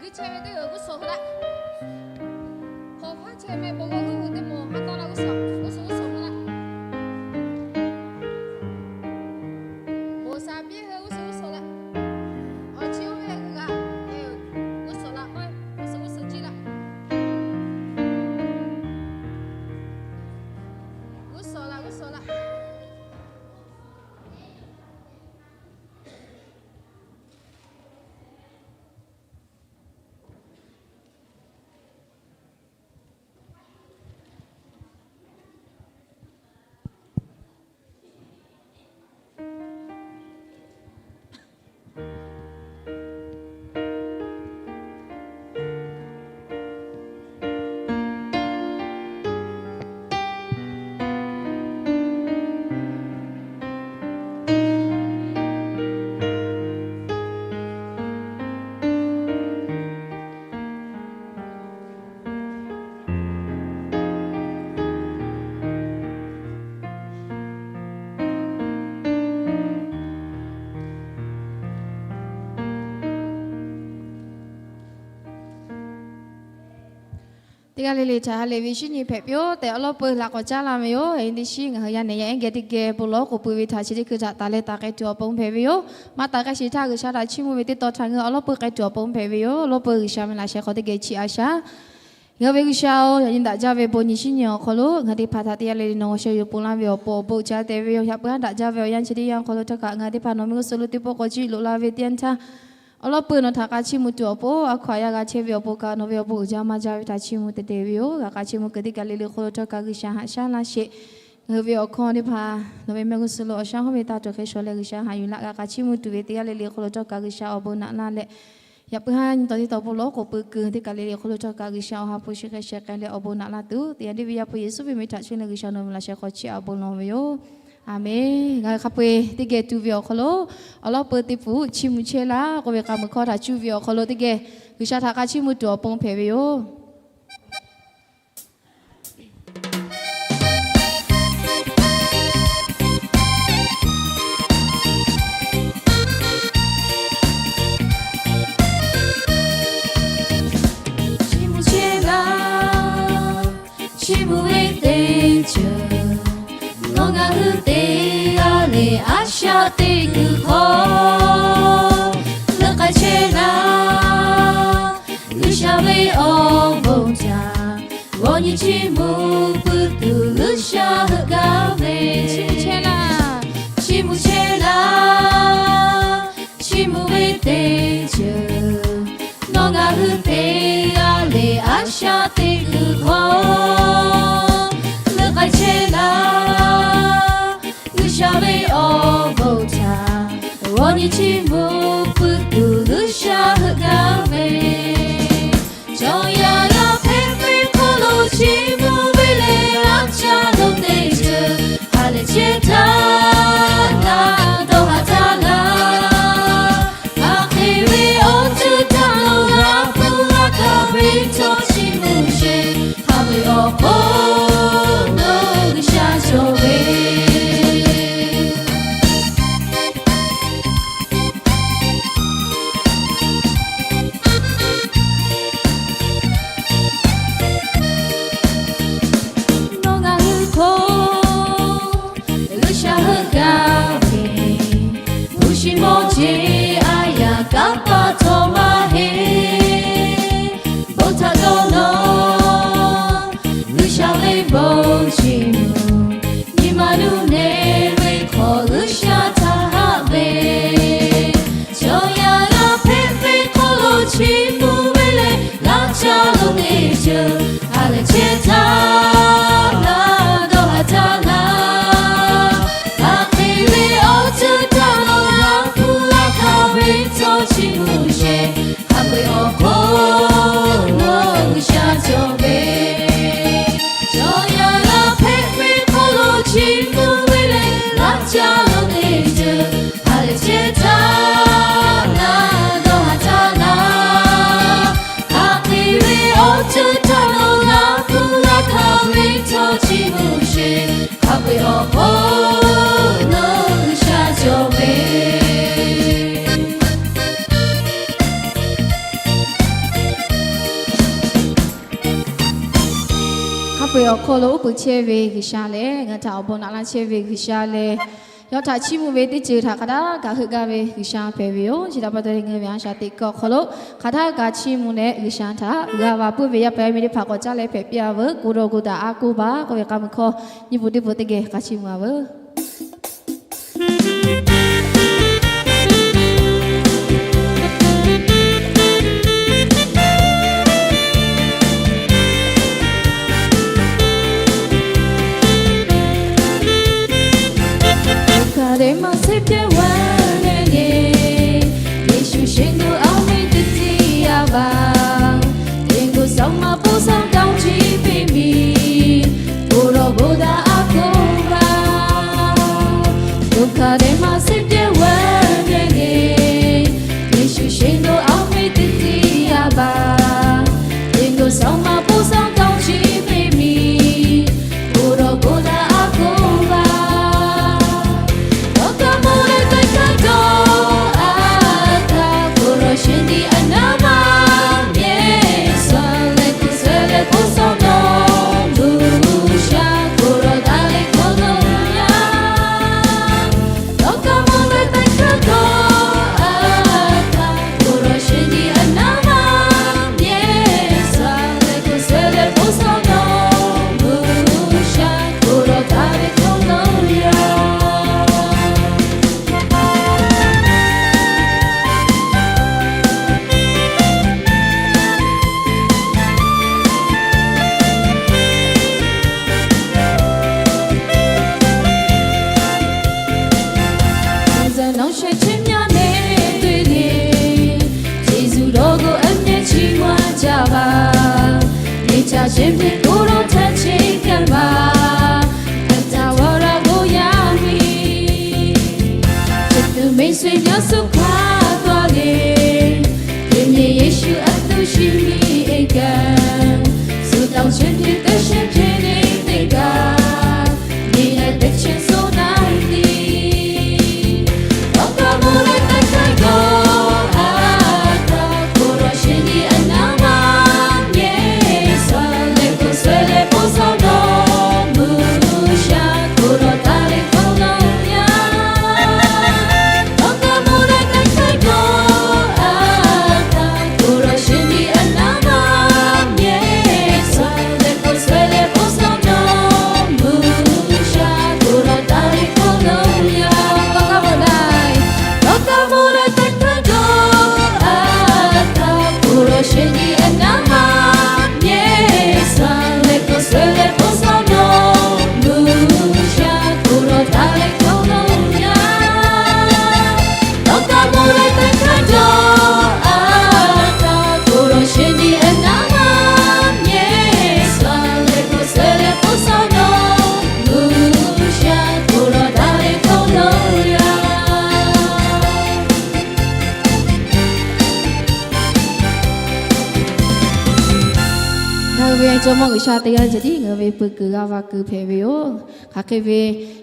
Chehˇ ve teˇ g'uˇ suhˍ hui laˇ. Hawˍ hpaˇ chehˇ ve bon g'awˇ g'uˇ hui teˇ moˍ ha taw laˇ g'uˇ suhˍ, g'uˇ suhˍ g'uˇ suhˍ hui laˇ. Bon sha piˇ hui g'uˇ suhˍ g'uˇ suhˍ laˇ. Awˬ chi oˇ ve g'a, g'uˇ suhˍ laˇ, g'uˇ suhˍ g'uˇ suhˍ jiˇ laˇ. G'uˇ suhˍ laˇ, g'uˇ suhˍ laˇ. Teˇ g'aˇ le le htaꞈ ha lehˬ ve shinˉ nyi hpehꞈ piˇ-oˆ tehꞈ, awˬ lawn peuˬ laꞈ k'awꞈ caˉ laˇ ve yoˬ. Yaꞈ nyi teˇ shinˉ ngaˬ hui yaˇ nehˬ yaˇ ehˉ geh teˇ geh bon lawˉ k'oˍ pui ve htaꞈ chi teˇ hkui htaꞈ taˍ leh taˍ k'ai tuˬ awˬ pon hpehꞈ ve yoˬ. Maˇ taˍ k'ai shiˍ htaˇ G'uiˬsha htaꞈ chiˇ mvuh ve teˇ tawn htaꞈ ngaˬ hui awˬ lawn peuˬ k'ai tuˬ awˬ pon hpehꞈ ve yoˬ. Awˬ lawn peuˬ G'uiˬsha ve laꞈ sheh hk'aw teˇ geh chiˇ a shaˍ. Ngaˬ hui ve G'uiˬsha-oˬ, yaꞈ nyi daꞈ jaˇ ve bon nyi shinˉ nyi awˬ hk'aw lo ngaˬ hui teˇ hpaˍ htaꞈ teˇ g'aˇ le le nawˬ g'aw sheh yuˬ ponˬ laˇ ve awˬ pon awˬ bon uiˍ jaˇ te ve yoˬ. Yaꞈ puiˉ haˉ daꞈ jaˇ ve awˬ yanˇ chi teˇ yanˇ awˬ hk'aw lo htawˇ kaꞈ ngaˬ hui teˇ hpaˍ nawˬ ve g'uˇ suhˍ lo teˇ pawˆ k'awꞈ jiˇ loꞈ la ve teˇ yanˇ htaˇ, awˬ lawn peuˬ nawˬ htaꞈ k'a chiˇ mvuh tuˬ awˬ pon a hkaw aꞈ yaˇ g'a chehˇ ve awˬ pon kaꞈ nawˬ ve awˬ bon uiˍ jaˇ maˇ jaˇ ve htaꞈ chiˇ mvuh te te ve yoˬ. G'a k'a chiˇ mvuh kuiˬ teˇ kaˬ le le hk'aw lo htawˇ kaꞈ G'uiˬsha haꞈ shaˉ laˇ sheˍ. Ngaˬ hui ve awˬ hkawˇ teˇ hpaˍ nawˬ ve mehˆ g'uˇ suhˍ lo awˬ shaˉ hawˉ ve taˇ tuˬ hk'e shawˍ leh G'uiˬsha haꞈ yuˬ laˇ. G'a k'a chiˇ mvuh tuˬ ve teˇ g'aˇ le le hk'aw lo htawˇ kaꞈ G'uiˬsha awˬ bon naꞈ laˇ leh, yaꞈ puiˉ haˉ nyi taw teˇ taw bon lawˉ k'oˍ pui kuiˬ teˇ kaˬ le le hk'aw lo htawˇ kaꞈ G'uiˬsha awˬ ha hpu chi hk'e sheh k'ai leh awˬ bon naꞈ laˇ tuˬ, teˇ yanˇ deˇ ve Yaˇ hpu Yeˍsuˆ ve mehˬ htaꞈ cuˇ leh G'uiˬsha nawˬ ve laꞈ sheh hk'aw chiˇ aꞈ bon lawˬ ve yoˬ. Aˬmenˍ. Ngaˬ hui hk'a peu-eˬ teˇ geh tu ve awˬ hk'aw lo awˬ lawn peuˬ teˇ pfuhˍ chiˇ mvuh chehˇ laˇ k'oˆ ve k'a muiˬ hkawˇ htaꞈ cuˇ ve awˬ hk'aw lo teˇ geh G'uiˬsha htaꞈ k'a chiˇ mvuh tuˬ awˬ pon hpehꞈ ve yoˬ. Chiˇ mvuh chehˇ laˇ, chiˇ mvuh ve teˇ ceuˬ, nawˬ ngaˬ hui teˇ g'aˇ le a shaꞈ teꞈ kuiˬ hk'aw leuˆ k'ai chehˇ laˇ. G'uiˬsha ve awˬ bon htaꞈ g'awˇ nyi chiˇ mvuh pui tuˬ G'uiˬsha heuˆ gaˇ ve. Chiˇ mvuh chehˇ laˇ, chiˇ mvuh ve teˇ ceuˬ, nawˬ ngaˬ hui teˇ g'aˇ le a shaꞈ teꞈ kuiˬ hk'aw leuˆ k'ai chehˇ laˇ. G'uiˬsha ve awˬ bon htaꞈ g'awˇ nyi chiˇ mvuh pui tuˬ G'uiˬsha heuˆ gaˇ ve. Chaw yaˇ g'a hpehꞈ ve hk'aw lo chiˇ mvuh ve lehˬ, a ca lo teˇ ceuˬ ha lehˬ chehˇ htaˇ g'a dawˇ haˍ htaˇ g'a. Hk'aˬ hk'e ve awˬ ceuˬ htaꞈ lo g'a hpu g'a kaˇ ve chaw chiˇ mvuh sheˍ. Hk'a peu-eˬ awˬ hk'oˆ lo G'uiˬsha cawˬ ve. Oˇ ve awˬ hk'aw lo uˉ peunˍ chehˇ ve G'uiˬsha leh, ngaˬ htaꞈ awˬ bon naꞈ laˇ chehˇ ve G'uiˬsha leh, yawˇ htaꞈ chiˇ mvuh ve teˇ ceuˬ htaꞈ hk'a daꞈ kaꞈ heuˆ gaˇ ve G'uiˬsha hpehꞈ ve yoˬ. Chi htaꞈ pa taw leh, ngaˬ hui ve a shaꞈ teꞈ kuiˬ awˬ hk'aw lo hk'aˬ htaˇ kaꞈ chiˇ mvuh leh, G'uiˬsha htaꞈ g'a va puiˉ ve yaˇ paˍ yaˇ miˇ teˇ hpaˍ k'awꞈ caˉ leh hpehꞈ piˇ-a veuˬ. K'oˆ dawˇ k'oˆ daꞈ a k'oˆ baˬ k'oˆ ve k'a meuˬ hkawˇ nyiˇ pun teˇ pun teˇ geh k'a chiˇ mvuh-a veuˬ. Hk'aˬ hk'e maˇ shehˍ piˇ-a ve le, Yeˍsuˆ shehˍ lo awˬ meh teˇ tiˉ yaˇ baˬ, teˇ g'uˇ suhˍ maˇ poˇ suhˍ taoˍ chi piˇ miˬ, k'oˆ dawˇ k'oˆ daꞈ a k'oˆ baˬ. Hk'aˬ hk'e maˇ shehˍ piˇ-a ve le, Yeˍsuˆ shehˍ lo awˬ meh teˇ tiˉ yaˇ baˬ, teˇ g'uˇ suhˍ maˇ poˇ suhˍ taoˍ chi piˇ miˬ, k'oˆ dawˇ k'oˆ daꞈ a k'oˆ baˬ. Dawˇ kaꞈ mawˬ leh taiˍ hk'aˇ dawˇ a htaˇ, k'oˆ dawˇ shehˍ tiˉ a naˍ maˇ mehˍ suhˍ leh, k'oˆ suhˍ leh poˇ suhˍ nawˬ G'uiˬsha k'oˆ dawˇ daꞈ leh hkawˇ nawˬ yaˇ. Dawˇ kaꞈ mawˬ leh taiˍ hk'aˇ dawˇ a htaˇ, k'oˆ dawˇ shehˍ tiˉ a naˍ maˇ mehˍ suhˍ leh, k'oˆ suhˍ leh poˇ suhˍ nawˬ G'uiˬsha k'oˆ dawˇ daꞈ leh hkawˇ nawˬ yaˇ. Nawˬ shehˍ chehˇ myaˇ nehˬ te le, Yeˍsuˆ dawˇ k'o a nehˬ chi maˇ caˇ baˬ. Nehˬ caˇ chehˇ ve k'oˆ dawˇ htaˇ chehˇ kaˇ baˬ, a taˍ vawˇ raˇ k'oˆ yaˇ miˇ. Chi tuˬ mehˆ shehˍ yaˇ suh hk'a taw le, teˇ nyi Yeˍsuˆ a tuˬ shiˍ miˇ e kaꞈ, suh taoˍ chehˇ ve teˇ shehˍ chehˇ ve teˇ kaꞈ, nyi leh teˇ chehˇ suh naˉ tiˉ. Dawˇ kaꞈ mawˬ leh taiˍ hk'aˇ dawˇ a htaˇ, k'oˆ dawˇ shehˍ tiˉ a naˍ maˇ mehˍ suhˍ leh, k'oˆ suhˍ leh poˇ suhˍ nawˬ G'uiˬsha k'oˆ dawˇ daꞈ leh hkawˇ nawˬ yaˇ. Dawˇ kaꞈ mawˬ leh taiˍ hk'aˇ dawˇ a htaˇ, k'oˆ dawˇ shehˍ tiˉ a naˍ maˇ mehˍ suhˍ leh, k'oˆ suhˍ leh poˇ suhˍ nawˬ G'uiˬsha k'oˆ dawˇ daꞈ leh hkawˇ nawˬ yaˇ. Dawˇ kaꞈ mawˬ leh taiˍ hk'aˇ dawˇ a htaˇ, k'oˆ dawˇ shehˍ tiˉ a naˍ maˇ mehˍ suhˍ leh, k'oˆ suhˍ leh poˇ suhˍ nawˬ G'uiˬsha k'oˆ dawˇ daꞈ leh hkawˇ nawˬ yaˇ. Dawˇ kaꞈ mawˬ leh taiˍ hk'aˇ dawˇ a htaˇ, k'oˆ dawˇ shehˍ tiˉ a naˍ maˇ mehˍ suhˍ leh, k'oˆ suhˍ leh poˇ suhˍ nawˬ G'uiˬsha k'oˆ dawˇ daꞈ leh hkawˇ nawˬ yaˇ. Ngaˬ hui ve Jawˇmawˇ G'uiˬsha teˇ g'aˇ ceh tiˉ ngaˬ hui ve peu kuiˬ g'a va kuiˬ hpehꞈ ve yoˬ. Hk'aˬ hk'e ve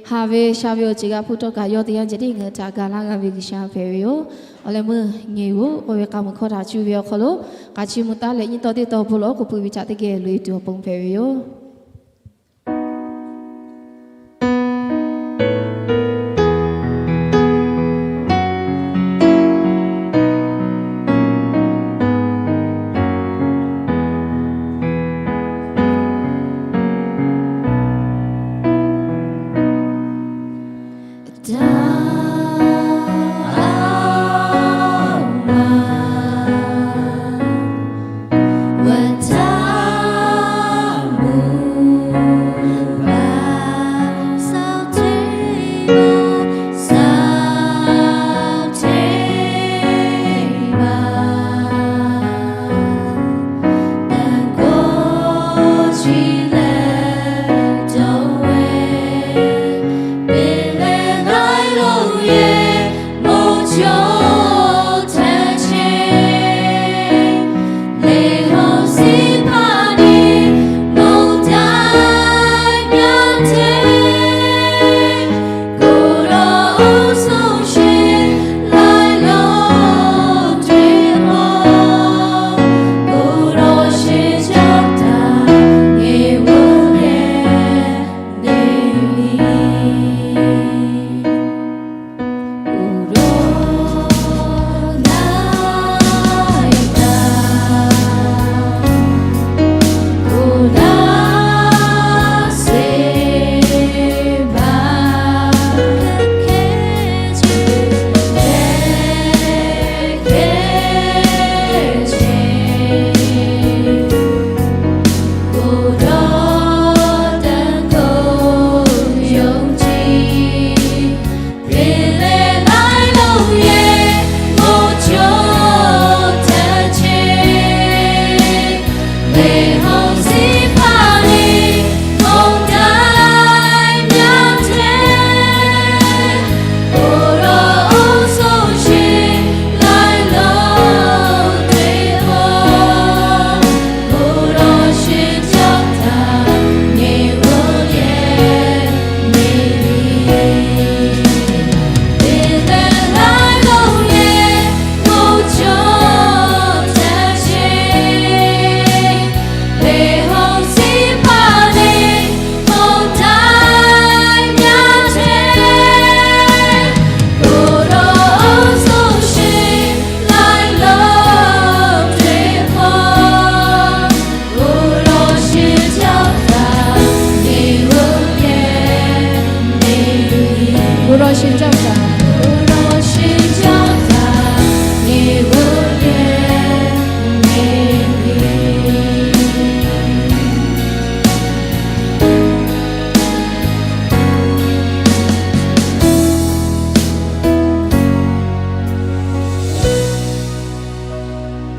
ha ve sha ve awˬ ceuˬ g'a hpuˇ htawˇ kaꞈ, yawˇ teˇ g'aˇ ceh tiˉ ngaˬ hui htaꞈ ga laˇ g'a ve G'uiˬsha hpehꞈ ve yoˬ. Awˬ leh meuˇ ngeh-oˬ k'oˆ ve k'a meuˬ hkawˇ htaꞈ cuˇ ve awˬ hk'aw lo, k'a chi mvuh taˉ leh nyiˇ tawˇ teˇ tawˇ bon lawˬ k'oˆ puiˉ ve htaꞈ teˇ geh loꞈ-e tuˬ awˬ pon hpehꞈ ve yoˬ.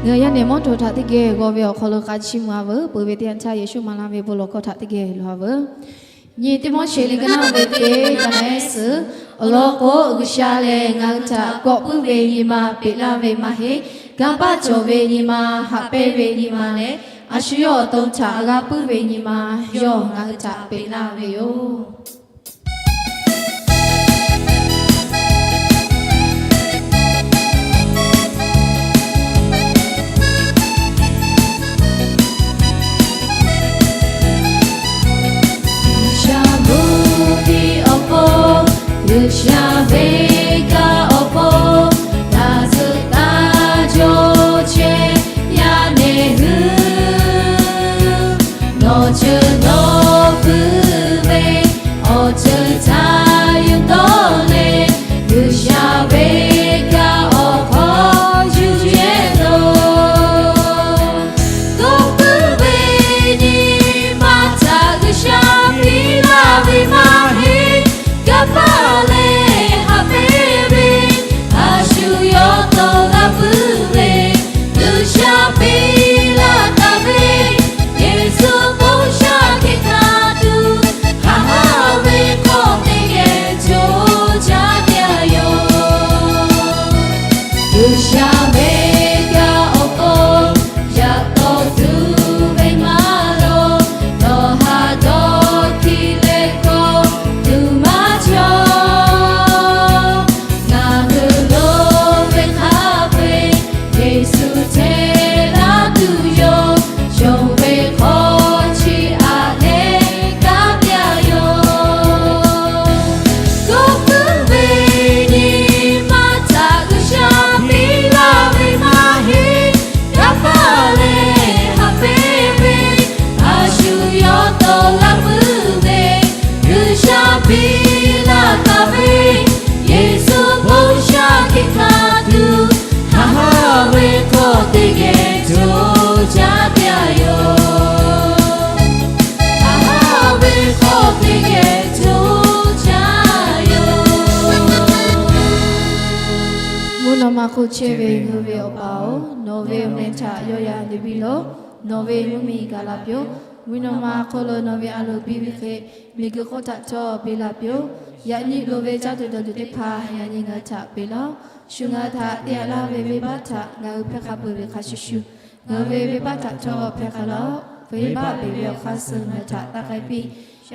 Ngaˬ hui yaˇ nehˬ mawˇ taw htaꞈ teˇ geh g'aw ve awˬ hk'aw lo k'a chiˇ mvuh-a veuˬ. Peuˬ ve teˇ yanˇ htaˇ Yeˍsuˆ maˍ laˇ ve bon lawˬ hkawˇ htaꞈ teˇ geh loꞈ-a veuˬ. Nyi Tiˆmoˉseˍ liꞈ ka naˆ ve teˇ ka naˆ ehˉ suhˍ, awˬ lawn k'o, G'uiˬsha lehˬ ngaˬ hui htaꞈ kawꞈ puiˉ ve nyi ma peꞈ laˇ ve maˇ heˆ. Kanˇ paˆ cawˬ ve nyi ma, haꞈ pehnˇ ve nyi ma leh, a shu yawˇ awˬ to htaꞈ g'a puiˉ ve nyi ma, yawˇ ngaˬ hui htaꞈ peꞈ laˇ ve yoˬ. G'uiˬsha mvuhˇ miˬ awˬ pon, G'uiˬsha ve kaꞈ awˬ pon, taˇ zuhꞈ taˇ jaw chehˇ yaˇ nehˬ hui, nawˬ ceuˬ nawˬ pui ve, awˬ ceuˬ htaꞈ yuˬ tawˆ leh, G'uiˬsha ve kaꞈ awˬ hk'aw yuˬ yehˇ lo. Kawꞈ puiˉ ve nyi ma htaꞈ G'uiˬsha piˇ laˇ ve maˇ heˆ. Kanˇ paˆ leh haꞈ pehnˇ ve, a shu yawˇ to g'a puiˉ ve, G'uiˬsha piˇ laˇ taˍ ve, Yeˍsuˆ bon sha hk'e hk'a tuˬ, haꞈ haˉ ve hk'aw teˇ geh co caˇ pyaˇ yoˬ. G'uiˬsha ve kaꞈ awˬ pon, yaꞈ k'aw tuˬ ve maˇ loˍ, nawˬ haꞈ dawˇ hkiˇ leh kawꞈ tuˬ maˇ cawˬ. Ngaˬ hui lo ve hk'a peu-eˬ, Yeˍsuˆ hteˇ laˇ tuˬ yoˬ. Yonˍ ve hk'aw chi aꞈ leh kanˉ pyaˇ yoˬ. Kawꞈ puiˉ ve nyi ma htaꞈ G'uiˬsha piˇ laˇ ve maˇ heˆ. Kanˇ paˆ leh haꞈ pehnˇ ve, a shu yawˇ to g'a puiˉ ve, G'uiˬsha piˇ laˇ taˍ ve, Yeˍsuˆ bon sha hk'e hk'a tuˬ, haꞈ haˉ ve hk'aw teˇ geh co caˇ pyaˇ yoˬ. Haꞈ haˉ ve hk'aw teˇ geh co caˇ yoˬ. Mvuhˇ naw ma hk'oˆ chehˇ ve ngaˬ hui ve Awˬ pa-oˬ, nawˬ ve awˬ meh htaꞈ yawˇ yaꞈ nyi piˇ laˇ-oˆ. Nawˬ ve mvuhˇ miˬ gaˬ la piˇ-oˆ. Mvuhˇ naw ma hk'oˆ lo nawˬ ve a loˍ piˇ ve hk'e, miˬguiˬ hk'oˆ htaꞈ htawˇ piˇ laˇ piˇ-oˆ. Yaꞈ nyi loˍ ve caˇ tuˬ dawˬ tuˬ teˇ hpaˍ yaꞈ nyi ngaˬ hui htaꞈ piˇ laˇ-oˆ. Shu ngaˬ hui htaꞈ te yaꞈ laˇ ve venˇbaˆ htaꞈ ngaˬ hui hpehˇ hk'a peu-eˬ ve hk'a shuˍ shuˍ, ngaˬ hui ve venˇbaˆ htaꞈ htawˇ hpehˇ hk'a laˇ-oˆ. Venˇbaˆ peꞈ ve awˬ hk'aˇ suh ngaˬ hui htaꞈ taˇ k'ai piˇ.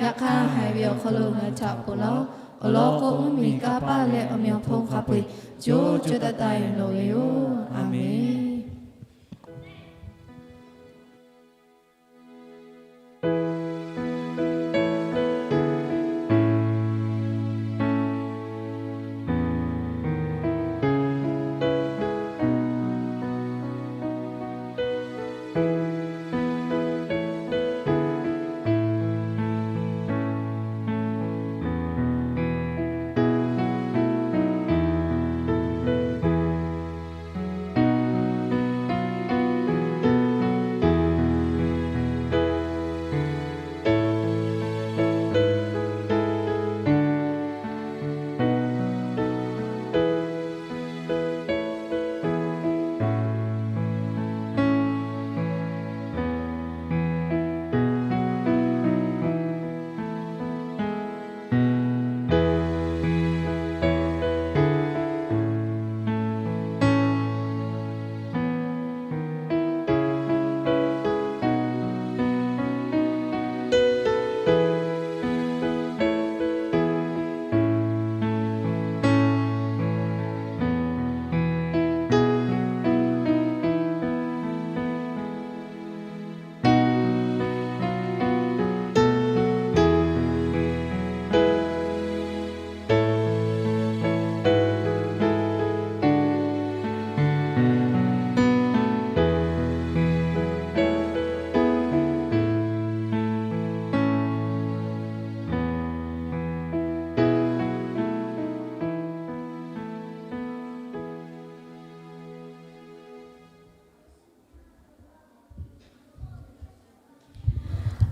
Yaꞈ hk'aˇ, haiˬ ve awˬ hk'aw lo ngaˬ hui htaꞈ ponˬ laˇ-oˆ. Awˬ lawn k'o, mvuhˇ miˬ, kanˇ paˆ leh awˬ meꞈ awˬ hponˇ hk'a peu-eˬ co co taiˍ taiˍ yoˬ. Aˬmenˍ.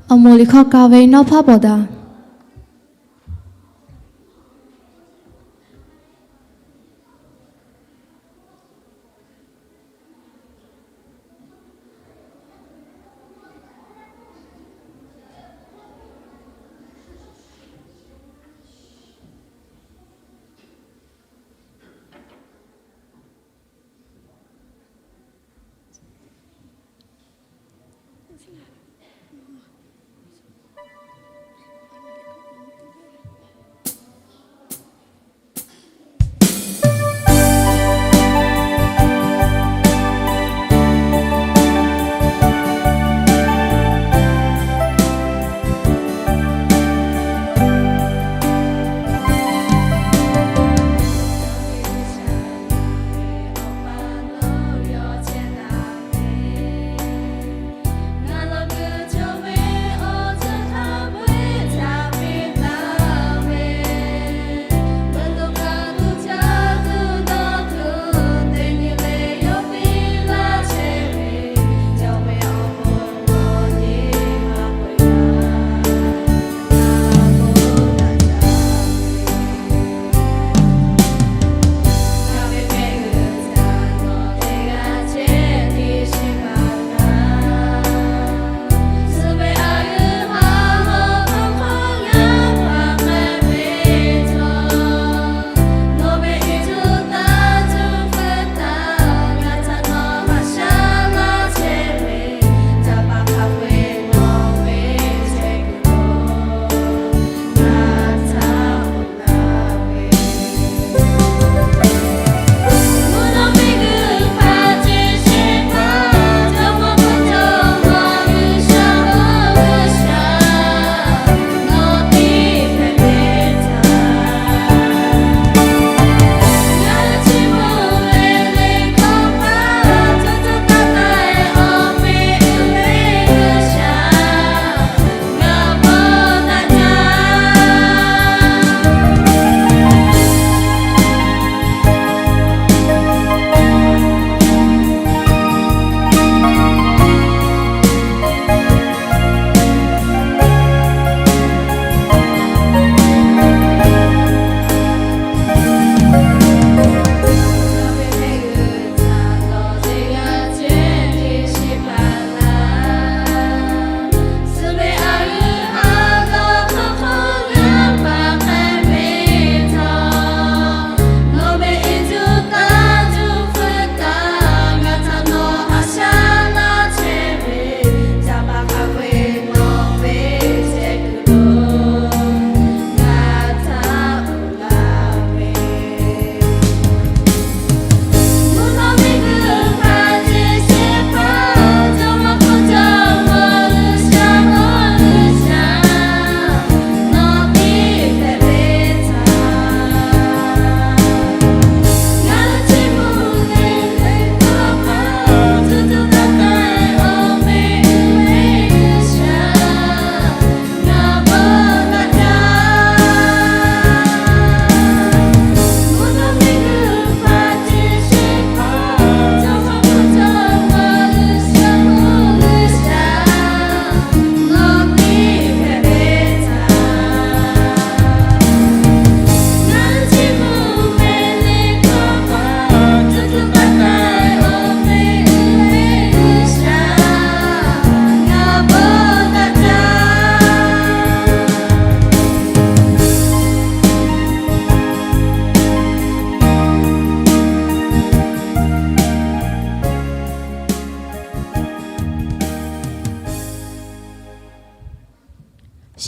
Awˬ moˍ liꞈ hkawˇ ka ve nawˉ hpaˇ pawˍ daꞈ.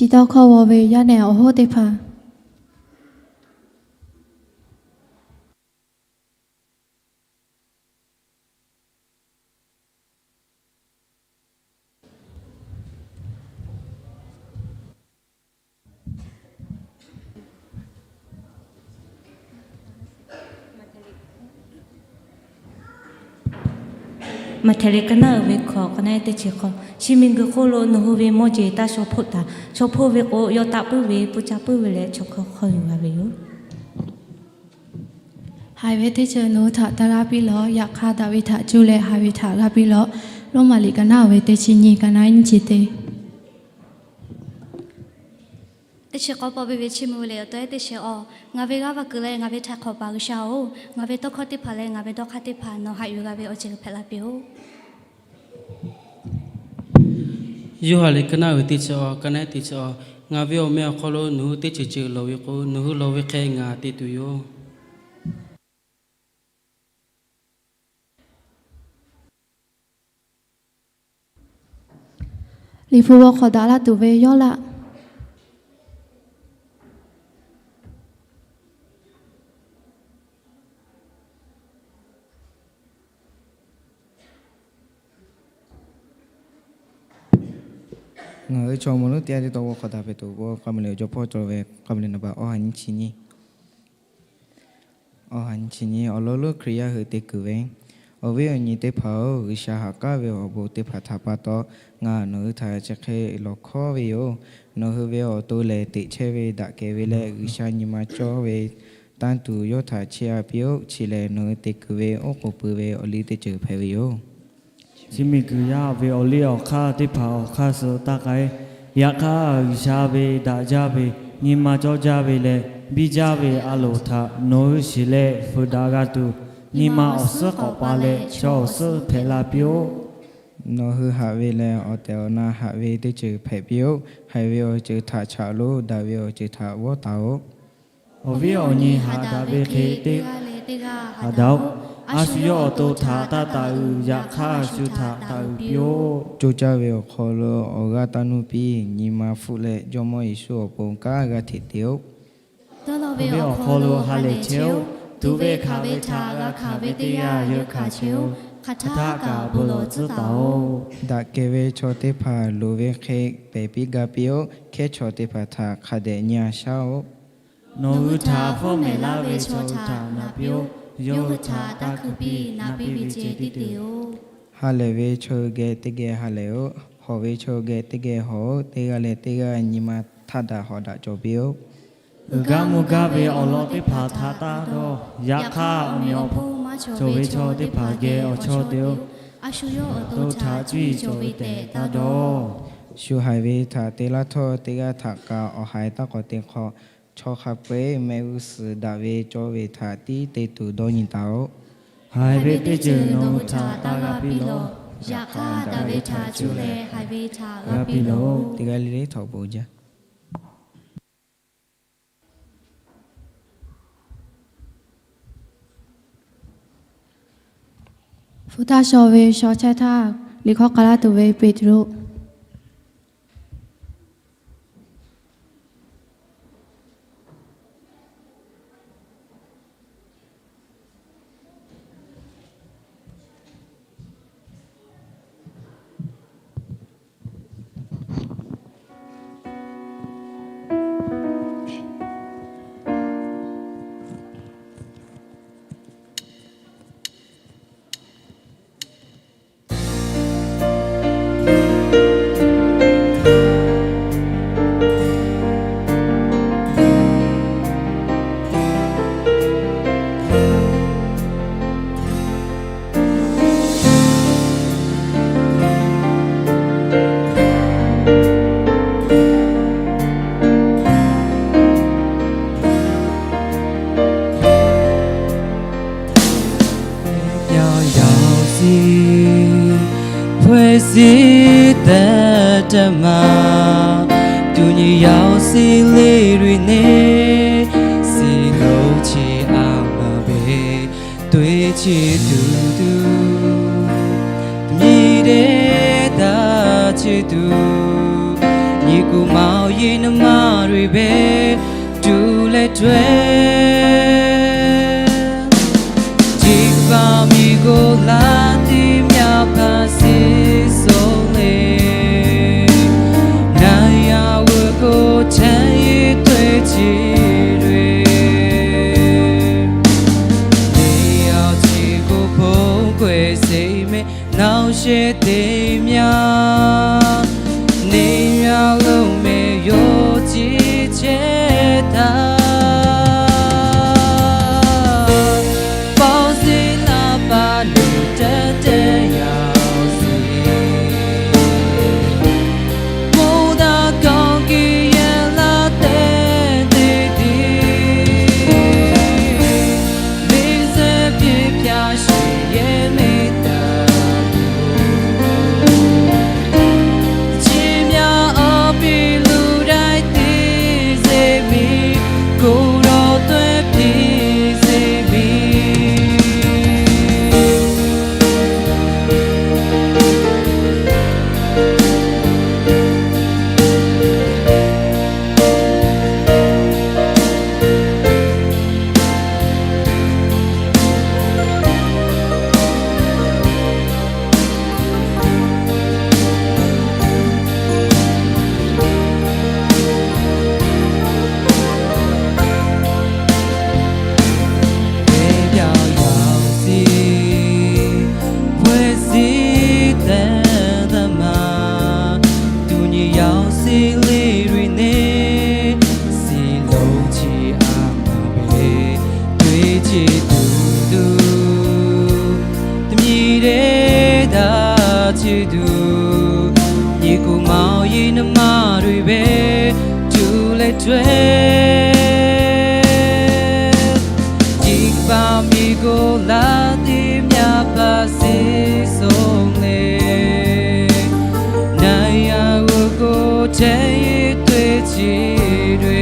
Shiˍ tawˇ hkawˇ g'aw ve yaˇ nehˬ awˬ hoˉ teˇ hpaˍ Maꞈhtehˍ liꞈ ka naˉ uiˍ ve hkawꞈ, ka naˉ teˇ chi hk'awꞈ. Chi miˬguiˬ hk'oˆ lo nawˬ hui ve mawˇ jeˬ taˇ shaw hpoˆ taˍ. Shaw hpoˆ ve k'o, yawˇ taˆ puiˉ ve, puˇ caˇ puiˉ ve leh, chaw hkawˇ hk'aw yuˬ g'a ve yoˬ. Haiˬ ve teˇ ceuˬ nawˬ hui htaꞈ taˇ g'aˇ piˇ lawˬ. Yaꞈ hk'aˇ, daꞈ ve htaꞈ cuˇ leh haiˬ ve htaꞈ g'aˇ piˇ lawˬ. Roˉmaꞈ liꞈ ka naˉ uiˍ ve teˇ chi nyiˇ, ka naˉ nyiˇ chi teˇ. Teˇ chi k'awˇ pawˆ ve ve chiˇ mvuh ve lehˬ, awˬ to ehˉ teˇ chi awˬ. Ngaˬ ve g'aˇ va kuiˬ leh ngaˬ ve htaiˍ hk'awꞈ paˍ G'uiˬsha-oˬ, ngaˬ ve tawˇ hkawˇ teˇ hpaˍ leh ngaˬ ve dawˇ hk'aˇ teˇ hpaˍ nawˬ haꞈ yuˬ g'a ve awˬ ceuˬ hpehꞈ la piˇ-oˆ. Yoˇhanˬ liꞈ ka naˉ uiˍ ve teˇ chi awˬ, ka naˉ teˇ chi awˬ. Ngaˬ ve awˬ meh awˬ hk'aw lo nawˬ hui teˇ ceuˬ ceuˬ lawˬ ve k'o, nawˬ hui lawˬ ve hk'e ngaˬ te tuˬ yoˬ. Liꞈ hpu g'aw hk'awꞈ daꞈ la tuˬ ve Yawˇlaˆ. Ngaˬ hui chaw mawˬ lonˉ teˇ g'aˇ teˇ taw g'aw hk'awꞈ daꞈ hpehꞈ tuˬ k'o, k'a ma le awˬ jaw hpawˇ cawˬ ve k'a ma le naˍ baꞈ awˬ ha nyi chi nyi. Awˬ ha nyi chi nyi awˬ lawn lonˉ Hkriꞈ yaˇ hui te kuiˬ ve, awˬ viˉ awˬ nyi teˇ hpaˍ-oˬ, G'uiˬsha haꞈ k'aˉ ve awˬ bon teˇ hpaˍ htaꞈ pa taw, ngaˬ nawˬ hui htaꞈ chi hk'e lawˬ hkawˉ ve yoˬ. Nawˬ hui ve awˬ to lehˬ, teꞈ chehˇ ve daꞈ kehˬ ve leh G'uiˬsha nyi ma cawˇ ve tanˇ tuˬ yawˇ htaꞈ chiˇ a piˇ-oˆ. Chi lehˬ, nawˬ hui te kuiˬ ve oˉ k'oˍ pui ve awˬ liˇ teˇ ceuˬ hpehꞈ ve yoˬ. Chi miˬguiˬ yaˇ ve awˬ liˇ awˬ hk'aˇ teˇ hpaˍ awˬ hk'aˇ suh taˇ k'ai. Yaꞈ hk'aˇ, G'uiˬsha ve daꞈ jaˇ ve, nyi ma cawˇ jaˇ ve leh biˇ jaˇ ve a loˍ htaꞈ nawˬ hui shiˍ leh fuiˍ daꞈ g'a tuˬ, nyi ma awˬ suhˉ k'awꞈ pa leh chaw awˬ suhˉ hpehꞈ la piˇ-oˆ. Nawˬ hui haꞈ ve leh awˬ tehˬ awˬ na haꞈ ve teˇ ceuˬ hpehꞈ piˇ-oˆ. Haiˬ ve awˬ ceuˬ htaꞈ chaꞈ loˬ. Daꞈ ve awˬ ceuˬ htaꞈ vawˉ taˍ-oˬ. Awˬ viˉ awˬ nyi haꞈ daꞈ ve hk'e teˇ g'aˇ leh teˇ g'aˇ haꞈ daꞈ-oꞈ. A shu yawˇ awˬ to htaꞈ taˇ taˍ uiˍ. Yaꞈ hk'aˇ, a shu htaꞈ taˍ uiˍ piˇ-oˆ. Co caˇ ve awˬ hk'aw lo awˬ g'aˇ taˇ nuˇ piˇ. Nyi ma hpfuhˆ leh Jawˇmawˇ Yeˍsuˆ awˬ pon kanˉ g'a hteꞈ te-oˆ. Dawˇ law ve awˬ hk'aw lo ha lehˬ chehˇ-oˆ. Tuꞈ ve hkanˍ ve htaꞈ g'a hkanˍ ve teˇ yanˇ yeuˬ hkanˍ chehˇ-oˆ. Hk'aˬ htaˇ kaꞈ bon lawˬ tcuhˉ taˍ-oꞈ. Daꞈ kehˬ ve chaw teˇ hpaˍ loˍ ve hk'e pehˬ piˇ ga piˇ-oˆ. Hkehˉ chaw teˇ hpaˍ htaꞈ hk'a dehꞈ nyi a shaˉ-oˆ. Nawˬ hui htaꞈ fawˉ mehˍ laˇ ve chaw htaꞈ naꞈ piˇ-oˆ. Yawˇ hui htaꞈ taˇ hkui piˇ. Naꞈ piˇ ve ceh tiˉ te-oˆ. Ha lehˬ ve chaw hui geh teˇ geh ha lehˬ-oˆ. Hawˬ ve chaw hui geh teˇ geh hawˬ-oˆ. Teˇ g'aˇ leh teˇ g'aˇ nyi ma htaˇ daꞈ hawˍ daꞈ cawˬ piˇ-oˆ. Uiˍ gaˇ mvuh gaˇ ve awˬ lawn teˇ hpaˍ htaꞈ taˇ dawˇ. Yaꞈ hk'aˇ, awˬ meꞈ awˬ hponˇ maˇ cawˬ ve chaw teˇ hpaˍ geh awˬ chawˇ te-oˆ. A shu yawˇ awˬ to htaꞈ cuˇ yiˍ cawˬ ve tehꞈ taˇ dawˇ. Shu haiˬ ve htaꞈ te laˇ htawˇ, teˇ g'aˇ htaꞈ kaꞈ awˬ haiˬ taˇ k'awꞈ te hk'aw, chaw hk'a peu-eˬ mehˆ g'uˇ suhˍ daꞈ ve cawˇ ve htaꞈ tiˉ te tuˬ dawˇ nyi taˍ-oꞈ. Haiˬ ve teˇ ceuˬ nawˬ hui htaꞈ taˇ g'a piˇ lawˬ. Yaꞈ hk'aˇ, daꞈ ve htaꞈ cuˇ leh haiˬ ve htaꞈ g'a piˇ lawˬ. Teˇ g'aˇ le le htawꞈ bon jaˇ. Hpu taˇ shaw ve shaw chehˇ htaˇ, liꞈ hkawˇ k'ai laˇ tuˬ ve Peˍtruˆ. Yaꞈ yaꞈ si, ဖွဲ့စည်းသက် တမံၤ တူညီရောင်စုလေးတွေနဲ့ စည်းလုံးခြင်းအားမပေး တွေ့ချစ်သူသူ တမံၤတည်းသာချစ်သူ ညီအစ်ကိုမောင်ရင်နှမတွေပဲ တူလဲတွဲ ဒီကမ္ဘာမြေကို လမ်းသစ်များ ဖန်ဆင်းဆုံးလေ နံရဝတ်ကို ချမ်းမြေ့သွေးခြေတွေ နေရောင်ခြည်ကို ဖုံးကွယ်စေမယ့် နှောင့်ယှက်သ့များ နေရာလုံး မ့ၢ်ယုံကြည်ချက်သာ ပေါင်းစည်းလာပါလို့ တတ်တတ်ရောက်စီ မိုးသားကောင်းကင် ရန်လာတဲ့သ့သည် လေးဆယ်ပြည့်ဖြာ ရှင်ရဲ့မေတ္တာကို ချီးမြှောက်အီးပြီး chi tuˬ, nyi kuˬ maˍ awˬ yehˬ naˍ maˇ tuˬ ve, tuˬ leh tcuh, nyi paˍ miˬ k'oˆ laˇ teˇ myaˇ hpaˇ siˍ soˍ le, naˍ yaˇ g'uˇ k'o chehˇ tuˬ chi tuˬ,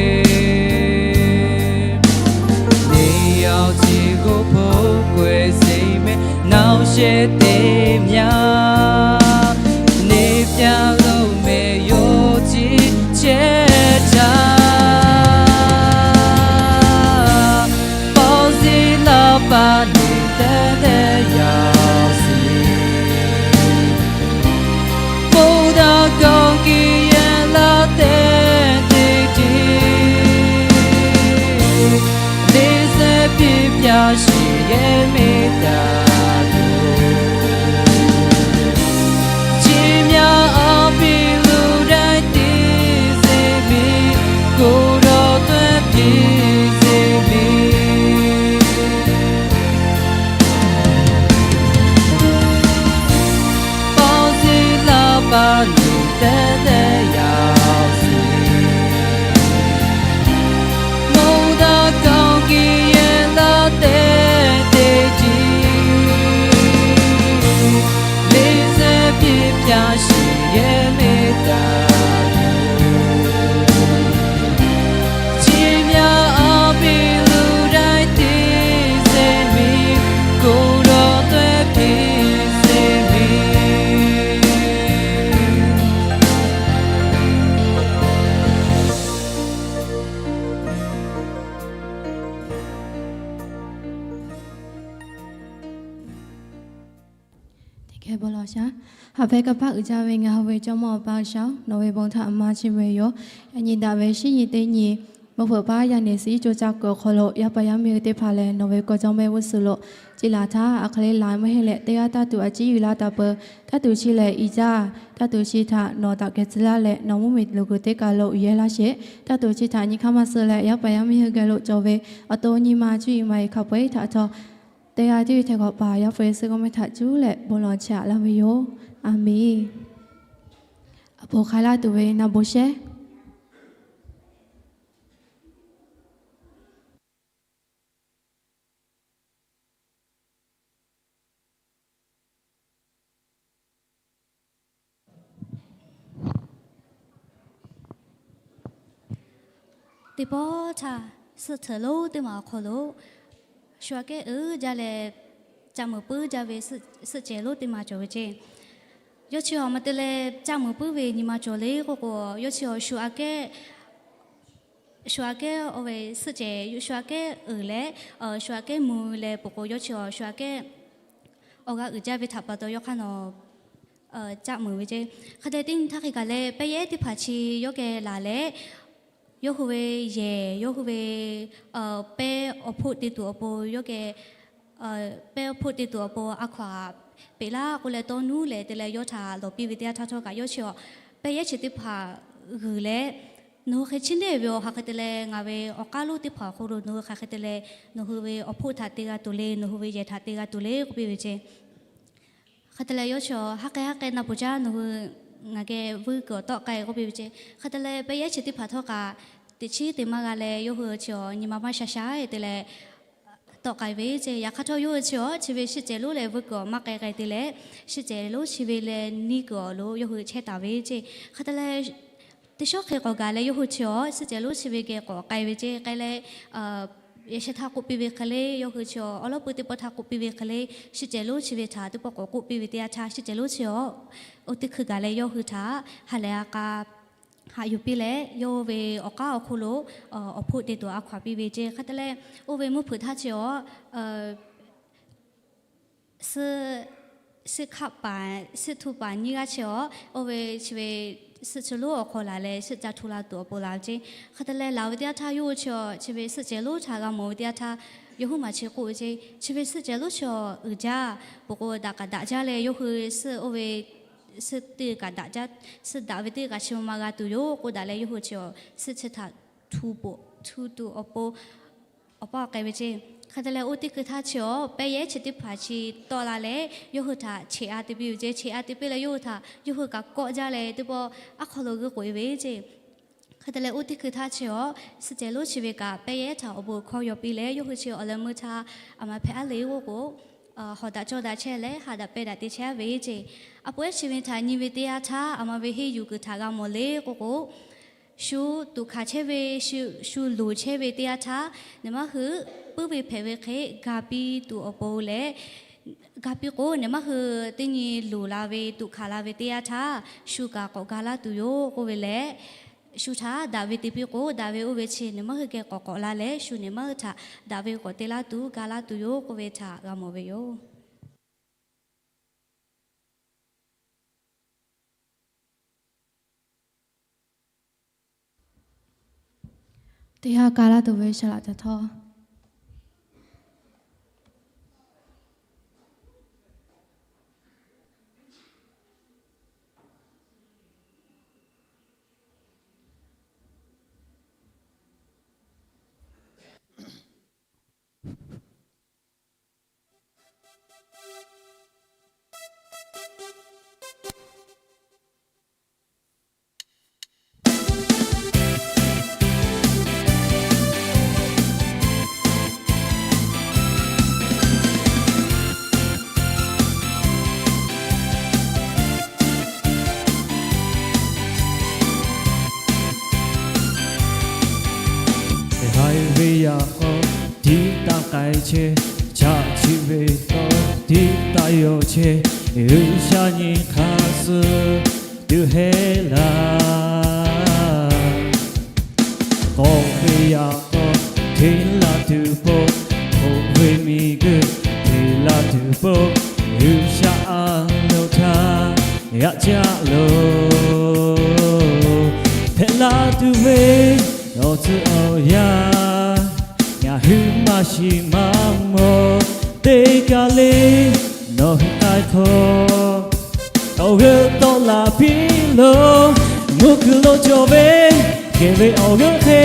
neˇ yaˇ chi k'oˆ hpoˆ k'oˆ-e zeˬ mehˍ, naoˇ shehˆ teˇ myaˇ, neˇ pyaˇ lo mehˍ yawˇ chi chehˇ htaˇ, paw ziˉ laˇ paˍ neˇ teˇ teˇ yaꞈ shiˍ, bon daꞈ kawˬ kiˬ yehˬ laˇ teˇ teˇ tiˉ, leˇ zeˉ piˇ pyaˇ shiˍ yehˬ miˇ taˍ tuˬ, chi myaˇ a piˇ luˬ daiˇ tiˉ zeˬ miˇ, k'oˍ dawˬ taweh piˇ zeˬ miˇ, paw ziˉ laˇ paˍ neˇ teˇ teˇ yaꞈ shiˍ, bon daꞈ kawˬ kiˬ yehˬ laˇ teˇ teˇ tiˉ, leˇ zeˉ piˇ pyaˇ shiˍ yehˬ miˇ taˍ tuˬ, chi myaˇ a piˇ luˬ daiˇ tiˉ zeˬ miˇ, k'oˍ dawˬ taweh piˇ zeˬ miˇ, teˇ geh bon lawˬ shaˉ. Haꞈ ve kanˇ paˆ uiˍ jaˇ ve ngaˬ hui ve Jawˇmawˇ Awˬ pa G'uiˬsha-oˬ, nawˬ ve bon htaꞈ maˇ chiˇ mvuh ve yoˬ. Yaꞈ nyi daꞈ ve shinˉ nyi teˇ nyi, mvuhˇ hpeuꞈ paˉ yaˇ neˬ suhˍ iˉ co caˇ kuiˬ awˬ hk'aw lo yaˇ paˍ yaˇ miˇ hui teˇ hpaˍ lehˬ, nawˬ ve kawˬ jawˇ mehˆ g'uˇ suhˍ lo ciˇ laˬ htaˇ, a hk'aˬ le laˬ maˇ heˆ leh teˇ g'aˇ taˇ tuˬ a ciˉ yuˬ laˇ taˍ peuˬ. Taˇ tuˬ chi lehˬ i jaˇ, taˇ tuˬ chi htaꞈ nawˬ daꞈ kehˬ tcuh laˇ leh nawˬ mvuhˇmiˬ loˬ kuiˬ teˇ kaˬ lo uiˍ yehˇ laˇ sheˍ. Taˇ tuˬ chi htaꞈ nyi hk'aˇ maˇ suh leh yaˇ paˍ yaˇ miˇ hui geh lo cawˬ ve awˬ to nyi ma cuˇ yiˍ ma yiˍ hk'a peu-eˬ htaꞈ htawˇ, teˇ g'aˇ tiˉ hteˇ k'awꞈ paˍ yaˇ hpu suhˆ g'awˇ mehˆ htaꞈ cuˉ leh bon lawˬ chehˇ laˇ ve yoˬ. A menˬ. A poˍ hk'a laˇ tuˬ ve na bon shehˉ. Teˇ pawˆ htaˇ, suhˆ htuꞈ lonˉ teˇ maˬ awˬ hk'aw lo shu aꞈ kehˉ uiˍ jaˇ leh, caˆ muiˍ puiˉ jaˇ ve suhˆ cehˬ lonˉ teˇ maˬ cawˬ ve ceˇ. Yawˇ chi awˬ ma te leh caˆ muiˍ puiˉ ve nyi ma cawˬ le k'oˆ k'o, yawˇ chi awˬ shu aꞈ kehˉ shu aꞈ kehˉ oˇ ve suhˆ cehˬ, shu aꞈ kehˉ uiˍ leh, shu aꞈ kehˉ mvuh leh peuˬ k'o, yawˇ chi awˬ shu aꞈ kehˉ awˬ g'a uiˍ jaˇ ve htaꞈ pa taw yawˇ hk'aˇ nawˬ caˆ muiˍ ve ceˇ. Hk'a dehꞈ teˇ nyi htaˇ hk'e kaꞈ leh, pehˇ yehˉ teˇ hpaˍ chi yawˇ geh laˬ leh, yawˇ hui ve yehˬ, yawˇ hui ve pehˇ awˬ hpoˆ te tuˬ awˬ pon yawˇ geh pehˇ awˬ hpoˆ te tuˬ awˬ pon a hkaw-anˬ peꞈ laˇ k'oˆ leh, tawˇ nuˇ leh te leh yawˇ htaꞈ lawˬ piˇ ve teˇ yanˇ htaˇ htawˇ kaꞈ, yawˇ chi awˬ pehˇ yehˉ chi teˇ hpaˍ g'uiˬ leh, nawˬ hui hk'e chiˇ neˇ ve awˬ hk'aˬ hk'e te leh ngaˬ ve awˬ k'aˉ lonˉ teˇ hpaˍ awˬ hk'aw lo nawˬ hui hk'aˬ hk'e te leh nawˬ hui ve awˬ hpoˆ htaꞈ te g'a tuˬ le, nawˬ hui ve yehˬ htaꞈ te g'a tuˬ le k'oˆ piˇ ve ceˇ. Hk'e te leh yawˇ chi awˬ, haˉ k'ai haˉ k'ai na poˬ jaˇ, nawˬ hui ngaˬ geh vuiˇ kuiˬ awˬ tawˆ k'ai k'oˆ piˇ ve ceˇ. Hk'e te leh pehˇ yehˉ chi teˇ hpaˍ htawˇ kaꞈ, teꞈ chiˉ te maˇ g'a leh yawˇ hui chi awˬ nyi ma maˇ sha sha-e te leh tawˆ k'ai ve ceˇ. Yaꞈ hk'aˇ htawˇ yawˇ hui chi awˬ chi ve suhˆ cehˬ lonˉ leh vuiˇ kuiˬ awˬ maˇ k'ai k'ai te leh, suhˆ cehˬ lonˉ chi ve leh neˇ kuiˬ awˬ lo yawˇ hui chehˇ taˍ ve ceˇ. Hk'e te leh teˇ shawˉ hk'e k'awꞈ gaˬ leh yawˇ hui chi awˬ suhˆ cehˬ lonˉ chi ve geh k'awꞈ k'ai ve ceˇ. K'ai leh, yaꞈ sheh htaˇ k'oˆ piˇ ve hk'e le, yawˇ hui chi awˬ awˉ lawˉ peu teˇ pawˆ htaˇ k'oˆ piˇ ve hk'e le, suhˆ cehˬ lonˉ chi ve htaꞈ teˇ pawˆ k'awꞈ k'oˆ piˇ ve teˇ yanˇ htaˇ, suhˆ cehˬ lonˉ chi awˬ oˇ teˇ hkui gaˬ leh yawˇ hui htaꞈ ha lehˬ ha k'a haꞈ yuˬ piˇ leh, yawˇ ve awˬ k'aˉ awˬ hk'oˆ lo awˬ hpoˆ te tuˬ a hkaw-anˬ piˇ ve ceˇ. Hk'e te leh, oˇ ve mvuhˇ hpeuꞈ htaˇ chi awˬ suhˆ, suhˆ hkaˆ paˍ, suhˆ htu paˍ nyiˇ g'aˇ chi awˬ, oˇ ve chi ve suhˆ chi lonˉ awˬ hk'aw laˬ leh suhˆ ca htu la tuˬ awˬ pon laˬ ve ceˇ. Hk'e te leh laˬ ve teˇ yanˇ htaˇ yawˇ hui chi awˬ chi ve suhˆ cehˬ lonˉ htaꞈ g'a mawˬ ve teˇ yanˇ htaˇ, yawˇ huiˉ maˬ chi k'oˆ ve ceˇ, chi ve suhˆ cehˬ lonˉ chi awˬ uiˍ jaˇ, peuˬ k'o daꞈ kaꞈ daꞈ jaˇ leh yawˇ hui suhˆ oˇ ve suhˆ teˇ kaꞈ daꞈ jaˇ, suhˆ daꞈ ve teˇ kaꞈ chi ma ma g'a tuˬ yoˬ k'oˆ daꞈ leh yawˇ hui chi awˬ suhˆ chi htaꞈ htu tuˬ awˬ pon awˬ paˇ awˬ k'ai ve ceˇ. Hk'e te leh, oˇ teˇ hkui htaˇ chi awˬ pehˇ yehˉ chi teˇ hpaˍ chi tawˆ la leh, yawˇ hui htaꞈ cheꞈ a te piˇ ve ceˇ. Cheꞈ a te piˇ leh, yawˇ hui htaꞈ yawˇ hui kaꞈ kawˆ jaˇ leh, teˇ pawˆ aˉ hk'aw lo g'euˆ k'oꞈ e ve ceˇ. Hk'e te leh, oˇ teˇ hkui htaˇ chi awˬ suhˆ cehˬ lonˉ chi ve kaꞈ pehˇ yehˉ htaꞈ awˬ bon hkawˇ yaw piˇ leh, yawˇ hui chi awˬ leh meuˇ htaˇ aˬ ma hpehꞈ aˉ le g'oˇ k'o, hawˬ daꞈ cawˇ daꞈ chehˇ leh, haꞈ daꞈ pehˇ daꞈ te chehˇ a ve ceˇ. A poꞈ ehˉ chi ve htaꞈ nyi ve teˇ yanˇ htaˇ, aˬ ma ve henˇ yuˬ kuiˬ htaꞈ g'a mawˬ le k'oˆ k'o, shu tuꞈ hkanˍ chehˇ ve, shu loˍ chehˇ ve teˇ yanˇ htaˇ, nawˬ maˇ hui puiˉ ve hpehꞈ ve hk'e ga piˇ tuˬ awˬ pon leh, ga piˇ k'o, nawˬ maˇ hui teˇ nyi loˍ la ve tuꞈ hkanˍ la ve teˇ yanˇ htaˇ, shu kaꞈ k'awꞈ ga laˇ tuˬ yoˬ k'oˆ ve lehˬ, shu htaꞈ daꞈ ve te piˇ k'o, daꞈ ve oˇ ve chi nawˬ maˇ hui geh k'awꞈ k'awꞈ la leh, shu nawˬ maˇ hui htaꞈ daꞈ ve k'awꞈ te laˇ tuˬ ga laˇ tuˬ yoˬ k'oˆ ve htaꞈ g'a mawˬ ve yoˬ. Teˇ g'aˇ ka laˇ tuˬ ve saˍ laꞈ ca htawˇ. Haiˬ ve yaꞈ k'aw tiˉ taˇ k'ai chehˇ, chaꞈ chiˆ ve tawˇ tiˉ taˇ yaw chehˇ, G'uiˬsha nyi hk'aˇ suh tuˬ hehˉ laˇ. K'awꞈ ve yaꞈ k'aw hteˇ laˇ tuˬ pawˆ, hk'oˆ ve miˬguiˬ hteˇ laˇ tuˬ pawˆ, G'uiˬsha a loˍ htaˇ yaꞈ caˆ loˬ. Hpehꞈ la tuˬ ve awˬ tcuh awˬ yanˇ, ngaˬ hui maˇ shiˍ maˇ mawˬ, teˇ kaˬ le nawˬ hui k'ai hk'awꞈ. Awˬ g'euˆ tawˆ la piˇ loˬ, mvuhˇ kuiˬ lo cawˬ ve kehˬ ve awˬ g'euˆ hk'e,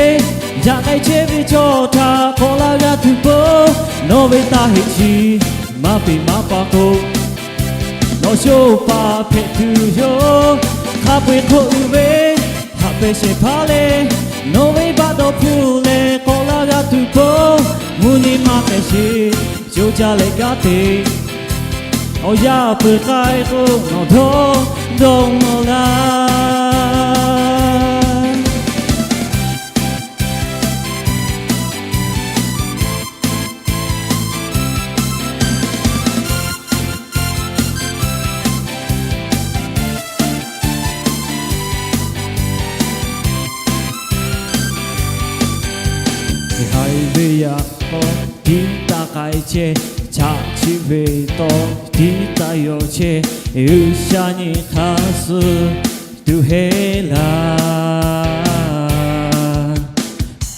yaꞈ k'ai chehˇ ve chaw htaꞈ k'awꞈ la g'a tuˬ pon, nawˬ ve taˇ heˆ chi maˇ peꞈ maˇ pa k'o, nawˬ sho paˍ hpehꞈ tuˬ yoˬ. Hk'a peu-eˬ hk'oˆ uiˍ ve haꞈ pehˇ shehˍ hpaˇ leh, nawˬ ve baˆ dawˇ hpfuhˇ leh k'awꞈ la g'a tuˬ pon, mvuhˇ nyi ma hpehꞈ sheˍ co caˇ leh kanˉ te. Awˬ yanˇ peuˬ k'ai k'o, nawˬ dawˇ dawˇ mawˬ laˇ. Haiˬ ve yaꞈ k'aw tiˉ taˇ k'ai chehˇ, chaꞈ chiˆ ve tawˇ tiˉ taˇ yaw chehˇ, G'uiˬsha nyi hk'aˇ suh tuˬ hehˉ laˇ.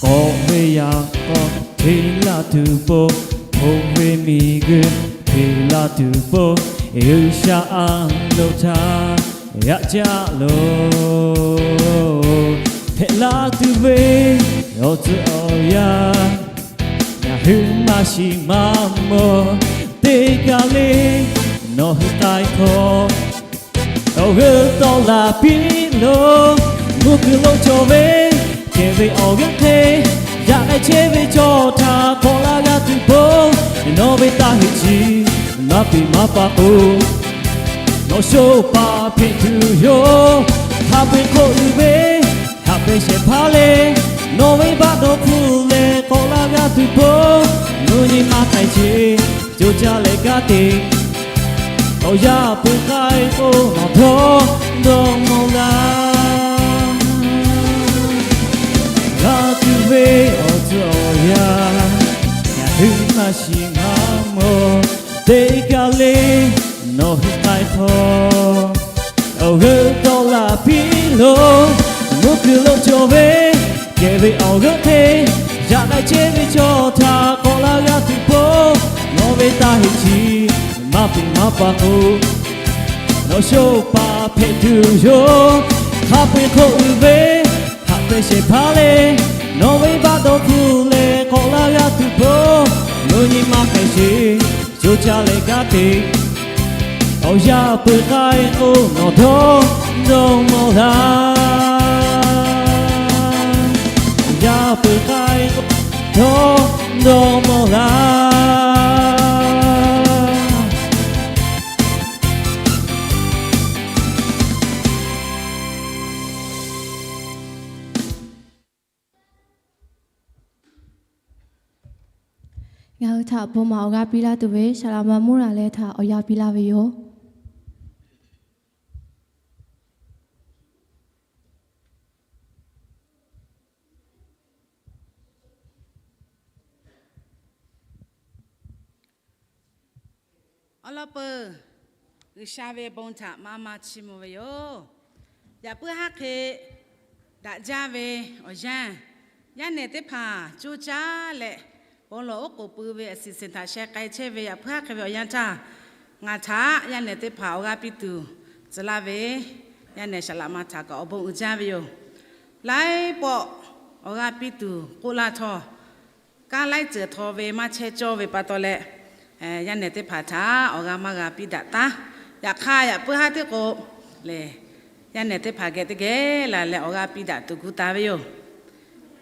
K'awꞈ ve yaꞈ k'aw hteˇ laˇ tuˬ pawˆ, hk'oˆ ve miˬguiˬ hteˇ laˇ tuˬ pawˆ, G'uiˬsha a loˍ htaˇ yaꞈ caˆ loˬ. Hpehꞈ la tuˬ ve awˬ tcuh awˬ yanˇ, ngaˬ hui maˇ shiˍ maˇ mawˬ, teˇ kaˬ le nawˬ hui k'ai hk'awꞈ. Awˬ g'euˆ tawˆ la piˇ loˬ, mvuhˇ kuiˬ lo cawˬ ve kehˬ ve awˬ g'euˆ hk'e, yaꞈ k'ai chehˇ ve chaw htaꞈ k'awꞈ la g'a tuˬ pon, nawˬ ve taˇ heˆ chi maˇ peꞈ maˇ pa k'o, nawˬ sho paˍ hpehꞈ tuˬ yoˬ. Hk'a peu-eˬ hk'oˆ uiˍ ve haꞈ pehˇ shehˍ hpaˇ leh, nawˬ ve baˆ dawˇ hpfuhˇ leh k'awꞈ la g'a tuˬ pon, mvuhˇ nyi ma hpehꞈ sheˍ co caˇ leh kanˉ te. Awˬ yanˇ peuˬ k'ai k'o, nawˬ dawˇ dawˇ mawˬ laˇ. G'a tuˬ ve awˬ tcuh awˬ yanˇ, ngaˬ hui maˇ shiˍ maˇ mawˬ, teˇ kaˬ le nawˬ hui k'ai hk'awꞈ. Awˬ g'euˆ tawˆ la piˇ loˬ, mvuhˇ kuiˬ lo cawˬ ve kehˬ ve awˬ g'euˆ hk'e, yaꞈ k'ai chehˇ ve chaw htaꞈ k'awꞈ la g'a tuˬ pon, nawˬ ve taˇ heˆ chi maˇ peꞈ maˇ pa k'o, nawˬ sho paˍ hpehꞈ tuˬ yoˬ. Hk'a peu-eˬ hk'oˆ uiˍ ve haꞈ pehˇ shehˍ hpaˇ leh, nawˬ ve baˆ dawˇ hpfuhˇ leh k'awꞈ la g'a tuˬ pon, mvuhˇ te, co caˇ leh kanˉ te, awˬ yanˇ peuˬ k'ai k'o, nawˬ dawˇ dawˇ mawˬ laˇ. Awˬ yanˇ peuˬ k'ai k'o, dawˇ dawˇ mawˬ laˇ. Ngaˬ hui htaꞈ bon maˍ awˬ g'aˇ piˇ laˇ tuˬ ve Saˍ laꞈ ma Mvuhˇ Raˍ leh htaꞈ awˬ yanˇ piˇ laˇ ve yoˬ. Awˬ lawn peuˬ, G'uiˬsha ve bon htaꞈ maˇ maˇ chiˇ mvuh ve yoˬ. Yaꞈ puiˉ haˉ hk'e daꞈ jaˇ ve awˬ yanˇ, yaˇ nehˬ teˇ hpaˍ coˇ caˇ leh, bon lawˬ oˉ k'oˍ pui ve a siˍ siˍ htaꞈ sheh k'ai chehˇ ve yaꞈ puiˉ haˉ hk'e ve awˬ yanˇ htaˇ, ngaˬ htaꞈ yaˇ nehˬ teˇ hpaˍ awˬ g'aˇ piˇ tuˬ tcuh laˇ ve, yaˇ nehˬ Saˍ laꞈ ma htaꞈ kaꞈ awˬ bon uiˍ jaˇ ve yoˬ. Laiˉ pawˆ awˬ g'aˇ piˇ tuˬ k'oˆ laˇ htawˇ, kanˉ laiˉ ceuˬ htaw ve maˇ chehˇ cawˇ ve pa taw leh, yaˇ nehˬ teˇ hpaˍ htaꞈ awˬ g'aˇ maˇ g'a piˇ daꞈ taˉ. Yaꞈ hk'aˇ, yaꞈ puiˉ haˉ teˇ k'o lehˬ, yaˇ nehˬ teˇ hpaˍ geh teˇ geh laˬ leh awˬ g'aˇ piˇ daꞈ tuˬ gu taˍ ve yoˬ.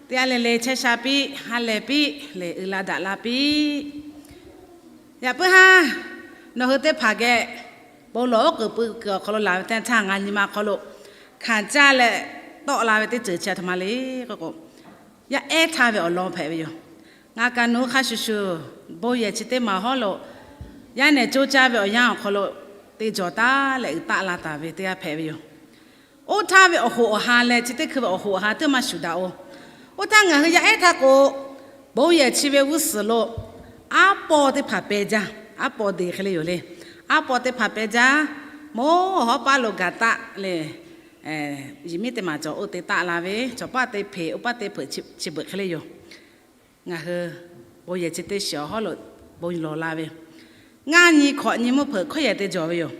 Teˇ g'aˇ le le chehˇ sha piˇ, ha lehˬ piˇ lehˬ, uiˍ la daꞈ la piˇ. Yaꞈ puiˉ haˉ nawˬ hui teˇ hpaˍ geh bon lawˬ oˉ k'oˍ pui kuiˬ awˬ hk'aw lo laˬ ve teˇ yanˇ htaˇ, ngaˬ nyi ma awˬ hk'aw lo hkanˍ caˇ leh tawˆ la ve teˇ ceuˬ chi a htoꞈ ma le k'oˆ k'o, yaˇ ehˉ htaˇ ve awˬ lawn hpehꞈ ve yoˬ. Ngaˬ kaꞈ nawˬ hui hk'a shuˍ shuˍ bon yehˬ chi teˇ maˬ hawˉ lo yaˇ nehˬ coˇ caˇ ve awˬ yanˇ awˬ hk'aw lo te jawˬ taˉ leh uiˍ taˆ la taˍ ve teˇ g'aˇ hpehꞈ ve yoˬ. Oˇ htaˇ ve awˬ hoꞈ awˬ ha leh chi teˇ hkui ve awˬ hoꞈ awˬ ha teˇ maˇ shuˍ daꞈ oˬ. Oˇ htaˇ ngaˬ hui yaˇ ehˉ htaˇ k'o, bon yehˬ chi ve g'uˇ suhˍ lo aˉ paw teˇ hpaˍ peh jaˇ. Aˉ paw deˬ hk'e le yoˬ le. Aˉ paw teˇ hpaˍ peh jaˇ. Mawˇ hawˉ paˇ lo gaˬ taˆ leh, yehˬ miˉ teˇ maˬ cawˬ oˇ te taˆ la ve, cawˬ paˇ te hpeꞈ, oˇ paˇ te hpeuꞈ chi beuꞈ hk'e le yoˬ. Ngaˬ hui bon yehˬ chi teˇ shiˍ awˬ hawˉ lo bon lawˬ la ve, ngaˇ nyi hkawꞈ nyi mvuhˇ hpeuꞈ hkawˇ yehˬ te jawˬ ve yoˬ.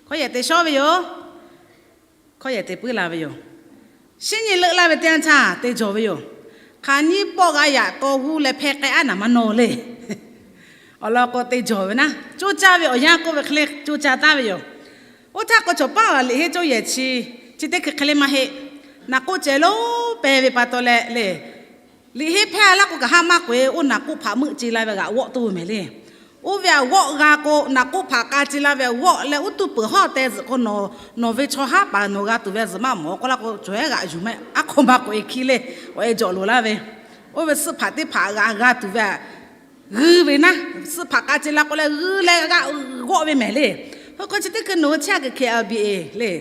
Hkawˇ yehˬ te shawˉ ve yoˬ. Hkawˇ yehˬ te puiˉ la ve yoˬ. Shinˉ nyi leuˆ laˇ ve teˇ yanˇ htaˇ te jawˬ ve yoˬ. Hk'aˬ nyiˇ pawˆ g'a yaꞈ taw g'uˇ leh hpeh k'ai aˉ naˍ maˇ nawˬ le. Awˬ lawn k'o, te jawˬ ve naˉ, coˇ caˇ ve awˬ yanˇ k'oˆ ve hk'e le coˇ caˇ taˉ ve yoˬ. Oˇ htaˇ k'o, cawˬ paˇ liꞈ henˇ cawˇ yehˬ chi, chi teˇ hkui hk'e le maˇ heˆ. Naꞈ k'oˆ cehˬ lonˉ peh ve pa taw leh le, liꞈ henˇ hpehˇ laˇ k'o, kaꞈ haˆ maˇ k'oꞈ-e. Oˇ naꞈ k'oˆ hpaꞈ meuˆ ce la ve g'aꞈ g'awˆ toˇ ve mehˍ le. Oˇ ve aꞈ g'awˆ g'a k'o, naꞈ k'oˆ hpaꞈ k'a ce la ve g'awˆ leh, uˉ tuˇ peuˬ hawˉ teh zuhꞈ k'o, nawˬ ve chaw haˉ paˍ nawˬ g'a tuˬ ve zuhꞈ maˇ mawˬ k'oˆ laˇ k'o, cawˬ ehˉ g'aꞈ yuˬ mehˆ aˉ hk'aw maˇ k'oꞈ-e hkiˇ le, k'awꞈ-e jawꞈ loˍ laˇ ve. Oˇ ve suhˆ hpaꞈ teˇ hpaꞈ g'a g'a tuˬ ve aꞈ g'uiˇ ve naˉ, suhˆ hpaꞈ k'a ce la k'o leh g'uiˇ leh g'aꞈ g'awˆ ve mehˍ le. Hk'e k'o, chi teˇ hkui nawˬ hui chehˇ kuiˬ hkeh a biˇ-e le.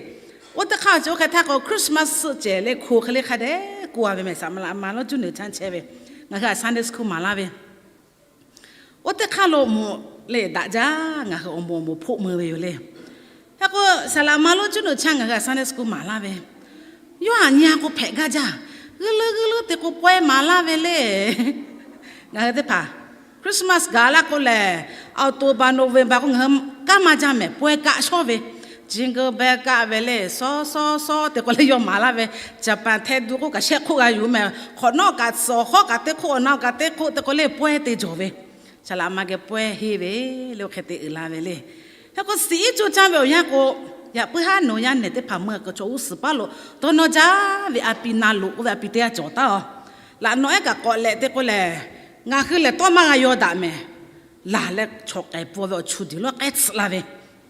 Oˇ teˇ hk'aˇ chi oˇ hk'e htaˇ k'o, Christmas suhˆ cehˬ leh hko hk'e le hk'a dehꞈ k'oˆ a ve mehˍ. Saˍ laꞈ ma lonˉ cuˇ nuˬ caˇ chehˇ ve, ngaˬ hui a Sunday school maˍ laˇ ve, oˇ teˇ hk'aˇ lo moˍ leh daꞈ jaˇ. Ngaˬ hui awˬ moˍ awˬ moˍ hpoˆ meuˇ ve yoˬ le. Hk'e k'o, Saˍ laꞈ ma lonˉ cuˇ nuˬ caˇ ngaˬ hui a Sunday school maˍ laˇ ve, yawˇ aꞈ nyi a k'o hpehꞈ gaˇ jaˇ. G'uiˇ leuˉ g'uiˇ leuˉ te k'o pawehˇ maˍ laˇ ve le. Ngaˬ hui teˇ hpaˍ Christmas gaˬ laˇ k'o lehˬ, October, November k'o ngaˬ hui kanˉ maˇ jaˇ mehˍ, pawehˇ kaˆ shawˉ ve, Jingle Bell kaˆ ve le, sawˉ sawˉ sawˉ te k'o leh yawˇ maˍ laˇ ve, Japan hteh du k'oˆ kaꞈ shehˆ hk'oˆ g'a yuˬ mehˍ. Hk'awꞈ nawˉ kaꞈ tsuhꞈ, awˬ hawˉ kaꞈ teˇ hk'oˆ, awˬ na kaꞈ teˇ hk'oˆ te k'o le pawehˇ te jawˬ ve, Saˍ laꞈ ma geh pawehˇ henˇ ve le, oˇ hk'e te uiˍ la ve le. Hk'e k'o, siˍ iˉ coˇ caˇ ve awˬ yanˇ k'o, yaꞈ puiˉ haˉ nawˬ yaˇ nehˬ teˇ hpaˍ meuˇ a kaꞈ chaw g'uˇ suhˍ paˉ lo dawˇ nawˇ jaˇ ve a pi na loꞈ k'oˆ ve a pi teˇ g'aˇ cawˬ taˉ-oˬ. Laꞈ nawˬ ehˉ kaꞈ k'awꞈ lehꞈ te k'o lehˬ, ngaˬ hui lehˬ tawˇ maˇ g'a yaw daꞈ mehˍ. Laˬ leh chaw k'ehˬ pfuh ve awˬ chu deˬ lawˉ k'ehˉ tsuhꞈ la ve,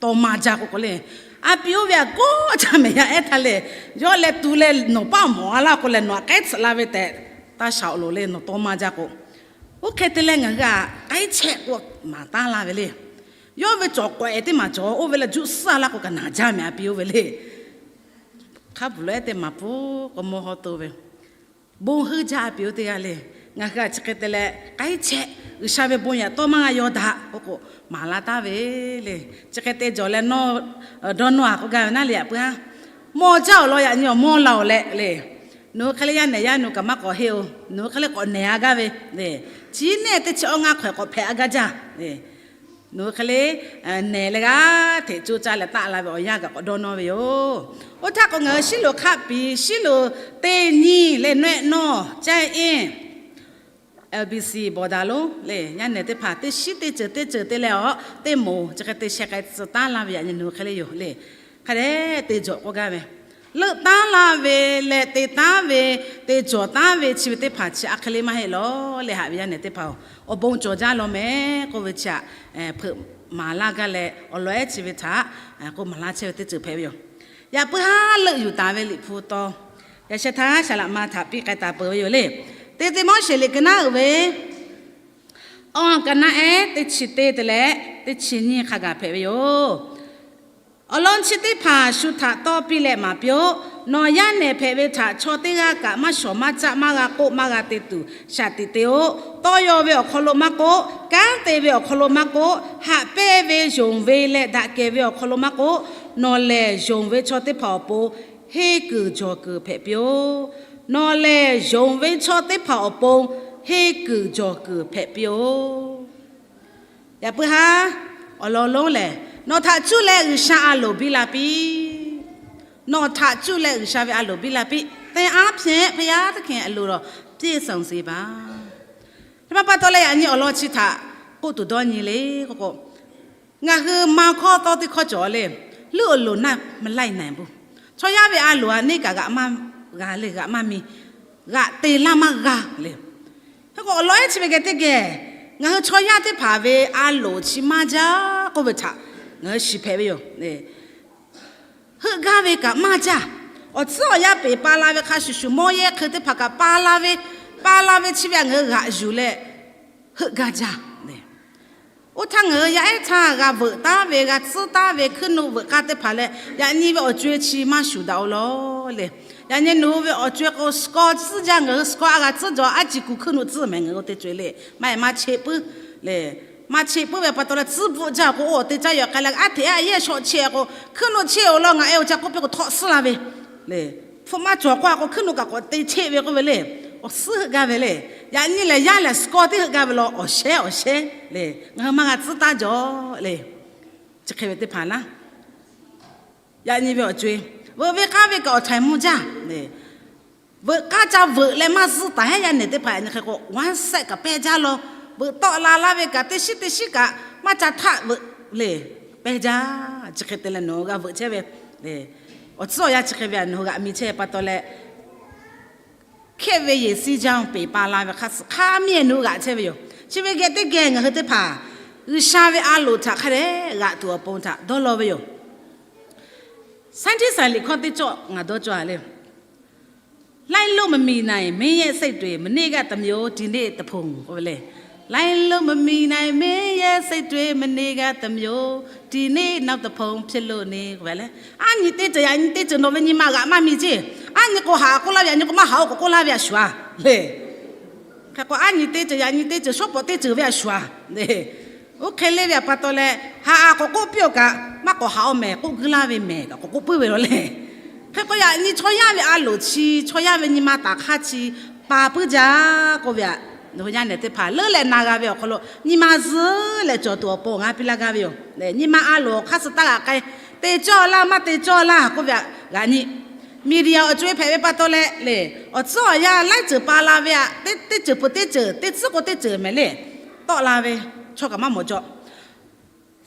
tawˇ maˇ jaˇ k'o k'o le. A pi oˇ ve aꞈ kawˆ caˇ mehˍ yaˇ ehˉ htaˇ le, yawˇ leh tu leh nawˬ paˆ mawˬ a laˇ k'o lehˬ, nawˬ aꞈ k'ehˉ tsuhꞈ la ve tehꞈ, taˇ shaˍ awˬ loˍ le, nawˬ tawˇ maˇ jaˇ k'o. Oˇ hk'e te leh ngaˬ hui aꞈ k'ai chehˆ k'o maˍ taˉ laˇ ve le. Yawˇ ve cawˬ k'awehꞈ teˇ maˬ cawˬ, oˇ ve leh juˆ suhˉ laˇ k'o kaꞈ naˬ jaˇ mehˍ a pi oˇ ve le. Hk'a bvuhˬ lo ehˉ teˇ maˍ pfuhˇ k'o mawˇ hawˇ to ve, bon heuˆ jaˇ a pi oˇ teˇ g'aˇ le. Ngaˬ hui aꞈ chi hk'e te leh k'ai chehˆ, G'uiˬsha ve bon yaꞈ tawˇ maˇ g'a yaw daꞈ k'oˆ k'o, maˍ la taˉ ve le. Chi hk'e te jawˬ leh nawˇ dawˇ nawˇ a k'oˆ gaˇ ve naˉ le, yaꞈ puiˉ haˉ mawˇ jaˇ awˬ lawn yaꞈ nyi awˬ mawˇ la awˬ leh le. Nawˬ hui hk'e le yaˇ nehˬ yaˇ nu kaꞈ maˇ k'awꞈ henˇ-oˬ. Nawˬ hui hk'e le k'awꞈ nehˬ a gaˇ ve le. Chi nehˆ teˇ chi awˇ ngaˇ hk'awehꞈ k'awꞈ hpehꞈ a gaˇ jaˇ le. Nawˬ hui hk'e le nehˬ leh g'aˇ hteꞈ coˇ caˇ leh taˆ la ve awˬ yanˇ gaˬ k'awꞈ dawˇ nawˇ ve yoˬ. Oˇ htaˇ k'o, ngaˬ hui Shiˉloꞈ hk'aˆ piˍ, Shiˉloꞈ teˇ nyiˇ leh nawehˆ nawˇ caˇ-e. L B C ဗော်ဒါလို le, yaˇ nehˬ teˇ hpaˍ teˇ shiˉ teˇ ceuˬ teˇ ceuˬ te leh awˬ teˇ moˍ chi hk'e te sheh k'ai tcuh taˉ laˇ ve yaꞈ nyi nawˬ hk'e le yoˬ le. Hk'a dehꞈ te jawˬ k'oˆ gaˇ ve, leuˆ taˉ laˇ ve leh te taˉ ve, te jawˬ taˉ ve chi ve teˇ hpaˍ chi a hk'e le maˇ heˆ lawˬ le. Haꞈ ve yaˇ nehˬ teˇ hpaˍ-oˬ, awˬ bon cawˬ jaˇ law mehˍ k'oˆ ve chi htaꞈ hpeuꞈ maˍ laˇ gaˇ leh awˬ lawn ehˉ chi ve htaꞈ k'oˆ maˍ laˇ chehˇ ve teˇ ceuˬ hpehꞈ ve yoˬ. Yaꞈ puiˉ haˉ leuˆ yuˬ taˍ ve Liꞈ hpu taw, yaꞈ sheh htaˇ Saˍ laꞈ ma htaꞈ piˇ k'ai taˍ peuˬ ve yoˬ le. Teˇ Tiˆmoˉseˍ liꞈ ka naˉ uiˍ ve awˬ ka naˉ ehˉ teˇ chi teˇ te leh teˇ chi nyiˇ hk'a gaˬ hpehꞈ ve yoˬ. Awˬ lawn chi teˇ hpaˍ shu htaꞈ tawˇ piˇ leh maˍ piˇ-oˆ. Nawˬ yaˇ nehˬ hpehꞈ ve htaꞈ chaw teˇ g'aˇ kaꞈ maˇ shawˍ maˇ caˆ maˇ g'a k'oˆ maˇ g'a te tuˬ shaˍ tiꞈ te-o. Tawˇ yaw ve awˬ hk'aw lo maˇ k'oˆ, kanˉ te ve awˬ hk'aw lo maˇ k'oˆ, haꞈ pehnˇ ve yonˍ ve leh daꞈ kehˬ ve awˬ hk'aw lo maˇ k'oˆ, nawˬ lehˬ yonˍ ve chaw teˇ hpaˍ awˬ pon henˇ kuiˬ jawˬ kuiˬ hpehꞈ piˇ-oˆ. Nawˬ lehˬ yonˍ ve chaw teˇ hpaˍ awˬ pon henˇ kuiˬ jawˬ kuiˬ hpehꞈ piˇ-oˆ. Yaꞈ puiˉ haˉ awˬ lawn lonˉ lehˬ, nawˬ htaꞈ cuˇ leh G'uiˬsha a loˍ biˇ la piˇ. Nawˬ htaꞈ cuˇ leh G'uiˬsha ve a loˍ biˇ la piˇ. แต่อาจเป็นพระเยซูคริสต์ a loˍ ที่ทรงเสียสละ Teˇ maˇ pa taw leh yaꞈ nyi awˬ lawn chi htaꞈ k'oˆ tuˬ dawˇ nyi le k'o k'o, ngaˬ hui ma hkawˇ tawˇ teˇ hkawˇ cawˬ le, leuˆ awˬ loˍ naˆ maˇ laiˇ naˍ bu. Chaw yaˇ ve a loˍ a neˇ kaꞈ g'aꞈ maˇ g'a le, g'aꞈ maˇ mi, g'aꞈ te laˇ maˇ g'a le. Hk'e k'o awˬ lawn ehˉ chi ve geh teˇ geh, ngaˬ hui chaw yaˇ teˇ hpaˍ ve a loˍ chi maˇ jaˇ k'oˆ ve htaꞈ ngaˬ hui shiˍ hpehꞈ ve yoˬ. Heuˆ gaˇ ve kaꞈ maˇ jaˇ. Awˬ tcuhˉ awˬ yanˇ peˬ pa la ve hk'a shuˍ shuˍ mawˇ yehˇ hk'e teˇ hpaˍ kaꞈ pa la ve, pa la ve chi ve htaꞈ ngaˬ hui g'aꞈ yuˬ leh heuˆ gaˇ jaˇ. Oˇ htaˇ ngaˬ hui yaˇ ehˉ htaˇ g'a veuꞈ taˉ ve, g'a tcuhˉ taˉ ve hkuiˉ nuˆ veuꞈ k'aˇ teˇ hpaˍ leh, yaꞈ nyi ve awˬ co-e chi maˇ shuˍ daꞈ-o lawˬ le. Yaꞈ nyi nawˬ hui ve awˬ co-e k'o, score tcuhˉ jaˇ, ngaˬ hui score a g'a tcuhˉ jaw, a ciˍ kuˬ hkuiˉ nuˆ tcuhˉ mehˍ ngaˬ hui teˇ co-e le. Maˇ heˆ maˇ cheˆ puiˉ le. Maˇ cheˆ puiˉ ve pa taw leh tcuhˉ bvuhˆ jaˇ k'o, oˇ teˇ caˇ yaw k'ai leh a hteꞈ a yehˇ shawˆ chehˇ k'o, hkuiˉ nuˆ chehˇ-oˬ lawˬ, ngaˬ e awˬ ca k'oˆ piˇ k'o htawˆ suhˉ laˇ ve le. Hpu maˇ cawˬ k'oˆ a k'o, hkuiˉ nuˆ kaꞈ k'awꞈ te cheˆ ve k'oˆ ve le. Awˬ suhˉ heuˆ gaˇ ve le. Yaꞈ nyi lehˬ yaˇ lehˬ score tiˉ heuˆ gaˇ ve lawˬ, awˬ shehˉ awˬ shehˉ le. Ngaˬ hui maˇ g'a tcuhˉ taˉ jaw le. Chi hk'e ve teˇ hpaˍ laˇ, yaꞈ nyi ve awˬ co-e, veuꞈ ve k'aˇ ve kaꞈ awˬ htaiˍ mvuh jaˇ. Veuꞈ k'aˇ ca veuꞈ leh maˇ zuhˆ taˍ heˉ yaˇ nehˬ teˇ hpaˍ yaꞈ nyi hk'e k'o, one side kaꞈ pehˇ jaˇ lawˬ. Veuꞈ tawˆ la laˇ ve kaꞈ teˇ shiˉ teˇ shiˉ kaꞈ maˇ ca htaˆ veuꞈ le, pehˇ jaˇ. Chi hk'e te leh nawˬ hui g'a veuꞈ chehˇ ve, awˬ tcuhˉ awˬ yanˇ chi hk'e ve nawˬ hui g'aꞈ mi chehˇ pa taw leh, hkehˇ ve yeˬ siˉ jaˇ peˬ pa la ve hk'a suhˍ hk'a miˇ nawˬ hui g'aꞈ chehˇ ve yoˬ. Chi ve geh teˇ geh ngaˬ hui teˇ hpaˍ G'uiˬsha ve a loˍ htaꞈ hk'a dehꞈ g'aꞈ tuˬ awˬ pon htaꞈ dawˇ law ve yoˬ. Scientist liꞈ hkawˇ teˇ cawˆ ngaˬ dawˇ cawˬ a le. လိုက်လို့မမီနိုင် မင်းရဲ့စိတ်တွေ မနေ့ကတစ်မျိုး ဒီနေ့နောက်တစ်ဖုံဖြစ်လို့နေ k'oˆ ve le. Aˉ nyi teˇ ceuˬ yaꞈ nyi teˇ ceuˬ nawˬ ve nyi ma g'aꞈ maˇ mi ceˇ. Aˉ nyi k'o haꞈ k'oˆ laˇ ve, yaꞈ nyi k'o maˇ haꞈ-o k'awꞈ k'oˆ laˇ ve a shuˍ a le. Hk'e k'o aˉ nyi teˇ ceuˬ yaꞈ nyi teˇ ceuˬ shawˉ pawˍ teˇ ceuˬ ve a shuˍ a le. Oˇ hk'e le ve pa taw leh, haꞈ a k'awꞈ k'oˆ piˇ-oˬ kaꞈ maˇ k'awꞈ haꞈ-o mehˍ, k'oˆ guiˇ laˇ ve mehˍ kaꞈ k'awꞈ k'oˆ puiˉ ve lawˬ le. Hk'e k'o yaꞈ nyi chaw yaˇ ve a loˍ chi, chaw yaˇ ve nyi ma taˍ hk'aˇ chi pa puiˉ jaˇ k'oˆ ve a, nawˬ hui yaˇ nehˬ teˇ hpaˍ leuˉ leh na g'a ve awˬ hk'aw lo nyi ma zuhˆ leh cawˬ tuˬ awˬ pon ngaˬ piˇ laˇ gaˇ ve yoˬ. Nyi ma a loˍ awˬ hk'aˇ suh taˇ g'aꞈ k'ai, te cawˇ laˇ maˇ te cawˇ laˇ k'oˆ ve a, g'aꞈ nyi media awˬ co-e hpehꞈ ve pa taw leh le, awˬ tcuhˉ awˬ yanˇ laiˉ ceuˬ pa la ve a, teˇ ceuˬ peuˬ teˇ ceuˬ, teˇ tcuhˉ k'o teˇ ceuˬ mehˍ le, tawˆ la ve chaw kaꞈ maˇ mawˬ cawˬ.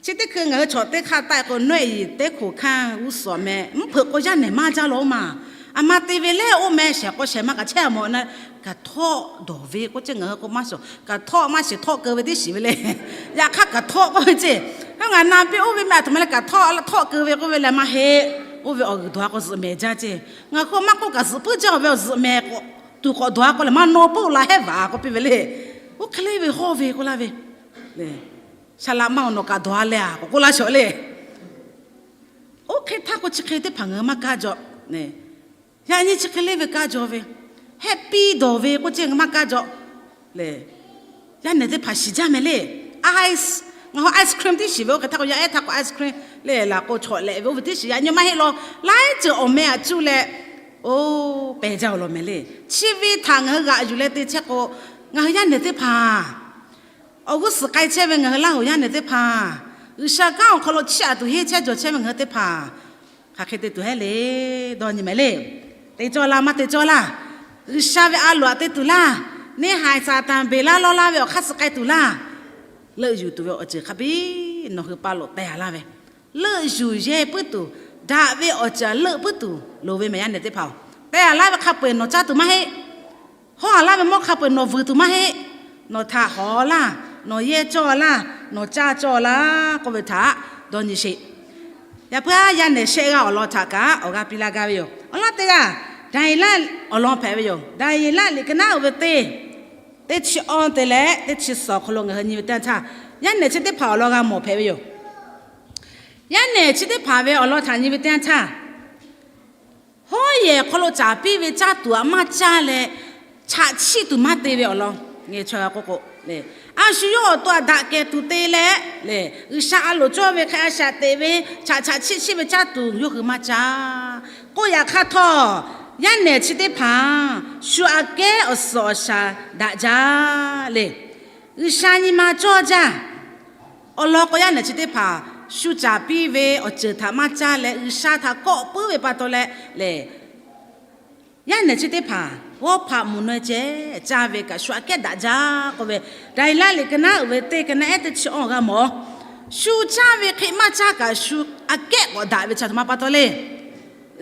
Chi teˇ hkui ngaˬ hui chaw teˇ hk'aˇ taˆ k'o, နွဲ့ရည်သွေးခူဝ်ခန်း ဦးဆောင် meh, mvuhˇ hpeuꞈ k'o yaˇ nehˬ maˇ jaˇ lawˬ-oˬ maˬ. A ma te ve lehˬ oˇ meh shehˍ k'o shehˍ maˇ kaꞈ chehˇ a mawˬ na, kaꞈ htawˆ dawˬ ve k'oˆ ceˇ ngaˬ hui k'o maˇ shawˍ, kaꞈ htawˆ maˇ shiˍ htawˆ keu ve tiˉ shiˍ ve le. Yaꞈ hk'aˇ kaꞈ htawˆ k'oˆ ve ceˇ. Ngaˬ na piˇ oˇ ve meh a htoꞈ ma leh kaꞈ htawˆ, htawˆ keu ve k'oˆ ve leh maˇ heˆ. Oˇ ve awˬ g'uiˬ dawˬ a k'o zuhꞈ mehˍ jaˇ ceˇ. Ngaˬ hui maˇ k'oˆ kaꞈ zuhꞈ puiˉ jaˇ ve awˬ zuhꞈ mehˍ k'o, tuˬ k'awꞈ dawˬ a k'o leh maˇ nawˇ puiˉ la hehˉ vaˬ k'oˆ piˇ ve le. Oˇ hk'e le ve hawˇ ve k'oˆ laˇ ve Saˍ laꞈ ma awˬ nawˬ kaꞈ dawˬ a leh a k'awꞈ k'oˆ laˇ shawˍ le. Oˇ hk'e htaˇ k'o chi hk'e teˇ hpaˍ ngaˬ hui maˇ kaˇ jaw. Yaꞈ nyi chi hk'e le ve kaˇ jaw ve, hehˆ piˇ dawˬ ve k'oˆ ceˇ ngaˬ hui maˇ kaˇ jaw le. Yaˇ nehˬ teˇ hpaˍ shiˍ jaˇ mehˍ le. Ice, ngaˬ hui ice cream tiˉ shiˍ ve, oˇ hk'e htaˇ k'o yaˇ ehˉ htaˇ k'o ice cream le laˬ k'o chawꞈ lehꞈ ve oˇ ve tiˉ shiˍ, yaꞈ nyi maˇ heˆ lawˬ. Laiˉ ceuˬ awˬ meh aꞈ cuˇ leh oˇ pehˬ jaˇ-oˬ lawˬ mehˍ le. Chi ve htaꞈ ngaˬ hui g'aꞈ yuˬ leh te chehˇ k'o, ngaˬ hui yaˇ nehˬ teˇ hpaˍ awˬ g'uˇ suhˍ k'ai chehˇ ve ngaˬ hui Laˇ hoˍ yaˇ nehˬ teˇ hpaˍ, G'uiˬsha kanˉ awˬ hk'aw lo chiˇ aꞈ tuˬ henˇ chehˇ jawˬ chehˇ ve ngaˬ hui teˇ hpaˍ, hk'aˬ hk'e te tuˬ heˆ le. Dawˇ nyi mehˍ le. Te cawˇ laˇ maˇ te cawˇ laˇ. G'uiˬsha ve a loˍ aꞈ te tuˬ laˇ. Neˇ haiˬ Saˍtanˍ beˬ laˇ lawˇ laˇ ve awˬ hk'aˇ suh k'ai tuˬ laˇ. Leuˆ yuˬ tuˬ ve awˬ ceuˬ hk'a biˇ nawˬ hui pa loꞈ teh a laˇ ve, leuˆ yuˬ yehˇ puiˉ tuˬ, daꞈ ve awˬ ceuˬ leuˆ puiˉ tuˬ loˍ ve mehˬ. Yaˇ nehˬ teˇ hpaˍ-oˬ, teh a laˇ ve hk'a peu-eˬ nawˬ caˇ tuˬ maˇ heˆ. Hawˇ a laˇ ve mawˇ hk'a peu-eˬ nawˬ vuiˬ tuˬ maˇ heˆ. Nawˬ htaꞈ hawˍ laˇ, nawˬ yehˇ cawˇ laˇ, nawˬ caˇ cawˇ laˇ k'oˆ ve htaꞈ dawˇ nyi sheˍ. Yaꞈ puiˉ aˉ yaˇ nehˬ shehˆ g'aˇ awˬ lawn htaꞈ kaꞈ awˬ g'aˇ piˇ laˇ gaˇ ve yoˬ. Awˬ laˇ teˇ g'aˇ, Daˍyeˍlaˆ awˬ lawn hpehꞈ ve yoˬ. Daˍyeˍlaˆ liꞈ ka naˉ uiˍ ve teˇ, teˇ chi awˇ te leh teˇ chi suhˍ awˬ hk'aw lo ngaˬ hui nyi ve teˇ yanˇ htaˇ, yaˇ nehˬ chi teˇ hpaˍ awˬ lawn g'a mawˬ hpehꞈ ve yoˬ. Yaˇ nehˬ chi teˇ hpaˍ ve awˬ lawn htaꞈ nyi ve teˇ yanˇ htaˇ, hawˉ yehˬ hk'aw lo caˍ piˇ ve caˇ tuˬ aꞈ maˇ caˇ leh, chaꞈ chiˆ tuˬ maˇ te ve awˬ lawn. Nge chaw g'a k'oˆ k'o, a shu yawˇ awˬ to aꞈ daꞈ kehˬ tuˬ te leh, G'uiˬsha a loˍ cawˇ ve hk'e a shaꞈ teꞈ ve, chaꞈ chaꞈ chiˆ chiˆ ve caˇ tuˬ yawˇ hui maˇ caˇ. K'oˆ yaꞈ hk'aˇ htawˇ, yaˇ nehˬ chi teˇ hpaˍ shu aꞈ kehˉ awˬ suhˍ awˬ shaˍ daꞈ jaˇ le. G'uiˬsha nyi ma cawˇ jaˇ. Awˬ lawn k'o, yaˇ nehˬ chi teˇ hpaˍ shu caˍ piˇ ve awˬ ceuˬ htaꞈ maˇ caˇ leh, G'uiˬsha htaꞈ kawˆ puiˉ ve pa taw leh le, yaˇ nehˬ chi teˇ hpaˍ g'awˇ hpaꞈ mvuhˬ naw ceh caˇ ve kaꞈ shu aꞈ kehˉ daꞈ jaˇ k'oˆ ve, Daˍyeˍlaˆ liꞈ ka naˉ uiˍ ve teˇ ka naˉ ehˉ teˇ chi awˇ g'a mawˬ. Shu caˇ ve hk'e maˇ caˇ kaꞈ shu aꞈ kehˉ k'awꞈ daꞈ ve chi a htoꞈ ma pa taw le.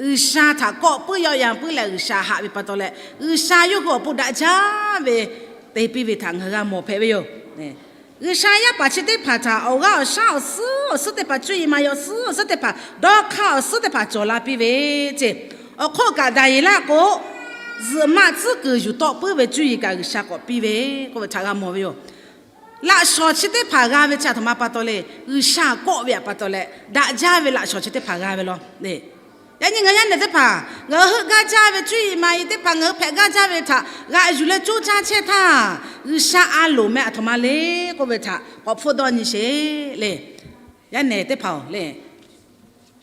G'uiˬsha htaꞈ kawˆ puiˉ yaw yan puiˉ leh G'uiˬsha haꞈ ve pa taw leh, G'uiˬsha yawˇ hui awˬ pon daꞈ jaˇ ve te piˇ ve htaꞈ ngaˬ hui g'a mawˬ hpehꞈ ve yoˬ. G'uiˬsha yaˇ paˍ chi teˇ hpaˍ htaꞈ awˬ g'aˇ awˬ shaˉ awˬ suhˉ awˬ suhˉ teˇ hpaˍ, cuˇ yiˍ maˍ yiˍ awˬ suhˉ awˬ suhˉ teˇ hpaˍ, dawˇ hk'aˇ awˬ suhˉ teˇ hpaˍ cawˬ la piˇ ve ceˇ. Awˬ hk'oˆ kaꞈ Daˍyeˍlaˆ k'o, zuhꞈ maˆ tcuhˉ kuiˬ yuˬ tawˆ puiˉ ve cuˇ yiˍ kaꞈ G'uiˬsha k'awꞈ piˇ ve k'oˆ ve htaꞈ g'a mawˬ ve yoˬ. Laꞈ shawnˍ chi teˇ hpaˍ g'a ve chi a htoꞈ ma pa taw le. G'uiˬsha kawˆ ve pa taw leh daꞈ jaˇ ve laꞈ shawnˍ chi teˇ hpaˍ g'a ve law. Yaꞈ nyi ngaˬ yaˇ nehˬ teˇ hpaˍ ngaˬ hui heuˆ gaˇ jaˇ ve, cuˇ yiˍ maˍ yiˍ teˇ hpaˍ ngaˬ hui hpehꞈ gaˇ jaˇ ve htaꞈ g'aꞈ yuˬ leh coˇ caˇ chehˇ htaˇ, G'uiˬsha a loˍ meh a htoꞈ ma le k'oˆ ve htaꞈ k'awꞈ hpfuhˆ dawˇ nyi sheˍ le. Yaˇ nehˬ teˇ hpaˍ-oˬ le,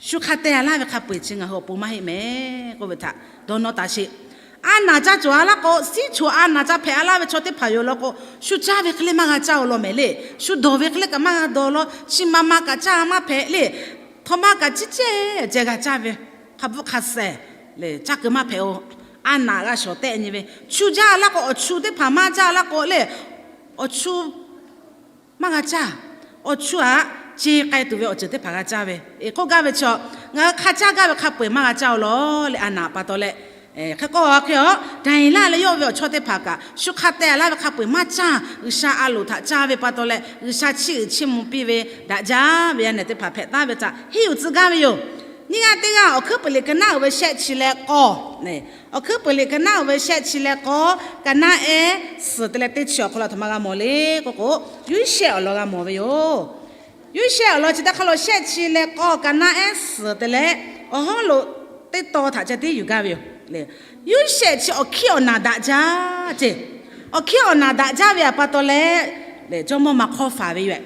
shu hk'a teh a laˇ ve hk'a peu-eˬ chi ngaˬ hui awˬ pon maˇ heˆ meh k'oˆ ve htaꞈ dawˇ nawˇ taˍ sheˍ. A naˍ ca cawˬ a laˇ k'o, siˉ choˬ a naˍ ca hpehꞈ a laˇ ve chaw teˇ hpaˍ yoˬ law k'o, shu caˇ ve hk'e le maˇ g'a caˇ-oˬ law mehˍ le. Shu dawˬ ve hk'e le kaꞈ maˇ g'a dawˬ law, chi ma ma kaꞈ caˇ maˇ hpehꞈ le. Htaꞈ ma kaꞈ ciˉ cehˇ ceh g'a caˇ ve, hk'a bvuhˆ hk'a shehˍ le caˇ keu maˇ hpehꞈ-oˬ. A naˍ g'a shawˍ tehˆ nyi ve, chu jaˇ a laˇ k'o awˬ chu teˇ hpaˍ maˇ jaˇ a laˇ k'o le, awˬ chu maˇ g'a caˇ. Awˬ chu aꞈ ce k'ai tuˬ ve awˬ ceuˬ teˇ hpaˍ g'a caˇ ve. Eˬ, k'oˆ gaˇ ve chaw, ngaˬ hui hk'a caˇ gaˇ ve hk'a peu-eˬ maˇ g'a caˇ-oˬ law leh a naˍ pa taw leh, hk'e k'o hk'e a, Daˍyeˍlaˆ leh yawˇ ve awˬ chawˇ teˇ hpaˍ kaꞈ shu hk'a teh a laˇ ve hk'a peu-eˬ maˇ caˇ. G'uiˬsha a loˍ htaꞈ caˇ ve pa taw leh G'uiˬsha chiˇ uiˍ chiˇ mvuh piˇ ve daꞈ jaˇ ve yaˇ nehˬ teˇ hpaˍ hpehꞈ taˍ ve htaꞈ henˇ yuˬ tcuh gaˇ ve yoˬ. Nyiˇ g'aˇ teˇ g'aˇ Awˬ hkuiˉ puiˍ liꞈ ka naˉ uiˍ ve shehˆ chi leh k'awˇ, Awˬ hkuiˉ puiˍ liꞈ ka naˉ uiˍ ve shehˆ chi leh k'awˇ, ka naˉ ehˉ suhˍ te leh teˇ chi awˬ hk'aw lo a htoꞈ ma g'a mawˬ le k'oˆ k'o, Yoˇsehꞈ awˬ lawn g'a mawˬ ve yoˬ. Yoˇsehꞈ awˬ lawn chi teˇ hk'aˇ lo shehˆ chi leh k'awˇ, ka naˉ ehˉ suhˍ te leh awˬ hawˉ lo teˇ taw htaꞈ ca tiˉ yuˬ gaˇ ve yoˬ. Yoˇsehꞈ chi awˬ hkiˉ awˬ naˬ daꞈ jaˇ ceˇ. Awˬ hkiˉ awˬ naˬ daꞈ jaˇ ve pa taw leh, jawˇmawˇ ma hk'awˇ faˍ ve yoˬ.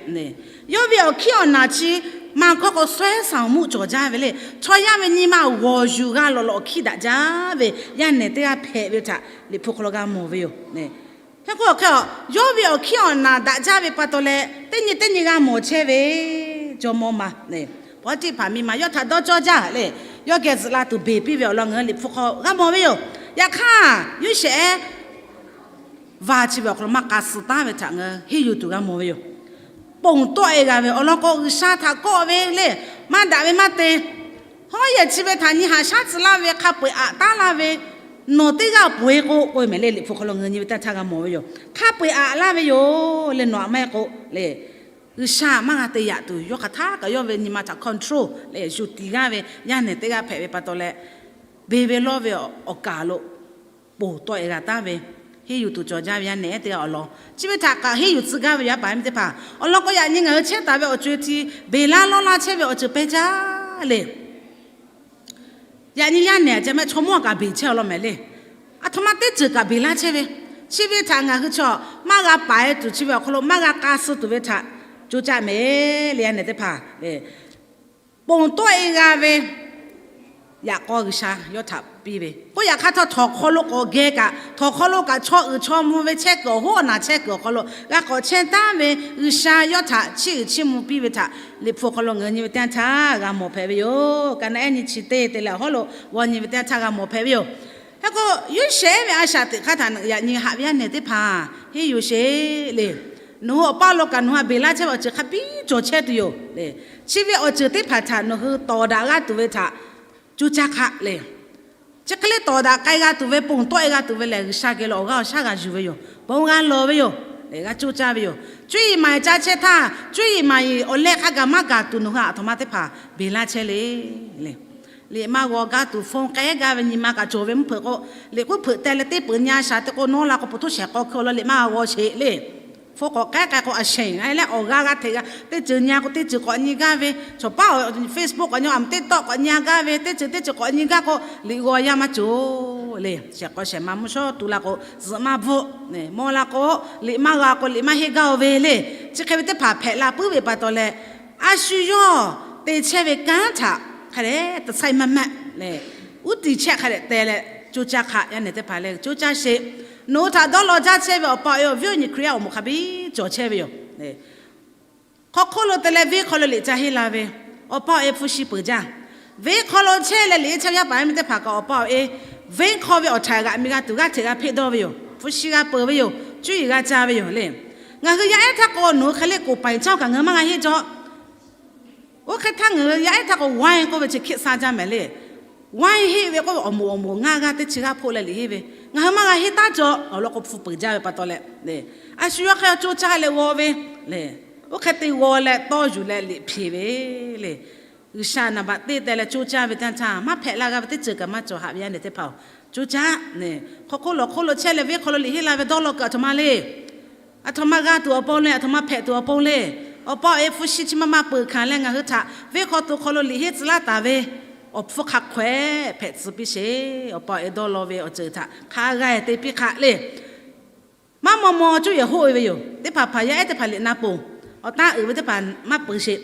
Yawˇ ve awˬ hkiˉ awˬ naˬ chi maˇ hkawˇ k'o, suh ehˉ saˍ awˬ mvuhˇ cawˬ jaˇ ve le. Chaw yaˇ ve nyi ma g'awˬ yuˬ g'a lawꞈ lawꞈ hkiˇ daꞈ jaˇ ve yaˇ nehˬ teˇ g'aˇ hpehꞈ ve htaꞈ Liꞈ hpu hk'aw lo g'a mawˬ ve yoˬ. Hk'e k'o hk'e a, yawˇ ve awˬ hkiˉ awˬ naˬ daꞈ jaˇ ve pa taw leh teˇ nyi teˇ nyi g'a mawˬ chehˇ ve jawˇmawˇ ma, pawˇtiˆhpaˍ miˇ ma yawˇ htaꞈ dawˇ cawˇ jaˇ le. Yawˇ geh zuhꞈ la tuˬ beˬ piˇ ve awˬ lawn ngaˬ hui Liꞈ hpu hk'aw g'a mawˬ ve yoˬ. Yaꞈ hk'aˇ, Yoˇsehꞈ ehˉ va chi ve awˬ hk'aw lo maˇ k'a suh taˉ ve htaꞈ ngaˬ hui henˇ yuˬ tuˬ g'a mawˬ ve yoˬ. Ponˬ tawˆ e g'a ve awˬ lawn k'o, G'uiˬsha htaꞈ kawˆ ve le, maˇ daꞈ ve maˇ te. Hawˉ yehˬ chi ve htaꞈ nyi haꞈ shaˉ tcuh laˇ ve, hk'a peu-eˬ aꞈ taˉ laˇ ve, nawˬ teˇ g'aˇ peuˬ-e k'o k'oˆ ve mehˍ le. Liꞈ hpu hk'aw lo ngaˬ hui nyi ve teˇ htaˇ g'a mawˬ ve yoˬ. Hk'a peu-eˬ aꞈ laˇ ve yoˬ le, nawˬ aꞈ maˇ heˆ k'o le, G'uiˬsha maˇ g'a te yaꞈ tuˬ, yawˇ hk'aˬ htaˇ kaꞈ yawˇ ve nyi ma htaꞈ control leh yuˬ tiˍ g'aˇ ve yaˇ nehˬ teˇ g'aˇ hpehꞈ ve pa taw leh, beˬ ve lawˇ ve awˬ kaˬ lo ponˬ tawˆ e g'a taˉ ve, henˇ yuˬ tuˬ cawˬ jaˇ ve yaˇ nehˬ ehˉ teˇ g'aˇ awˬ lawn chi ve htaꞈ kaꞈ henˇ yuˬ tcuh gaˇ ve yaˇ paˍ miˇ teˇ hpaˍ awˬ lawn k'o, yaꞈ nyi ngaˬ hui chehˇ taˍ ve awˬ co-e hti beˬ laˇ lawˇ laˇ chehˇ ve awˬ ceuˬ pehˇ jaˇ le. Yaꞈ nyi yaˇ nehˬ aꞈ ceh mehˆ chaw mawˇ kaꞈ beˬ chehˇ awˬ lawn mehˍ le. Aˬ htoꞈ ma teˇ ceuˬ kaꞈ beˬ laˇ chehˇ ve, chi ve htaꞈ ngaˬ hui chaw maˇ g'a paˍ e tuˬ, chi ve awˬ hk'aw lo maˇ g'a k'a suh tuˬ ve htaꞈ co caˆ mehˍ le. Yaˇ nehˬ teˇ hpaˍ ponˬ tawˆ e g'a ve yaꞈ k'aw G'uiˬsha yawˇ htaꞈ piˇ ve k'oˆ. Yaꞈ hk'aˇ htawˇ, htawnˍ hk'aw lo k'awꞈ geh kaꞈ, htawnˍ hk'aw lo kaꞈ chaw uiˍ chaw mvuh ve chehˇ kuiˬ awˬ hoˉ awˬ naˬ chehˇ kuiˬ awˬ hk'aw lo g'a k'awꞈ chehˇ taˉ ve G'uiˬsha yawˇ htaꞈ chiˇ uiˍ chiˇ mvuh piˇ ve htaꞈ Liꞈ hpu awˬ hk'aw lo ngaˬ hui nyi ve teˇ yanˇ htaˇ g'a mawˬ hpehꞈ ve yoˬ. Ka naˉ ehˉ nyi chi teˇ te leh awˬ hawˉ lo g'aw nyi ve teˇ yanˇ htaˇ g'a mawˬ hpehꞈ ve yoˬ. Hk'e k'o, Yoˇsehꞈ ve a shaꞈ teꞈ hk'aˇ htaꞈ yaꞈ nyi haꞈ ve yaˇ nehˬ teˇ hpaˍ henˇ yuˬ sheˍ le. Nawˬ hui awˬ paˇ lo kaꞈ nawˬ hui a beˬ laˇ chehˇ ve awˬ ceuˬ hk'a biˇ cawˬ chehˇ tuˬ yoˬ le. Chi ve awˬ ceuˬ teˇ hpaˍ htaꞈ nawˬ hui tawˍ daꞈ g'a tuˬ ve htaꞈ coˇ caˇ hk'aˆ le. Chi hk'e le tawˍ daꞈ k'ai g'a tuˬ ve, ponˬ tawˆ e g'a tuˬ ve lehˬ, G'uiˬsha geh lo awˬ g'aˇ awˬ shaˉ g'a yuˬ ve yoˬ. Bon g'a lawˬ ve yoˬ. G'a coˇ caˇ ve yoˬ. Cuˇ yiˍ maˍ yiˍ ca chehˇ htaˇ, cuˇ yiˍ maˍ yiˍ awˬ leh hk'a gaˬ maˇ gaˬ tuˬ nawˬ hui a htoꞈ ma teˇ hpaˍ beˬ laˇ chehˇ le. Le, liꞈ maˇ g'aw gaˇ tuˬ, phone k'ai gaˇ ve, nyi ma kaꞈ cawˬ ve mvuhˇ hpeuꞈ k'o, liꞈ k'uˉ hpeuꞈ teh leh teˇ peuˬ nyi a shaꞈ te k'o, nawˉ la k'o, pu htoˇ shehˍ k'aw hkui awˬ lawn liꞈ maˇ g'a g'aw sheˍ le. Phone k'awꞈ k'ai k'ai k'o, a sheˍ a leh awˬ g'aˇ g'aˇ hteꞈ g'a, teˇ ceuˬ nyi a k'o teˇ ceuˬ k'awꞈ nyi gaˇ ve, chaw paˉ Facebook k'awꞈ nyi, a TikTok k'awꞈ nyi a gaˇ ve, teˇ ceuˬ teˇ ceuˬ k'awꞈ nyi gaˇ k'o, liꞈ g'aw yaˇ maˇ cawˬ le. Shehˍ k'aw shehˍ ma mvuhˇ shawˉ tu la k'o, zuhꞈ maˇ bvuhˆ. Mawˇ la k'o, liꞈ maˇ g'a k'o, liꞈ maˇ henˇ gaˇ-o ve le. Chi hk'e ve teˇ hpaˍ hpehꞈ la puiˉ ve pa taw leh, a shu yawˇ te chehˇ ve kanˉ htaꞈ hk'a dehꞈ te chaiˇ maˇ maˆ le, uˉ tiˍ chehˇ hk'a dehꞈ teh leh coˇ caˇ hk'aˆ. Yaˇ nehˬ teˇ hpaˍ lehˬ, coˇ caˇ sheˍ. Nawˬ hui htaꞈ dawˇ law jaˇ chehˇ ve awˬ pa awˬ e awˬ viˉ awˬ nyi Hkriꞈ yaˇ awˬ moˍ hk'a biˇ cawˬ chehˇ ve yoˬ. Hk'aw hk'oˆ lo te leh venˇ hk'aw lo liꞈ ca henˇ la ve, awˬ pa awˬ e hpu shi peuˬ jaˇ. Venˇ hk'aw lo chehˇ leh liꞈ henˇ chehˇ ve yaˇ paˍ yaˇ miˇ teˇ hpaˍ kaꞈ awˬ pa awˬ e venˇ hk'aw ve awˬ htaꞈ g'aꞈ mi g'a tuˬ g'aˇ hteꞈ g'a hpeˆ dawˇ ve yoˬ. Hpu shi g'a peuˬ ve yoˬ. Cuˇ yiˍ g'a ca ve yoˬ le. Ngaˬ hui yaˇ ehˉ htaˇ k'o, nawˬ hui hk'e le koˍ paiˍ caˇ kaꞈ ngaˬ hui maˇ g'a henˇ jaw. Oˇ hk'e htaˇ ngaˬ hui yaˇ ehˉ htaˇ k'o, wine k'oˆ ve chi hkiˆ sa jaˇ mehˍ le. Wine heˆ ve k'oˆ ve awˬ moˍ awˬ moˍ ngaˇ g'aˇ teˇ chi g'aˇ hpoˆ leh liꞈ henˇ ve, ngaˬ hui maˇ g'a henˇ taˉ jaw. Awˬ lawn k'o, hpu peuˬ jaˇ ve pa taw leh, a shu yawˇ hk'e coˇ caˇ leh g'aw ve le. Oˇ hk'e te g'aw leh tawˇ yuˬ leh liꞈ hpeꞈ ve le. G'uiˬsha naˍ baꞈ teˇ teh leh coˇ caˇ ve teˇ yanˇ htaˇ, maˇ hpehꞈ la g'a ve teˇ ceuˬ kaꞈ maˇ cawˬ. Haꞈ ve yaˇ nehˬ teˇ hpaˍ-oˬ, coˇ caˇ. Hk'aw hk'oˆ lawˬ hk'oˆ lo chehˇ leh venˇ hk'aw lo liꞈ henˇ la ve dawˇ law kuiˬ aˬ htoꞈ ma le. Aˬ htoꞈ ma g'a tuˬ awˬ pon le, aˬ htoꞈ ma hpehꞈ tuˬ awˬ pon le. Awˬ pa awˬ e hpu shi chi ma ma peuˬ hkanˍ leh ngaˬ hui htaꞈ venˇ hk'aw to hk'aw lo liꞈ henˇ tcuh laˇ taˍ ve awˬ hpfuhˇ hk'a hkawehˉ hpehꞈ tcuh piˇ sheˍ. Awˬ pa awˬ e dawˇ law ve awˬ ceuˬ htaꞈ hk'a g'a te piˇ hk'aˆ le. Maˇ maw maw cuˇ yehˬ hoˆ e ve yoˬ. Teˇ hpaˍ hpaˍ yaˇ ehˉ teˇ hpaˍ liꞈ na ponˬ, awˬ taˇ uiˍ ve teˇ hpaˍ maˇ peuˬ sheˍ.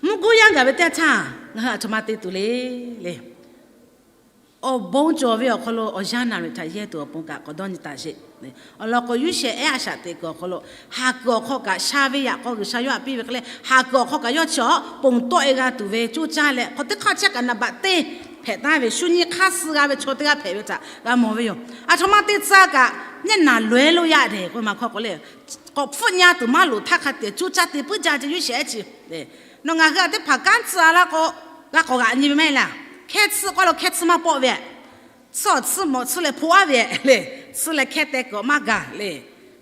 Mvuhˇ guˇ yanˇ gaˬ ve teˇ yanˇ htaˇ ngaˬ hui aˬ htoꞈ ma te tuˬ le le. Awˬ bon cawˬ ve awˬ hk'aw lo awˬ yanˇ naˍ riˍ htaꞈ yehˇ tuˬ awˬ pon kaꞈ k'awꞈ dawˇ nyi taˍ sheˍ. Awˬ lawn k'o, Yoˇsehꞈ ehˉ a shaꞈ teꞈ kuiˬ awˬ hk'aw lo, haˍ kuiˬ awˬ hk'aw kaꞈ sha ve yaꞈ k'aw G'uiˬsha yawˇ htaꞈ piˇ ve hk'e leh, haˍ kuiˬ awˬ hk'aw kaꞈ yawˇ chi awˬ ponˬ tawˆ e g'a tuˬ ve coˇ caˇ leh, hk'aw teˇ hk'aˇ chehˇ kaꞈ naˍ baꞈ teˇ hpehꞈ taˍ ve shu nyi hk'aˇ suh g'a ve chaw teˇ g'aˇ hpehꞈ ve htaꞈ g'a mawˬ ve yoˬ. Aˬ htoꞈ ma te tcuh kaꞈ, nehˉ naˍ loꞈ-e loˇ yaˇ dehꞈ k'oˆ ve ma hk'aw k'o le, k'awꞈ hpfuhˆ nyi tuˬ maˇ loˍ htaˇ hk'a te coˇ caˇ te puiˉ jaˇ ce Yoˇsehꞈ ehˉ chi. Nawˬ ngaˬ hui aˬ teˇ hpaˍ kanˉ tcuh a laˇ k'o, g'a k'awꞈ g'aꞈ nyi ve maˇ heˆ laˇ. Hkehˇ tsuhˇ k'oˆ lo hkehˇ tsuhˇ maˇ pawˆ ve, tsuhˇ awˬ tsuhˇ mawˬ tsuhˇ leh hpoˆ aˉ ve le, tsuhˇ leh hkehˇ teh kuiˬ maˇ gaˬ le.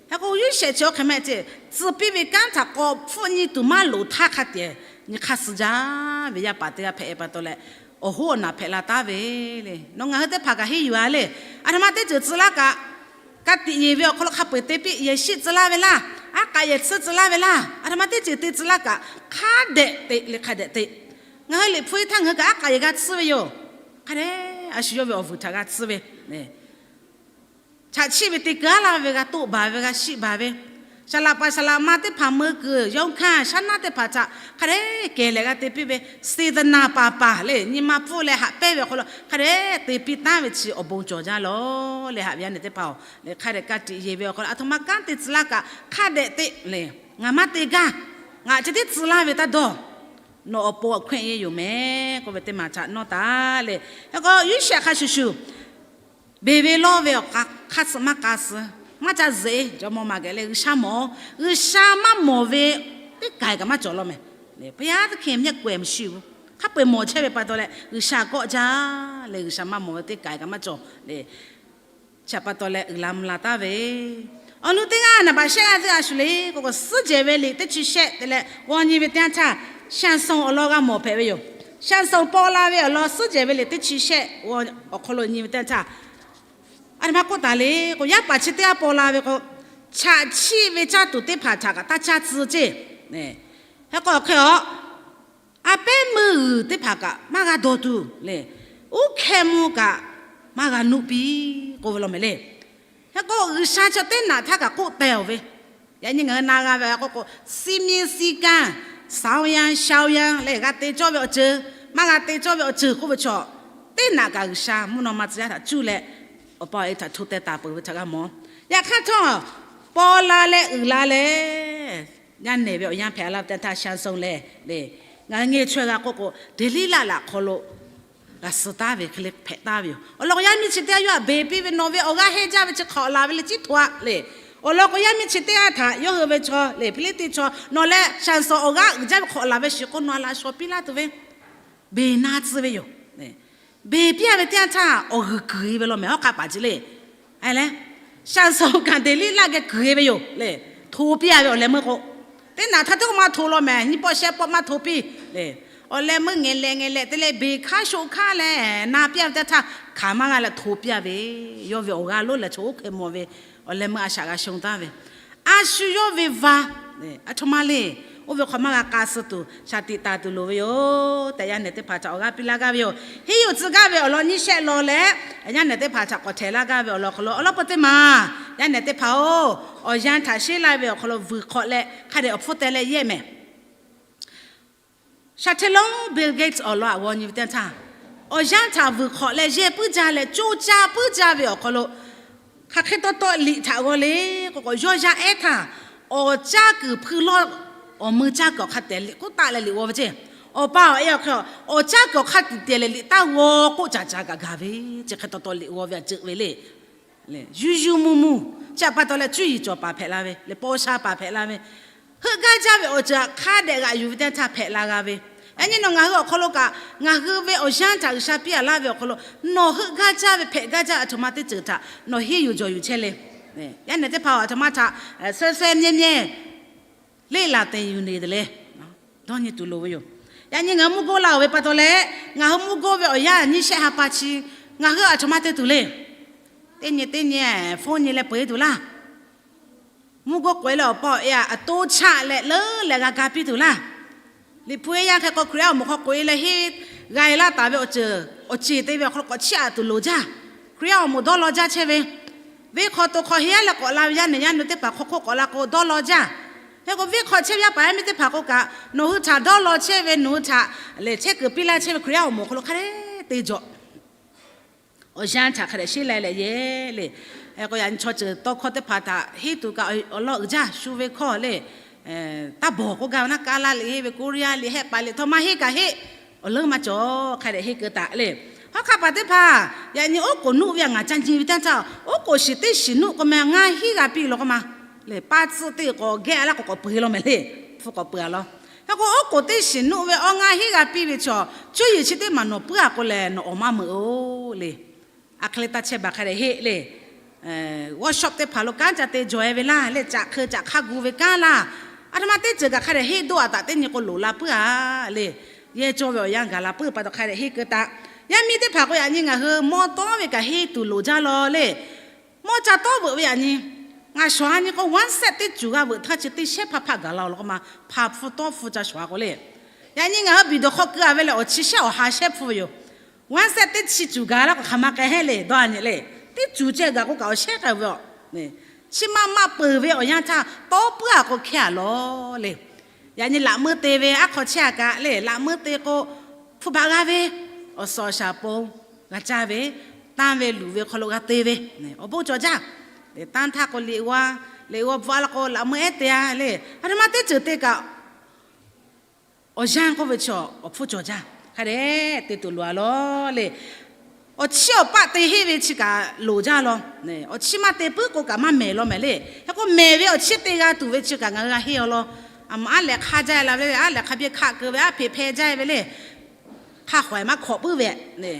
Hk'e k'o, Yoˇsehꞈ chi oˇ hk'e mehˆ ce, tcuh piˇ ve kanˉ htaꞈ k'awꞈ hpfuhˆ nyi tuˬ maˇ loˍ htaˇ hk'a te nyi hk'aˇ suh jaˇ ve yaˇ paˍ teˇ g'aˇ hpehꞈ e pa taw leh, awˬ hoˉ awˬ naˬ hpehꞈ la taˍ ve le. Nawˬ ngaˬ hui teˇ hpaˍ kaꞈ henˇ yuˬ a le. Aˬ htoꞈ ma teˇ ceuˬ tcuh laˇ kaꞈ, ka tiꞈ yeˬ ve awˬ hk'aw lo hk'a peu-eˬ te piˇ, yehˬ shiˆ tcuh laˇ ve laˇ, aˉ k'aꞈ yehˬ tsuhˇ tcuh laˇ ve laˇ, aˬ htoꞈ ma teˇ ceuˬ te tcuh laˇ kaꞈ, hk'a dehꞈ te le, hk'a dehꞈ te. Ngaˬ hui liꞈ hpu e htaˇ ngaˬ hui kaꞈ aˉ k'aꞈ yehˬ g'a tsuhˇ ve yoˬ. Hk'a dehꞈ a shu yawˇ ve awˬ vuiˬ htaꞈ g'a tsuhˇ ve, chaꞈ chiˆ ve te keu aˉ laˇ ve g'a toˆ baˬ ve g'a shiˆ baˬ ve, saˍ laꞈ paˍ saˍ laꞈ ma teˇ hpaˍ meu kuiˬ yawˇ hkanˇ shaˉ naˉ teˇ hpaˍ htaꞈ hk'a dehꞈ kehˬ leh g'a te piˇ ve, seˍ taˍ naˍ paˍ paˍ le, nyi ma pfuhˇ leh haꞈ pehnˇ ve awˬ hk'aw lo hk'a dehꞈ te piˇ taˉ ve chi awˬ bon cawˬ jaˇ lawˬ le. Haꞈ ve yaˇ nehˬ teˇ hpaˍ-oˬ, hk'a dehꞈ ka tiꞈ yeˬ ve awˬ hk'aw lo aˬ htoꞈ ma kanˉ te tcuh laˇ kaꞈ, hk'a dehꞈ te le. Ngaˬ maˇ te gaˇ, ngaˬ chi tiˉ tcuh laˇ ve taˇ dawˇ. Nawˬ awˬ pon awˬ hkawehˆ yeˇ yoˬ mehˍ k'oˆ ve teˇ maˬ htaꞈ nawˇ taˍ le. Hk'e k'o, Yoˇsehꞈ hk'a shuˍ shuˍ, beˬ ve lawˇ ve awˬ hk'aˇ suh maˇ k'a suh, maˇ ca zuhꞈ e, jawˇmawˇ ma geh leh G'uiˬsha mawˬ, G'uiˬsha maˇ mawˬ ve teˇ kaiˬ kaꞈ maˇ cawˬ law mehˍ. ဘုရားသခင်မျက်ကွယ်မရှိဘူး. Hk'a peu-eˬ mawˬ chehˇ ve pa taw leh G'uiˬsha kawˆ jaˇ leh G'uiˬsha maˇ mawˬ ve teˇ kaiˬ kaꞈ maˇ cawˬ le. Chi pa taw leh uiˍ la mvuh la taˍ ve, awˬ nu teˇ g'aˇ naˍ baꞈ shehˆ g'aˇ teˇ g'aˇ shuˍ le k'o k'o, suhˉ jehˬ ve liꞈ teˇ chi shehˆ te leh g'aw nyi ve teˇ yanˇ htaˇ, 闪送 awˬ lawn g'a mawˬ hpehꞈ ve yoˬ. 闪送 paw la ve awˬ lawn suhˉ jehˬ ve liꞈ teˇ chi shehˆ awˬ hk'aw lo nyi ve teˇ yanˇ htaˇ, aˬ htoꞈ ma k'oˆ taˍ le k'o, yaˇ paˍ chi teˇ g'aˇ paw la ve k'o, chaꞈ chiˆ ve caˇ tuˬ teˇ hpaˍ htaꞈ kaꞈ taˇ caˇ tcuh ceˇ. Hk'e k'o hk'e a, a pehˉ meuˇ g'uiˬ teˇ hpaˍ kaꞈ maˇ g'a dawˬ tuˬ le, uˉ hkeh mvuh kaꞈ maˇ g'a nuˆ piˇ k'oˆ ve law mehˍ le. Hk'e k'o, G'uiˬsha chaw teˇ naꞈ htaˇ kaꞈ k'oˆ teh-oˬ ve, yaꞈ nyi ngaˬ hui na g'a ve k'o k'o, စည်းမျဉ်းစည်းကမ်း, ဆောင်ရန်ရှောင်ရန် leh g'a te cawˇ ve awˬ ceuˬ, maˇ g'a te cawˇ ve awˬ ceuˬ k'oˆ ve chaw, teˇ naꞈ kaꞈ G'uiˬsha mvuhˇ naw ma tcuh yaˇ htaꞈ cuˇ leh, awˬ pa awˬ e htaꞈ hto teh taˍ peuˬ ve htaꞈ g'a mawˬ. Yaꞈ hk'aˇ htawˇ, paw la leh uiˍ la leh, yaˇ nehˬ ve awˬ yanˇ hpehꞈ la ve teˇ htaˇ 闪送 lehˬ le, ngaˬ hui ngeh chaweh g'a k'oˆ k'o, Deˍliˇlaˆ laꞈ hk'aw lo g'a suh taˍ ve hk'e le hpehꞈ taˍ ve yoˬ. Awˬ lawn k'o, yaˇ miˇ chi teˇ g'aˇ yawˇ htaꞈ beˬ piˇ ve, nawˬ ve awˬ g'aˇ hehnˇ jaˇ ve chi hk'awꞈ laˬ ve le, ciˉ htoꞈ-a le. Awˬ lawn k'o, yaˇ miˇ chi teˇ g'aˇ htaꞈ yawˇ hui ve chaw le, Hpiˇliˇtiˆ chaw, nawˬ leh shaˍsawˍ awˬ g'aˇ uiˍ jaˇ ve hk'awꞈ laˬ ve shiˍ k'o, nawˬ a laꞈ shaw piˇ laˇ tuˬ ve, beˬ na tcuh ve yoˬ. Beˬ piˇ-a ve teˇ yanˇ htaˇ awˬ g'uiˬ kuiˬ-e ve law mehˍ, hawˉ hk'aˆ paˍ chi le. Shaˍsawˍ kanˍ deˍ liˇ laˇ geh kuiˬ-e ve yoˬ le. Hto piˇ-a ve awˬ leh meuˇ k'o, teˇ naꞈ htaˇ teˇ k'oˆ maˇ hto law mehˍ, nyiˇ pawˆ shehˆ pawˆ maˇ hto piˇ le. Awˬ leh meuˇ ngehˬ lehˬ ngehˬ lehˬ te leh beˬ hkaˉ shoˆ hkaˉ leh na piˇ-a ve teˇ yanˇ htaˇ, hkanˍ maˇ g'a leh hto piˇ-a ve, yawˇ ve awˬ g'aˇ lonˉ leh chaw oˇ hk'e mawˬ ve, awˬ leh meuˇ a shaꞈ g'a shonˍ taˍ ve, a shu yawˇ ve va, aˬ htoꞈ ma le, oˇ ve hk'aw maˇ g'a k'a suh tuˬ shaˍ tiꞈ taˍ tuˬ loˍ ve yoˬ tehꞈ, yaˇ nehˬ teˇ hpaˍ htaꞈ awˬ g'aˇ piˇ laˇ gaˇ ve yoˬ. Henˇ yuˬ tcuh gaˇ ve awˬ lawn nyiˇ shehˆ law leh, yaˇ nehˬ teˇ hpaˍ htaꞈ k'awꞈ htehˍ laˇ gaˇ ve awˬ lawn hk'aw lo, awˬ lawn peu teˇ maˬ, yaˇ nehˬ teˇ hpaˍ-oˬ, awˬ yanˇ htaꞈ sheˉ laˇ ve awˬ hk'aw lo vuiˬ hk'awꞈ leh hk'a dehꞈ awˬ hpfuhˇ teh leh yehˇ mehˍ. Shaˍ hteˇ lonˉ Bill Gates awˬ lawn aꞈ g'aw nyi ve teˇ yanˇ htaˇ, awˬ yanˇ htaꞈ vuiˬ hk'awꞈ leh yehˇ puiˉ jaˇ leh co caˇ puiˉ jaˇ ve awˬ hk'aw lo, hk'aˬ hk'e taw taw liꞈ htaꞈ g'aw le k'o k'o, yawˇ yaˇ ehˉ htaˇ awˬ caˇ kuiˬ hpui lawˇ, awˬ mui caˇ kuiˬ awˬ hk'a teh liꞈ k'oˆ taˆ leh liꞈ g'aw ve ceˇ. Awˬ pa awˬ e awˬ hk'e, awˬ caˇ kuiˬ awˬ hk'a tiꞈ teh leh liꞈ taˇ g'aw k'oˆ caˍ caˍ kaꞈ gaˬ ve, chi hk'e taw taw liꞈ g'aw ve aꞈ ceuˬ ve le. Yuˬ yuˬ muˬ muˬ, chi htaꞈ pa taw leh cuˇ yiˍ cawˬ paˍ hpehꞈ la ve le, paw sha paˍ hpehꞈ la ve, heuˆ gaˇ jaˇ ve awˬ ceuˬ htaꞈ hk'a dehꞈ g'aꞈ yuˬ ve teˇ yanˇ htaˇ hpehꞈ la g'a ve. Yaꞈ nyi nawˬ ngaˬ hui awˬ hk'aw lo kaꞈ, ngaˬ hui ve awˬ yanˇ htaꞈ G'uiˬsha piˇ-a laˇ ve awˬ hk'aw lo, nawˬ heuˆ gaˇ jaˇ ve hpehꞈ gaˇ jaˇ aˬ htoꞈ ma teˇ ceuˬ htaꞈ nawˬ henˇ yuˬ jawˬ yuˬ chehˇ le. Yaˇ nehˬ teˇ hpaˍ aˬ htoꞈ ma htaꞈ suh suh mehˇ mehˇ leˆ laˬ te yuˬ neˬ te le, dawˇ nyi tuˬ loˍ ve yoˬ. Yaꞈ nyi ngaˬ hui mvuhˇ goˇ laˇ-oˬ ve pa taw leh, ngaˬ hui mvuhˇ goˇ ve awˬ yanˇ nyiˇ shehˆ ha pa chi ngaˬ hui aˬ htoꞈ ma te tuˬ le. Teˇ nyi teˇ nyi hpfuhˇ nyi leh peu-eˬ tuˬ laˇ. Mvuhˇ goˇ k'oꞈ-e leh awˬ pa awˬ e aꞈ awˬ to chaꞈ leh leuˉ leh g'a ga piˇ tuˬ laˇ. Liꞈ hpu yaˇ hk'e k'o, Hkriꞈ yaˇ awˬ moˍ hk'aw k'oꞈ-e leh henˇ g'a-e laˇ taˍ ve awˬ ceuˬ awˬ ceˬ te ve awˬ hk'aw lo k'awꞈ chiˇ aꞈ tuˬ loˍ jaˇ. Hkriꞈ yaˇ awˬ moˍ dawˇ law jaˇ chehˇ ve, venˇ hk'aw to hk'aw henˇ yaˇ leh k'awꞈ la ve yaˇ nehˬ yaˇ nu teˇ hpaˍ hk'aw hk'oˆ k'awꞈ la k'o dawˇ law jaˇ. Hk'e k'o venˇ hk'aw chehˇ ve yaˇ paˍ yaˇ miˇ teˇ hpaˍ k'o kaꞈ, nawˬ hui htaꞈ dawˇ law chehˇ ve, nawˬ hui htaꞈ lehˬ chehˇ kuiˬ piˇ laˇ chehˇ ve Hkriꞈ yaˇ awˬ moˍ hk'aw lo hk'a dehꞈ te jawˬ. Awˬ yanˇ htaꞈ hk'a dehꞈ sheˉ lai leh yehˇ le. Hk'e k'o yaꞈ nyi chaw ceuˬ tawˇ hkawˇ teˇ hpaˍ htaꞈ henˇ tuˬ kaꞈ awˬ lawn uiˍ jaˇ shu ve hkawˇ le. Taˇ bawˬ k'oˆ gaˇ ve naˉ, Kaˇlaˇ liꞈ henˇ ve, Koˇreˇyaˇ liꞈ hehˆ paˍ liꞈ htawˇ maˇ henˇ kaꞈ henˇ, awˬ leuˉ maˇ cawˬ hk'a dehꞈ henˇ keu taꞈ le. Hawˉ hk'aˆ paˍ teˇ hpaˍ, yaꞈ nyi oˉ k'oˍ nuˆ ve aꞈ ngaˬ ca nyi ve teˇ yanˇ htaˇ, oˉ k'oˍ shiˍ teˇ shiˍ nuˆ k'o meh ngaˇ hinˉ g'a piˇ law k'o ma le, paˇ tcuhˆ teˇ k'awꞈ geh a laˇ k'awꞈ k'awꞈ peu-e law meh le, hpu k'awꞈ peu-a law. Hk'e k'o oˉ k'oˍ teˇ shiˍ nuˆ ve awˬ ngaˇ hinˉ g'a piˇ ve chaw, cuˇ yiˍ chi teˇ maˬ nawˬ puiˉ-a k'o lehˬ nawˬ awˬ maˇ meuꞈ-oˬ le. A hk'e le taˇ chehˇ baˬ hk'a dehꞈ heˆ le. Workshop teˇ hpaˍ lo kanˉ ca te jawˬ-e ve laˇ le, caꞈ hk'eu caꞈ hk'aˇ gu ve kanˉ laˇ. Aˬ htoꞈ ma teˇ ceuˬ kaꞈ hk'a dehꞈ henˇ doˆ-a taꞈ teˇ nyi k'o loˍ la puiˉ-a le. Yehˇ cawˇ ve awˬ yanˇ gaˬ la puiˉ pa taw hk'a dehꞈ henˇ keu taꞈ. Yaˇ miˇ teˇ hpaˍ k'o yaꞈ nyi ngaˬ hui mawˇ tawˉ ve kaꞈ henˇ tuˬ loˍ jaˇ law le. Mawˇ ca tawˉ veuꞈ ve yaꞈ nyi, ngaˬ shawˍ-a nyi k'o one set teˇ cuˬ g'a veuꞈ htaˇ chi teˇ shehˉ hpaˇ hpaˆ gaˬ la-o law k'o ma, hpa hpfuh tawˇ hpfuh ca shawˍ-a k'o le. Yaꞈ nyi ngaˬ hui biˬ dawˬ hk'aw keu-a ve lehˬ awˬ chi shehˉ awˬ ha shehˉ hpfuhˇ ve yoˬ. One set teˇ chi cuˬ gaˬ laˇ k'o hk'aˬ ma k'ai heˆ le dawˇ-a nyi le. Teˇ cuˬ ceh gaˬ k'o kaꞈ awˬ shehˉ k'ai-o ve a. Chi ma maˇ peuˬ ve awˬ yanˇ htaˇ tawˇ puiˉ-a k'o hkehˇ-a law le. Yaꞈ nyi laꞈ meuˇ te ve aˉ hk'aw chehˇ-a kaꞈ le, laꞈ meuˇ te k'o hpu baꞈ g'a ve, awˬ suhˍ awˬ shaˍ pon g'a caˇ ve, tanˇ ve luˬ ve hk'aw lo g'a te ve, awˬ bon cawˬ jaˇ. Tanˇ htaˇ k'o liꞈ g'aw, liꞈ g'aw bvuhꞈ-a law k'o laꞈ meuˇ ehˉ te-a le. Aˬ htoꞈ ma teˇ ceuˬ te kaꞈ awˬ yanˇ k'oˆ ve chi awˬ hpfuhˇ cawˬ jaˇ. Hk'a dehꞈ te tuˬ loˍ-a law le. Awˬ chiˇ awˬ paˆ te henˇ ve chi kaꞈ loˍ jaˇ law. Awˬ chiˇ maˇ te puiˉ k'o kaꞈ maˇ mehˬ law mehˍ le. Hk'e k'o mehˬ ve awˬ chiˇ te g'a tuˬ ve chi kaꞈ ngaˬ hui g'a henˇ-a law. Aˬ ma aˉ lehꞈ hk'aˇ jaˇ la ve le, aˉ lehꞈ hk'a biˇ hkaˆ keu ve, aˉ hpeꞈ hpeh jaˇ ve le. Hk'a hk'awꞈ-e maˇ hk'awꞈ puiˉ ve le.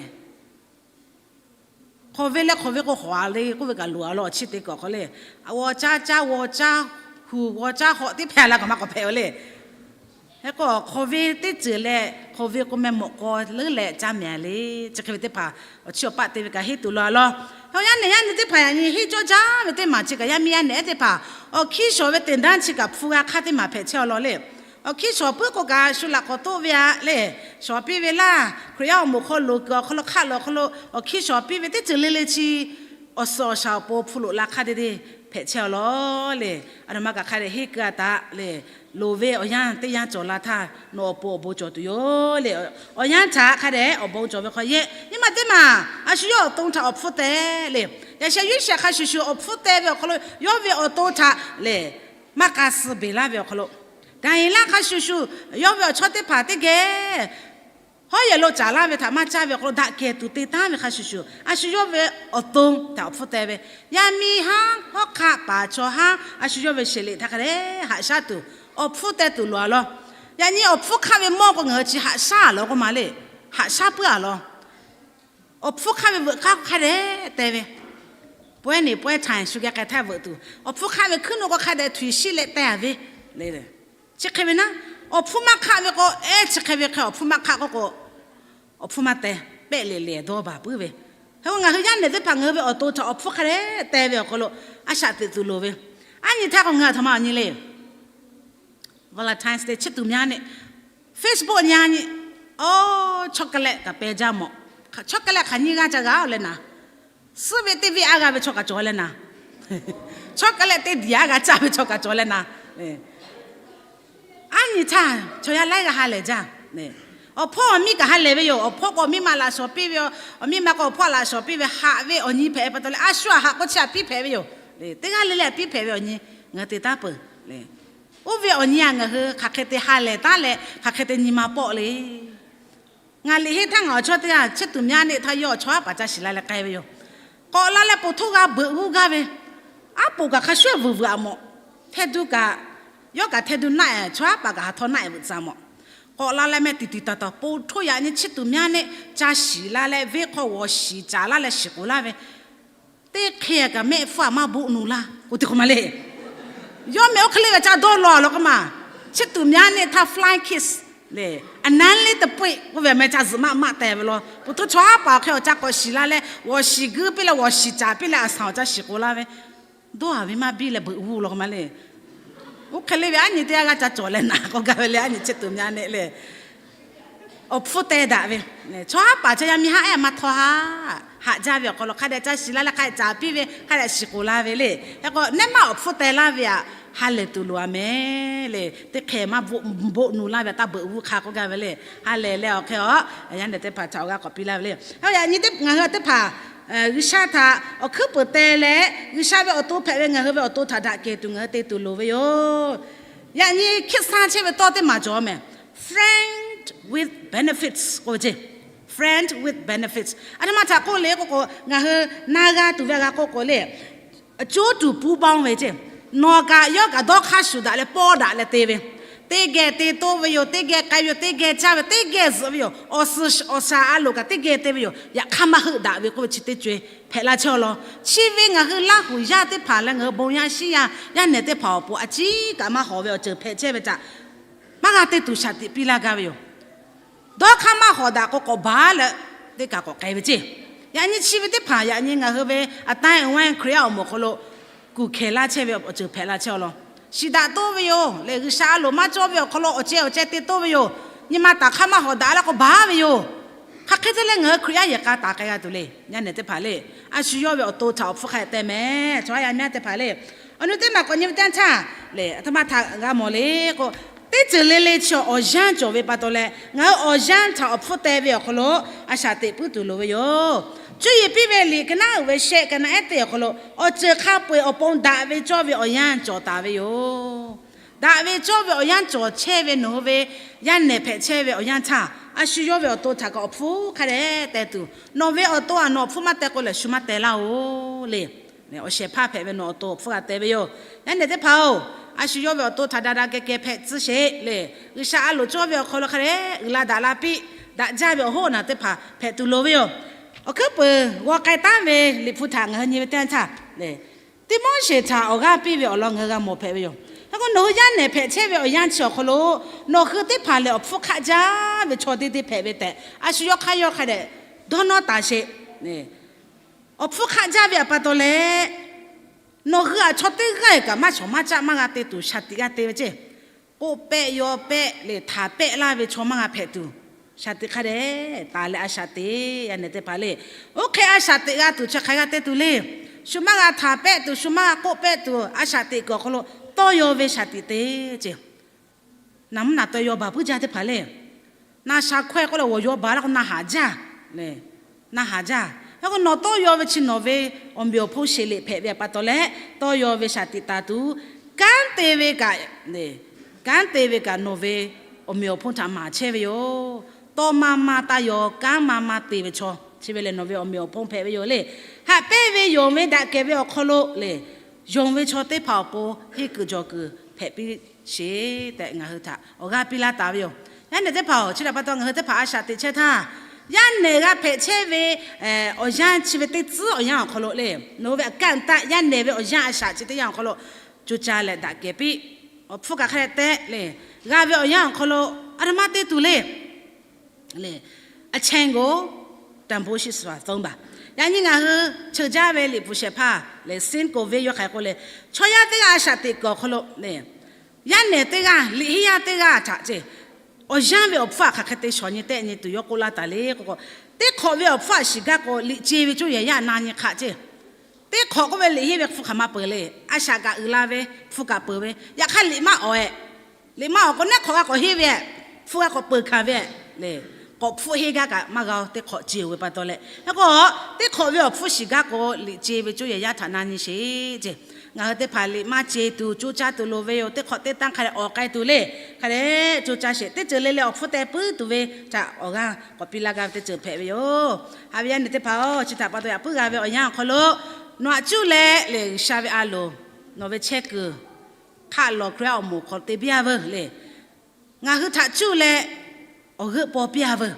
Hk'awꞈ ve leh hk'awꞈ ve k'o hawˍ-a le k'oˆ ve kaꞈ loˍ-a law. Awˬ chiˇ te kaꞈ hk'aw le, g'aw caˇ caˇ g'aw caˇ huˍ g'aw caˇ hawꞈ teˇ hpehꞈ la kaꞈ maˇ k'awꞈ hpehꞈ ve le. Hk'e k'o hk'awꞈ ve teˇ ceuˬ leh hk'awꞈ ve k'o meh mawꞈ k'aw leuˉ leh caˇ mehˍ-a le. Chi hk'e ve teˇ hpaˍ awˬ chiˇ awˬ paˆ te ve kaꞈ henˇ tuˬ loˍ-a law. Hk'e yaˇ nehˬ yaˇ nu teˇ hpaˍ yaꞈ nyi henˇ cawˇ jaˇ ve teˇ maˬ chi kaꞈ yaˇ miˇ yaˇ nehˬ ehˉ teˇ hpaˍ awˬ hkiˇ shawˍ ve te daˇ chi kaꞈ hpu g'a hk'aˇ teˇ maˬ hpehꞈ chehˇ-a law le. Awˬ hkiˇ shawˍ puiˉ k'o kaꞈ shu laꞈ k'awꞈ toˆ ve-a le. Shawˍ piˇ ve laˇ, Hkriꞈ yaˇ awˬ moˍ hk'aw loˍ kuiˬ awˬ hk'aw lo hk'aˆ loꞈ awˬ hk'aw lo awˬ hkiˇ shawˍ piˇ ve teˇ ceuˬ le le chi awˬ suhˍ awˬ shaˍ awˬ pon hpu loꞈ la hk'aˇ te te hpehꞈ chehˇ-a law le. Aˬ htoꞈ ma kaꞈ hk'a dehꞈ henˇ keu-a taꞈ le. Loˍ ve awˬ yanˇ teˇ yanˇ cawˬ la htaˇ nawˬ awˬ pon awˬ bon cawˬ tuˬ yoˬ le. Awˬ yanˇ htaꞈ hk'a dehꞈ awˬ bon cawˬ ve hk'aw yehˇ nyiˇ maˬ teˇ maˬ a shu yawˇ awˬ to htaꞈ awˬ hpfuhˇ teh le. Yaꞈ sheh yuˇ shehˍ hk'a shuˍ shuˍ awˬ hpfuhˇ teh ve awˬ hk'aw lo yawˇ ve awˬ to htaꞈ le maˇ k'a suh beˬ laˇ ve awˬ hk'aw lo, Daˍyeˍlaˆ hk'a shuˍ shuˍ yawˇ ve awˬ chawˇ teˇ hpaˍ teˇ geh Hawˉ yehˬ lo caˍ laˇ ve htaꞈ maˇ caˇ ve awˬ hk'aw lo daꞈ kehˬ tuˬ te taˉ ve hk'a shuˍ shuˍ, a shu yawˇ ve awˬ to htaꞈ awˬ hpfuhˇ teh ve, yaˇ miˇ haˉ hawˉ hk'aˆ paˍ chaw haˉ a shu yawˇ ve sheˍ liꞈ htaꞈ hk'a dehꞈ haꞈ shaˉ tuˬ, awˬ hpfuhˇ teh tuˬ loˍ a law. Yaꞈ nyi awˬ hpfuhˇ hk'aˆ ve mawˇ k'o ngaˬ hui chi haꞈ shaˉ a law k'oˆ ma le. Haꞈ shaˉ puiˉ a law. Awˬ hpfuhˇ hk'aˆ ve veuꞈ k'aˇ hk'a dehꞈ teh ve, pawehˇ neˬ pawehˇ htaꞈ shu geh k'ai htaˇ veuꞈ tuˬ, awˬ hpfuhˇ hk'aˆ ve hkuiˉ nuˆ k'o hk'a dehꞈ htuꞈ shiˉ leh teh ve le. Chi hk'e ve naˉ, awˬ hpfuhˇ maˇ hk'aˆ ve k'o, ehˉ chi hk'e ve hk'e awˬ hpfuhˇ maˇ hk'aˆ k'oˆ k'o, awˬ hpfuhˇ maˇ teh, pehˆ lehˬ lehˬ dawˇ baˬ puiˉ ve. Hk'e k'o ngaˬ hui yaˇ nehˬ teˇ hpaˍ ngaˬ hui ve awˬ to htaꞈ awˬ hpfuhˇ hk'a dehꞈ teh ve awˬ hk'aw lo a shaꞈ teꞈ tuˬ loˍ ve. Aˉ nyi htaˇ k'o ngaˬ hui a htoꞈ ma awˬ nyi le. Valentine's Day chi tuˬ myaˇ neˆ, Facebook nyi a nyi, aw, chocolate kaꞈ peh jaˇ mawˬ. Chocolate hk'aˬ nyiˇ g'aˇ ca g'a-oˬ leh naˍ, suhˉ ve teˇ venˇ aˉ g'a ve chaw kaꞈ cawˬ leh naˍ, chocolate teˇ diˬ aˉ g'a caˇ ve chaw kaꞈ cawˬ leh naˍ. Aˉ nyi htaˇ chaw yaˇ laiˉ g'aˇ ha lehˬ jaˇ. Awˬ hpawˇ awˬ miˇ kaꞈ ha lehˬ ve yoˬ. Awˬ hpawˇ k'o awˬ miˇ ma laꞈ shawˍ piˇ ve, awˬ miˇ ma k'o awˬ hpawˇ laꞈ shawˍ piˇ ve, haꞈ ve awˬ nyi hpehꞈ pa taw leh a shu a haꞈ k'oˆ chi a piˇ hpehꞈ ve yoˬ. Teˇ g'aˇ le le a piˇ hpehꞈ ve awˬ nyi ngaˬ hui te taˉ peuˬ le. Oˇ ve awˬ nyi a ngaˬ hui hk'aˬ hk'e te ha lehˬ taˉ leh hk'aˬ hk'e te nyi ma pawˆ le. Ngaˬ liꞈ henˇ htaˇ ngaˬ awˬ chawˇ teˇ g'aˇ chi tuˬ myaˇ neˆ htaˇ yawˇ awˬ chawˇ haˉ paˍ ca shiˍ la leh k'ai ve yoˬ. K'awꞈ la leh po htoˇ g'a beuꞈ g'uˇ gaˇ ve, aˉ poˍ kaꞈ hk'a shuˍ veuꞈ veuꞈ a mawˬ. Hteˇ duˇ kaꞈ, yawˇ kaꞈ hteˇ duˇ naˆ, chaw haˉ paˍ kaꞈ ha htaw naˆ veuꞈ tcuh a mawˬ. K'awꞈ la leh meh tiꞈ tiꞈ taˍ taˍ po htoˇ yaꞈ nyi chi tuˬ myaˇ neˆ ca shiˍ la leh venˇ hk'aw g'awˬ shiˍ caˍ laˇ leh shiˍ k'oˍ laˇ ve, teˇ hk'e kaꞈ mehˆ hpfuhˇ a maˇ boˆ nuˬ laˇ k'o te hk'o ma le. Yawˇ meh oˇ hk'e le ve ca dawˇ law a law k'oˆ ma. Chi tuˬ myaˇ neˆ htaˇ flying kiss le, a naˉ le teˇ pawehˇ k'oˆ ve meh ca zuhꞈ maˆ maˆ teh ve law. Po htoˇ chaw haˉ paˍ awˬ hk'e awˬ ca k'awꞈ shiˍ la leh g'awˬ shiˍ guiˇ piˇ leh g'awˬ shiˍ caˍ piˇ leh a shaˍ awˬ ca shiˍ k'oˍ laˇ ve, dawˇ a ve maˇ biˇ leh beuꞈ g'uˇ law k'oˆ ma le. Oˇ hk'e le ve aˉ nyi teˇ g'aˇ g'aˇ ca cawˬ leh naˍ k'oˆ gaˇ ve le. Aˉ nyi chi tuˬ myaˇ neˆ le awˬ hpfuhˇ teh daꞈ ve, chaw haˉ paˍ chaw yaˇ miˇ haˉ ehˉ maˇ htawˇ haˉ, haꞈ jaˇ ve awˬ hk'aw lo hk'a dehꞈ ca shiˍ la leh hk'a dehꞈ caˍ piˇ ve, hk'a dehꞈ shiˍ k'oˍ la ve le. Hk'e k'o nehˉ maˇ awˬ hpfuhˇ teh laˇ ve aꞈ ha lehˬ tuˬ loˍ a mehˍ le. Teˇ hk'e maˇ boˆ nuˬ laˇ ve aꞈ taˇ beuꞈ g'uˇ hk'a k'oˆ gaˇ ve le. Ha lehˬ leh awˬ hk'e a, yaˇ nehˬ teˇ hpaˍ htaꞈ awˬ g'aˇ k'awꞈ piˇ laˇ ve le. Yaꞈ nyi ngaˬ hui teˇ hpaˍ G'uiˬsha htaꞈ awˬ hkuiˉ peuˍ teh leh G'uiˬsha ve awˬ to hpehꞈ ve ngaˬ hui ve awˬ to htaꞈ daꞈ kehˬ tuˬ ngaˬ hui te tuˬ loˍ ve yoˬ. Yaꞈ nyi hkiˆ saˇ chehˇ ve tawˇ teˇ maˬ cawˬ mehˍ. Friend with benefits k'oˆ ve ceˇ. Friend with benefits a htoꞈ ma htaꞈ k'oˆ le k'oˆ k'o, ngaˬ hui na g'a tuˬ ve a g'a k'oˆ k'o le, အကျိုးတူ ပူးပေါင်း ve ceˇ. Nawˬ kaꞈ yawˇ kaꞈ dawˇ hk'aˇ shuˍ daꞈ leh pawˇ daꞈ leh te ve, teˇ geh te toˇ ve yoˬ. Teˇ geh k'ai ve yoˬ. Teˇ geh caˇ ve yoˬ. Teˇ geh zuhꞈ ve yoˬ. Awˬ suhˍ awˬ shaˍ a loˍ kaꞈ teˇ geh te ve yoˬ. Yaꞈ hk'aˇ maˇ heuˆ daꞈ ve k'oˆ ve chi teˇ co e hpehꞈ la chehˇ a law. Chi ve ngaˬ hui Laˇ huˍ yaˇ teˇ hpaˍ leh ngaˬ hui bon yaˇ shiˉ yaˇ yaˇ nehˬ teˇ hpaˍ awˬ pon a ciˉ kaꞈ maˇ hawˍ ve awˬ ceuˬ hpehꞈ chehˇ ve htaꞈ maˇ g'a te tuˬ shaˍ tiꞈ piˇ laˇ gaˇ ve yoˬ. Dawˇ hk'aˇ maˇ hawˍ daꞈ k'o k'awꞈ baˬ leh teˇ kaꞈ k'awꞈ k'ai ve ceˇ. Yaꞈ nyi chi ve teˇ hpaˍ yaꞈ nyi ngaˬ hui ve a taˇ a weh Hkriꞈ yaˇ awˬ moˍ hk'aw lo kuˬ hkehˍ laˇ chehˇ ve awˬ ceuˬ hpehꞈ la chehˇ a law. Shiˍ daꞈ toˇ ve yoˬ le. G'uiˬsha a loˍ maˇ cawˇ ve awˬ hk'aw lo awˬ ceh awˬ ceh te toˇ ve yoˬ. Nyi ma taˍ hk'aˇ maˇ hawˍ daꞈ leh k'awꞈ baˬ ve yoˬ. Hk'aˬ hk'e te leh ngaˬ hui Hkriꞈ yaˇ yehˬ k'a taˍ k'ai g'a tuˬ le. Yaˇ nehˬ teˇ hpaˍ le, a shu yawˇ ve awˬ to htaꞈ awˬ hpfuhˇ hk'a dehꞈ teh mehˍ. Chaw yaˇ nehˬ teˇ hpaˍ le, awˬ nu teˇ maˬ k'awꞈ nyi ve teˇ yanˇ htaˇ le, a htoꞈ ma htaꞈ g'a mawˬ le k'o, teˇ ceuˬ le le chi awˬ yanˇ cawˬ ve pa taw leh ngaˬ hui awˬ yanˇ htaꞈ awˬ hpfuhˇ teh ve awˬ hk'aw lo a shaꞈ teꞈ puiˉ tuˬ loˍ ve yoˬ. Cuˇ yiˍ piˇ ve liꞈ ka naˉ uiˍ ve shehˆ ka naˉ ehˉ teˇ awˬ hk'aw lo awˬ ceuˬ hk'a peu-eˬ awˬ pon daꞈ ve cawˇ ve awˬ yanˇ cawˬ taˍ ve yoˬ. Daꞈ ve cawˇ ve awˬ yanˇ cawˬ chehˇ ve nawˬ hui ve yaˇ nehˬ hpehꞈ chehˇ ve awˬ yanˇ htaˇ, a shu yawˇ ve awˬ to htaꞈ kaꞈ awˬ hpfuhˇ hk'a dehꞈ teh tuˬ, nawˬ ve awˬ to a nawˬ awˬ hpfuhˇ maˇ teh k'o lehˬ shu maˇ teh laˇ-oˬ le. Awˬ shehˍ hpaˇ hpehꞈ ve nawˬ awˬ to awˬ hpfuhˇ g'a teh ve yoˬ. Yaˇ nehˬ teˇ hpaˍ-oˬ, a shu yawˇ ve awˬ to htaꞈ daꞈ daꞈ keh keh hpehꞈ tcuh sheˍ le. G'uiˬsha a loˍ cawˇ ve awˬ hk'aw lo hk'a dehꞈ uiˍ la daꞈ la piˇ, daꞈ jaˇ ve awˬ hoˉ awˬ naˬ teˇ hpaˍ hpehꞈ tuˬ loˍ ve yoˬ. Awˬ hkuiˉ peuˍ g'aw k'ai taˉ ve liꞈ hpu htaꞈ ngaˬ hui nyi ve teˇ yanˇ htaˇ le, Tiˆmoˉseˍ htaꞈ awˬ g'aˇ piˇ ve awˬ lawn ngaˬ hui g'a mawˬ hpehꞈ ve yoˬ. Hk'e k'o nawˬ hui yaˇ nehˬ hpehꞈ chehˇ ve awˬ yanˇ chi awˬ hk'aw lo nawˬ hui teˇ hpaˍ lehˬ awˬ hpfuhˇ hk'aˆ jaˇ ve chaw teˇ deˇ hpehꞈ ve tehꞈ a shu yawˇ hk'aˇ yawˇ hk'a dehꞈ dawˇ nawˉ taˍ sheˍ. Awˬ hpfuhˇ hk'aˆ jaˇ ve aꞈ pa taw leh, nawˬ hui aꞈ chaw teˇ g'aˇ kaꞈ maˇ shawˍ maˇ caˆ maˇ g'a te tuˬ shaˍ tiꞈ g'a te ve ceˇ. K'oˆ pehˆ yaw pehˆ leh htaˍ pehˆ laˇ ve chaw maˇ g'a hpehꞈ tuˬ, shaˍ tiꞈ hk'a dehꞈ taˍ leh a shaꞈ teꞈ. Yaˇ nehˬ teˇ hpaˍ le, oˇ hk'e a shaꞈ teꞈ g'a tuˬ chi hk'aˬ g'a te tuˬ le. Shu maˇ g'a htaˍ pehˆ tuˬ, shu maˇ g'a k'oˆ pehˆ tuˬ, a shaꞈ teꞈ kuiˬ awˬ hk'aw lo tawˇ yaw ve shaˍ tiꞈ te ceˇ. Naˬ mvuhˇ naˬ tawˇ yaw baˬ puiˉ jaˇ teˇ hpaˍ le. Naˬ shaˍ hkawehˇ k'oˆ leh g'awˬ yaw baˬ laˇ k'o naˬ haˍ jaˇ le. Naˬ haˍ jaˇ. Hk'e k'o nawˬ tawˇ yaw ve chi nawˬ ve awˬ meꞈ awˬ hponˇ sheˍ leꞈ hpehꞈ ve aꞈ pa taw leh tawˇ yaw ve shaˍ tiꞈ taˍ tuˬ, kanˉ te ve kaꞈ, kanˉ te ve kaꞈ nawˬ ve awˬ meꞈ awˬ hponˇ htaꞈ maˍ chehˇ ve yoˬ. tawˇ maˇ maˇ taˇ yaw, kanˉ maˇ maˇ te ve chaw, chi ve lehˬ nawˬ ve awˬ meꞈ awˬ hponˇ hpehꞈ ve yoˬ le. Haꞈ pehnˇ ve yonˍ ve daꞈ kehˬ ve awˬ hk'aw lo le, yonˍ ve chaw teˇ hpaˍ awˬ pon henˇ kuiˬ jawˬ kuiˬ hpehꞈ piˇ sheˍ tehꞈ ngaˬ hui htaꞈ awˬ g'aˇ piˇ laˇ taˍ ve yoˬ. Yaˇ nehˬ teˇ hpaˍ-oˬ, chi htaꞈ pa taw ngaˬ hui teˇ hpaˍ a shaꞈ teꞈ chehˇ htaˇ, yaˇ nehˬ g'a hpehꞈ chehˇ ve awˬ yanˇ chi ve teˇ tcuhˉ awˬ yanˇ awˬ hk'aw lo le, nawˬ hui ve aꞈ kaˆ taˆ yaˇ nehˬ ve awˬ yanˇ a shaꞈ chi teˇ yanˇ awˬ hk'aw lo co caˇ leh daꞈ kehˬ piˇ. Awˬ hpfuhˇ kaꞈ hk'a dehꞈ te le, g'a ve awˬ yanˇ awˬ hk'aw lo a htoꞈ ma te tuˬ le, le, a chehˇ goˬ, taˍ bon shiˍ suhˍ a fon baˬ. Yaꞈ nyi ngaˬ hui cheuˬ jaˇ ve liꞈ hpu shehˍ hpaˇ le, sin k'oˍ ve yawˇ hk'aˬ hk'e k'oˆ le, chaw yaˇ teˇ g'aˇ a shaꞈ teꞈ kuiˬ awˬ hk'aw lo le, yaˇ nehˬ teˇ g'aˇ, liꞈ henˇ yaˇ teˇ g'aˇ htaꞈ ce, awˬ yanˇ ve awˬ hpfuhˇ htaꞈ hk'aˬ hk'e te shawˍ nyi tehˆ nyi tuˬ yawˇ k'oˆ laˇ taˍ le k'o k'o, teˇ hk'awꞈ ve awˬ hpfuhˇ htaꞈ shiˍ gaˇ k'o, liꞈ ce ve coˇ yehˬ yaˇ na nyi hk'aꞈ ce. Teˇ hk'awꞈ k'oˆ ve liꞈ henˇ ve hpfuhˇ hk'aˬ ma peuˬ le, a shaꞈ kaꞈ uiˍ la ve hpfuhˇ kaꞈ peuˬ ve, yaꞈ hk'aˇ liꞈ maˇ awˬ ehˍ. Liꞈ maˇ awˬ k'o, neˉ hk'awꞈ g'a k'awꞈ henˇ ve, hpfuhˇ g'a k'awꞈ peuˬ hkanˍ ve le, k'awꞈ hpfuhˇ henˇ gaˇ kaꞈ maˇ g'a-o, teˇ hk'awꞈ ce-oˬ ve pa taw leh. Hk'e k'o, teˇ hk'awꞈ ve awˬ hpfuhˇ shiˍ gaˇ k'o, liꞈ ce ve coˇ yehˬ yaˇ htaꞈ na nyi sheˍ ce. Ngaˬ hui teˇ hpaˍ liꞈ maˇ ce tuˬ coˇ caˇ tuˬ loˍ ve yoˬ. Teˇ hk'awꞈ teˇ tanˇ hk'a dehꞈ awˍ k'ai tuˬ le, hk'a dehꞈ coˇ caˇ sheˍ. Teˇ ceuˬ le le awˬ hpfuhˇ teh puiˉ tuˬ ve htaꞈ awˬ g'aˇ k'awꞈ piˇ laˇ gaˇ ve teˇ ceuˬ hpehꞈ ve yoˬ. Haꞈ ve yaˇ nehˬ teˇ hpaˍ-oˬ, chi htaꞈ pa taw yaꞈ puiˉ g'a ve awˬ yanˇ awˬ hk'aw lo, nawˬ htaꞈ cuˇ leh le G'uiˬsha ve a loˍ, nawˬ ve chehˇ kuiˬ hk'aˆ lawˬ Hkriꞈ yaˇ awˬ moˍ hk'aw te piˇ-a veuˬ le. Ngaˬ hui htaꞈ cuˇ leh awˬ g'euˆ paw piˇ-a veuˬ.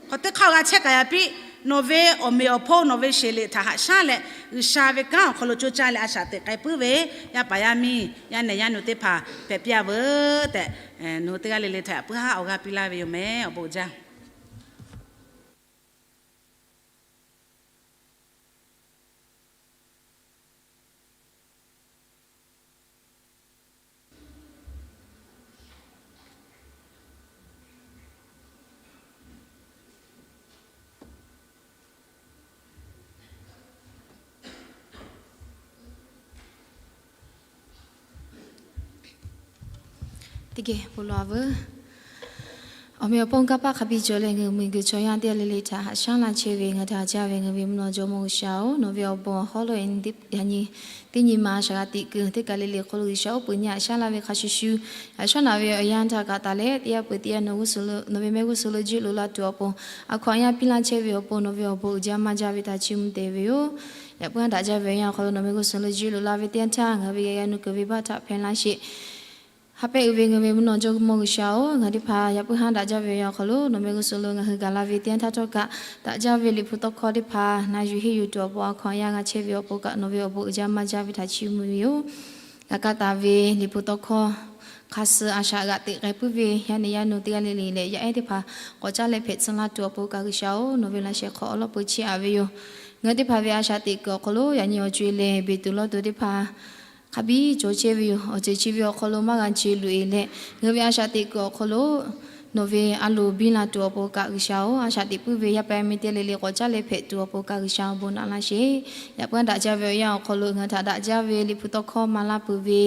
Hk'aw teˇ hk'aˇ g'a chehˇ kaꞈ yaꞈ piˇ, nawˬ ve awˬ meꞈ awˬ hponˇ nawˬ ve sheˍ liꞈ htaꞈ haꞈ shaˉ leh, G'uiˬsha ve kanˉ awˬ hk'aw lo coˇ caˇ leh a shaꞈ teꞈ k'ai puiˉ ve yaˇ paˍ yaˇ miˇ, yaˇ nehˬ yaˇ nu teˇ hpaˍ hpehꞈ piˇ-a veuˬ tehꞈ, nawˬ hui teˇ g'aˇ le le htaꞈ yaꞈ puiˉ haˉ awˬ g'aˇ piˇ laˇ ve yoˬ mehˍ. Awˬ bon uiˍ jaˇ. Teˇ geh bon lawˬ-a veuˬ. Awˬ meꞈ awˬ hponˇ kanˇ paˆ hk'a biˇ cawˬ leh, ngaˬ hui miˬguiˬ chaw yaˇ teˇ g'aˇ le le htaꞈ haꞈ shaˉ laˇ chehˇ ve ngaˬ hui htaꞈ haꞈ jaˇ ve ngaˬ hui ve mvuhˇ naw jawˇmawˇ G'uiˬsha-oˬ, nawˬ ve awˬ bon awˬ hawˉ lo yaꞈ nyi teˇ nyi ma shaˍ g'a teꞈ kuiˬ teˇ kaˬ le le hk'oˆ lo G'uiˬsha oˉ peunˍ nyi haꞈ shaˉ laˇ ve hk'a shuˍ shuˍ, yaꞈ shawˉ naꞈ ve awˬ yanˇ htaˇ kaꞈ taˍ leh teˇ yanˇ peuˬ teˇ yanˇ nawˬ ve mehˆ g'uˇ suhˍ lo juˇ loꞈ la tuˬ awˬ pon, a hkaw anˬ yaˇ piˇ laˇ chehˇ ve awˬ pon nawˬ ve awˬ bon uiˍ jaˇ maˇ jaˇ ve htaꞈ chiˇ mvuh te ve yoˬ. Yaꞈ puiˉ haˉ daꞈ jaˇ ve awˬ yanˇ awˬ hk'aw lo nawˬ mehˆ g'uˇ suhˍ lo juˇ loꞈ la ve teˇ yanˇ htaˇ ngaˬ hui ve g'a nu kuiˬ ve baˆ htaꞈ hpehˇ laˇ sheˍ. Ha pehˇ uiˍ ve ngaˬ ve mvuhˇ naw jawˇmawˇ G'uiˬsha-oˬ, ngaˬ teˇ hpaˍ yaꞈ puiˉ haˉ daꞈ jaˇ ve awˬ yanˇ awˬ hk'aw lo nawˬ mehˆ g'uˇ suhˍ lo ngaˬ hui gaˬ la ve teˇ yanˇ htaˇ htawˇ kaꞈ, daꞈ jaˇ ve liꞈ hpu tawˇ hkawˇ teˇ hpaˍ na yuˬ henˇ yuˬ tuˬ awˬ pon a hkaw anˬ yaˇ g'a chehˇ ve awˬ pon kaꞈ nawˬ ve awˬ bon uiˍ jaˇ maˇ jaˇ ve htaꞈ chiˇ mvuh ve yoˬ. G'a kaˇ taˍ ve liꞈ hpu tawˇ hkawˇ hk'a suh a shaꞈ g'aꞈ teꞈ k'ai puiˉ ve yaˇ nehˬ yaˇ nu teˇ g'aˇ le le leh yaˇ ehˉ teˇ hpaˍ k'awꞈ caˉ leh hpehꞈ tcuh laˇ tuˬ awˬ pon kaꞈ G'uiˬsha-oˬ, nawˬ ve laꞈ sheh hk'aw awˬ lawˉ peu chiˇ aꞈ ve yoˬ. Ngaˬ hui teˇ hpaˍ ve a shaꞈ teꞈ kuiˬ awˬ hk'aw lo yaꞈ nyi awˬ co-e leh beˬ tuˬ lawˇ tuˬ teˇ hpaˍ hk'a biˇ cawˬ chehˇ ve yoˬ. Awˬ ceuˬ chi ve awˬ hk'aw lo maˇ g'a ce loꞈ-e leh, ngaˬ hui ve a shaꞈ teꞈ kuiˬ awˬ hk'aw lo nawˬ ve a loˍ biˇ la tuˬ awˬ pon kaꞈ G'uiˬsha-oˬ, a shaꞈ teꞈ puiˉ ve yaˇ paˍ yaˇ miˇ teˇ g'aˇ le le k'awꞈ caˉ leh hpehꞈ tuˬ awˬ pon kaꞈ G'uiˬsha awˬ bon naꞈ laˇ sheˍ. Yaꞈ puiˉ haˉ daꞈ jaˇ ve awˬ yanˇ awˬ hk'aw lo ngaˬ hui htaꞈ daꞈ jaˇ ve liꞈ hpu tawˇ hkawˇ maˍ laˇ peuˬ ve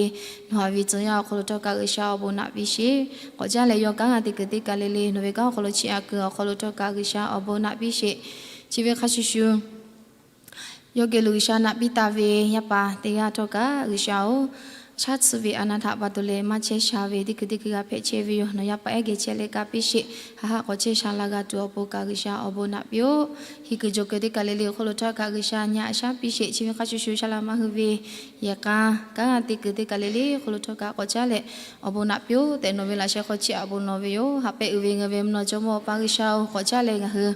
nawˬ haꞈ ve tcuh yaˇ awˬ hk'aw lo htawˇ kaꞈ G'uiˬsha awˬ bon naꞈ piˇ sheˍ. K'awꞈ caˉ leh yawˇ kanˉ g'a te kuiˬ teˇ kaˬ le le nawˬ ve kanˉ awˬ hk'aw lo chiˇ aꞈ kuiˬ awˬ hk'aw lo htawˇ kaꞈ G'uiˬsha awˬ bon naꞈ piˇ sheˍ. Chi ve hk'a shuˍ shuˍ yawˇ geh lo G'uiˬsha naꞈ piˇ taˍ ve yaˇ paˍ teˇ g'aˇ htawˇ kaꞈ G'uiˬsha-oˬ, shaˉ tsuhˇ ve a naˍ htaꞈ pa taw leh maˇ chehˇ sha ve teˇ kuiˬ teˇ kuiˬ g'a hpehꞈ chehˇ ve yoˬ. Nawˬ yaˇ paˍ ehˉ geh chehˇ leh ka piˇ sheˍ. Haꞈ haꞈ k'awꞈ chehˇ sha la g'a tuˬ awˬ pon kaꞈ G'uiˬsha awˬ bon naꞈ piˇ-oˆ. Hiˬ kuiˬ jawˬ kuiˬ teˇ kaˬ le le awˬ hk'aw lo htawˇ kaꞈ G'uiˬsha nyi aꞈ shaˉ piˇ sheˍ. Chi ve hk'a shuˍ shuˍ shaˍ laꞈ maˇ hui ve yehˬ k'a kanˉ g'a te kuiˬ teˇ kaˬ le le awˬ hk'aw lo htawˇ kaꞈ k'awꞈ caˉ leh awˬ bon naꞈ piˇ-oˆ tehꞈ nawˬ ve laꞈ sheh hk'aw chiˇ aꞈ bon lawˬ ve yoˬ. Haꞈ pehˇ uiˍ ve ngaˬ ve mvuhˇ naw jawˇmawˇ Awˬ pa G'uiˬsha-oˬ, k'awꞈ caˉ leh ngaˬ hui